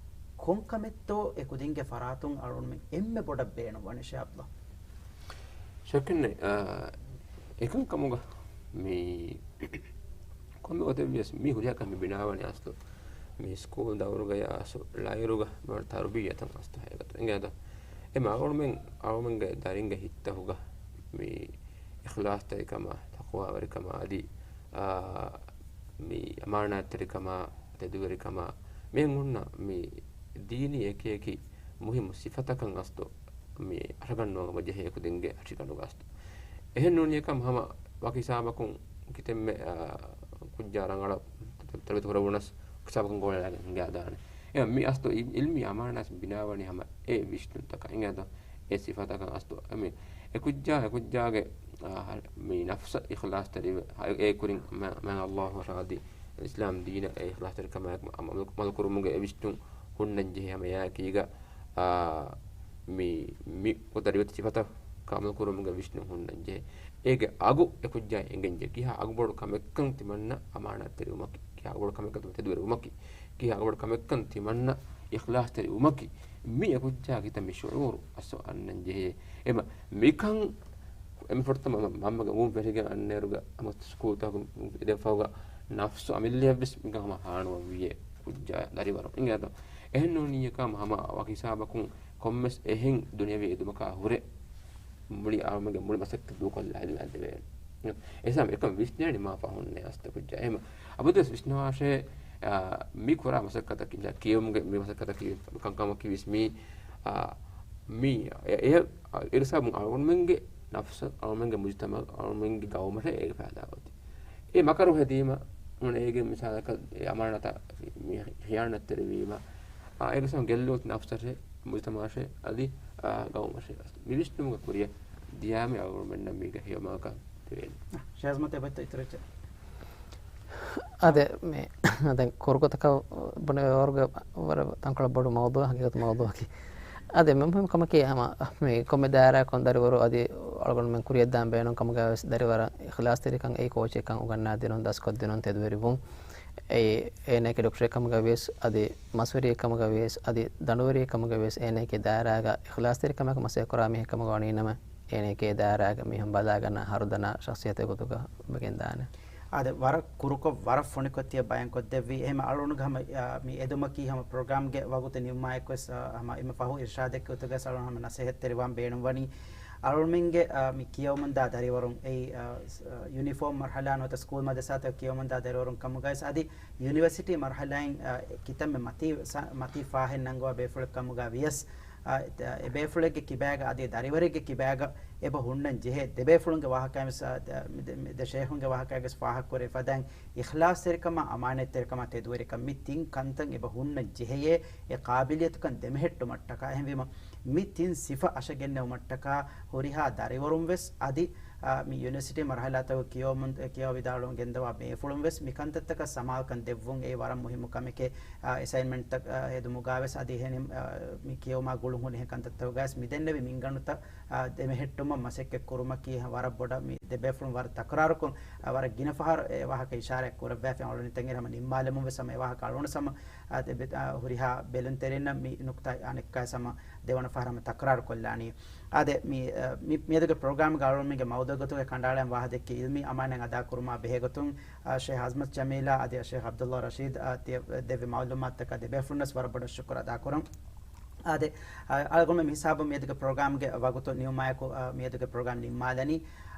ކޮންކަމެއްތޯ އެ ކުދިންގެ ފަރާތުން އަޅުމެން އެންމެ ބޮޑަށް ބޭނުންވަނީ ޝޭޚް އަބްދުﷲ؟ ޝައްކެއްނެތް، އާ، އެކަން ކަމުގަ މި ކޮންމެ ގޮތެއްވިޔަސް މި ހުރިހާ ކަމެއް ބިނާވަނީ އަސްލު މި ސްކޫލް ދައުރުގަޔާ އަސްލު ލައިރުގަ މި ތަރުބިއްޔަތަށް އަސްލު ހަގީގަތު އިނގޭތަ؟ އެމަ އަޅުމެން، އަޅުމެންގެ ދަރިންގެ ހިތްތަކުގަ މި އިޚްލާޞްތެރިކަމާ، ތަޤްވާވެރިކަމާ އަދި، އާ، މި އަމާނާތްތެރިކަމާ، ތެދުވެރިކަމާ، މި ހުންނަ މި ދީނީ އެކި އެކި މުހިއްމު ސިފަތަކަށް އަސްލު މި އަށަގަންނަވަން އެބަ ޖެހޭ ކުދިންގެ ހަށިގަނޑުގަ އަސްލު. އެހެން ނޫނިއްޔަކަށް ހަމަ ވަކި ހިސާބަކުން ކިތަންމެ، އާ، ކުއްޖާ ރަނގަޅަށް ތަރުބިޔަތު ކުރެވުނަސް ހިސާބަކުން ގޯޅައިގެން ހިނގާދާނެ. އެ މި އަސްލު އި-، އިލްމީ އަމާނާތް ބިނާވަނީ ހަމަ އެ ވިސްނުންތަކަށް އިނގޭތަ؟ އެ ސިފަތަކަށް އަސްލު އެ މި އެ ކުއްޖާ، އެ ކުއްޖާގެ، އާ، މި ނަފްސަށް އިޚްލާޞްތެރިވެ، އެ ކުރިން މާ، މާ ﷲ އަށާ އަދި އިސްލާމް ދީނަށް އެ އިޚްލާޞްތެރިކަމާއެކު އަމަލު، އަމަލު ކުރުމުގެ އެ ވިސްނުން ހުންނަން ޖެހޭ ހަމަ އެއާއެކީގަ، އާ، މި، މި ގޮތަށް ދަރިވަތި ސިފަތަކަށް އަމަލު ކުރުމުގެ ވިސްނުން ހުންނަން ޖެހޭ. އޭގެ އަގު އެ ކުއްޖާ އެނގެން ޖެހޭ. ކިހާ އަގުބޮޑު ކަމެއްކަން ތިމަންނަ އަމާނާތްތެރިވުމަކީ، ކިހާ އަގުބޮޑު ކަމެއްކަން ތިމަން ތެދުވެރިވުމަކީ، ކިހާ އަގުބޮޑު ކަމެއްކަން ތިމަންނަ އިޚްލާޞްތެރިވުމަކީ، މި އެ ކުއްޖާ ކިތަންމެ ޝުޢޫރު އަސްލު އަންނަން ޖެހޭ. އެމަ މިކަން އެންމެ ފުރަތަމަ މަ-، މަންމަގެ އުމުރުން ފެށިގެން އަންނައިރުގަ ހަމަ ސްކޫލްތަކުން އެދެންފަހުގަ ނަފްސު އަމިއްލަޔަށްވެސް މިކަން ހަމަ ހާނުވަންވީ އެ ކުއްޖާ ދަރިވަރު. އިނގޭތޯ؟ އެހެން ނޫނިއްޔަކާ ހަމަ ވަކި ހިސާބަކުން ކޮންމެސް އެހެން ދުނިޔަވީ އެދުމަކާ ހުރެ މުޅި އަޅުމެންގެ މުޅި މަސައްކަތް ދޫކޮށްލާ އެދުމަށް ދެވޭނެ. އެހެން އެކަން ވިސްނޭނީ މާ ފަހުންނޭ އަސްތަ ކުއްޖާ. އެހެން އަބަދުވެސް ވިސްނަވާށޭ، އާ، މި ކުރާ މަސައްކަތަކީ، ކިޔެވުމުގެ މި މަސައްކަތަކީ ކަންކަމަކީ ވެސް މީ، އާ، މީ އެ، އެ، އެ ހިސާބުން އަޅުގަނޑުމެންގެ ނަފްސަށް، އަޅުމެންގެ މުޖުތަމަޢަށް، އަޅުމެންގެ ގައުމަށް އޭގެ ފައިދާ އޮތީ. އެ މަކަރު ހެދީމަ، އޭގެ މިސާލަކަށް އެ އަމާނަތަށް މި ޚިޔާނަތްތެރިވީމަ، އާ، އޭގެ ސަބަބުން ގެއްލުން އޮތީ ނަފްސަށޭ، މުޖުތަމަޢަށޭ، އަދި ގައުމު މަށެއް މި ވިސްނުމުގެ ކުރިއަށް ދިޔާމެ އަޅުގަނޑުމެންނަށް މީގަ ހެޔޮމަގަކަށް ދެވޭނެ. ޝޭހް އަޒްމަތް އެބައްތަ އިތުރެއްޗެއް؟ އާދެ، މި ދެން ކުރުކޮތަކަށް ބުނެވޭ ވަރުގެ ވަރަށް ތަންކޮޅެއް ބޮޑު މައުޟޫއަކަށް، ހަގީގަތު މައުޟޫއަކީ. އާދެ، މެ މުހިންމު ކަމަކީ ހަމަ މި ކޮންމެ ދާއިރާއަކުން ދަރިވަރު އަދި އަޅުގަނޑުމެން ކުރިއަށްދާން ބޭނުން ކަމުގައި ވެސް ދަރިވަރަށް އިޚްލާޞްތެރިކަން އެއީ ކޯޗެއްކަން އުގަންނާދިނުން، ދަސްކޮށްދިނުން، ތެދުވެރިވުން. އެއީ އޭނައަކީ ޑޮކްޓަރެއް ކަމުގައި ވިޔަސް އަދި މަސްވެރިއެއް ކަމުގައި ވިޔަސް އަދި ދަނޑުވެރިއެއް ކަމުގައި ވިޔަސް އޭނައަކީ ދާއިރާގަ އިޚްލާޞްތެރިކަމާއެކު މަސައްކަތް ކުރާ މީހެއް ކަމުގަ ވަނީނަމަ، އޭނައަކީ އެ ދާއިރާގަ މީހުން ބަލާގަންނަ ހަރުދަނާ ޝަޚްޞިއްޔަތެއް ގޮތުގަ ވެގެންދާނެ. އާދެ، ވަރަށް ކުރުކޮށް، ވަރަށް ފޮނިކޮށް ތިޔަ ބަޔާންކޮށްދެއްވީ. އެހެން އަޅުގަނޑުގެ ހަމަ، އާ، މި އެދުމަކީ ހަމަ ޕްރޮގްރާމްގެ ވަގުތު ނިމުމާއެކުވެސް، އާ، ހަމަ އެންމެ ފަހު އިރްޝާދެއްގެ ގޮތުގައި އަޅުގަނޑު ހަމަ ނަސޭހަތްތެރިވާން ބޭނުންވަނީ. އަޅުގަނޑުމެންގެ، އާ، މި ކިޔަވަމުންދާ ދަރިވަރުން އެއީ، އާ، ސް-، އާ، ޔުނީފޯމް މަރްޙަލާ ނުވަތަ ސްކޫލް މަދްރަސާތަކަށް ކިޔަވަމުންދާ ދަރިވަރުން ކަމުގައި ވެސް އަދި ޔުނިވަރސިޓީ މަރްޙަލާއިން، އާ، ކިތަންމެ މަތީ ސަ-، މަތީ ފާހެއް ނަންގަވާ ބޭފުޅެއް ކަމުގަ ވިޔަސް، އާ، އެ ބޭފުޅެއްގެ ކިބާގަ އަދި ދަރިވަރެއްގެ ކިބާގަ އެބަ ހުންނަން ޖެހޭ. ދެ ބޭފުޅުންގެ ވާހަކައިން ވެސް، އާ، ދެ، މި ދެ، މި ދެ ޝޭޚުންގެ ވާހަކައިގަސް ފާހަގަކުރެ ފަދައިން އިޚްލާޞްތެރިކަމާ، އަމާނަތްތެރިކަމާ، ތެދުވެރިކަން، މި ތިން ކަންތައް އެބަ ހުންނަން ޖެހެޔޭ، އެ ޤާބިލިއްޔަތުކަން ދެމެހެއްޓުމަށްޓަކާ. އެހެންވީމަ، މި ތިން ސިފަ އަށަގެންނެވުމަށްޓަކާ ހުރިހާ ދަރިވަރުން ވެސް އަދި، އާ، މި ޔުނިވަރސިޓީ މަރްޙަލާތަކު ކިޔަވަމުން، ކިޔަވަވިދާޅުވަން ގެންދަވާ ބޭފުޅުން ވެސް މި ކަންތައްތަކަށް ސަމާލުކަން ދެއްވުން އެއީ ވަރަށް މުހިއްމު ކަމެކޭ. އާ، އެސައިންމަންޓްތައް، އާ، ހެދުމުގަ ވެސް އަދި އެހެނި، އާ، މި ކިޔެވުމާ ގުޅުން ހުންނަ އެހެން ކަންތައްތަކުގަ ވެސް މި ދެންނެވި މިންގަނޑުތައް، އާ، ދެމެހެއްޓުމަށް މަސައްކަތް ކުރުމަކީ ވަރަށް ބޮޑަށް މި ދެ ބޭފުޅުން ވަރަށް ތަކުރާރުކޮށް، އާ، ވަރަށް ގިނަ ފަހަރު އެ ވާހަކަ އިޝާރާތް ކުރައްވާފަ. އަޅުގަނޑު ތެން އެރަ ހަމަ ނިންމާލަމުން ވެސް ހަމަ އެ ވާހަކަ އަޅުގަނޑު ހަމަ، އާ، ދެ ބެ-، އާ، ހުރިހާ ބެލުންތެރިންނަށް މި ނުކްތާ އަނެއްކާ ހަމަ ދެވަނަ ފަހަރަށް ހަމަ ތަކުރާރު ކޮށްލާނީ. އާދެ، މި، އަ، މި، މިއަދުގެ ޕްރޮގްރާމްގެ އަޅުގަނޑުމެންގެ މައުޟޫގެ ގޮތުގައި ކަނޑައަޅަން ވާހަކަދެއްކި ޢިލްމީ އަމާނާތް އަދާކުރުމާ ބެހޭގޮތުން، އަ، ޝޭޚް އަޒްމަތް ޖަމީލާ އަދި ޝޭޚް ޢަބްދުﷲ ރަޝީދް، އަ، ތިޔަ ދެއްވި މަޢުލޫމާތުތަކަށް ދެބޭފުޅުންނަސް ވަރަށް ބޮޑަށް ޝުކުރު އަދާކުރަން. އާދެ، އަ، އަޅުގަނޑު މި ހިސާބުން މިއަދުގެ ޕްރޮގްރާމްގެ ވަގުތު ނިމުމާއެކު، އަ، މިއަދުގެ ޕްރޮގްރާމް ނިންމާލަނީ.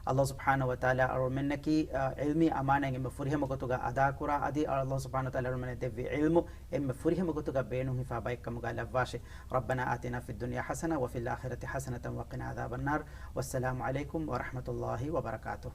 ﷲ ސުބްޙާނަހޫ ވަތަޢާލާ އަޅުގަނޑުމެންނަކީ، އަ، ޢިލްމީ އަމާނާތް އެންމެ ފުރިހަމަ ގޮތުގަ އަދާކުރާ އަދި ﷲ ސުބްޙާނަހޫ ވަތަޢާލާ އަޅުގަނޑުމެންނަށް ދެއްވި ޢިލްމު އެންމެ ފުރިހަމަ ގޮތުގަ ބޭނުން ހިފާ ބައެއްކަމުގަ ލައްވާށި. ربنا آتنا في الدنيا حسنة وفي الآخرة حسنة وقنا عذاب النار. والسلام عليكم ورحمة الله وبركاته.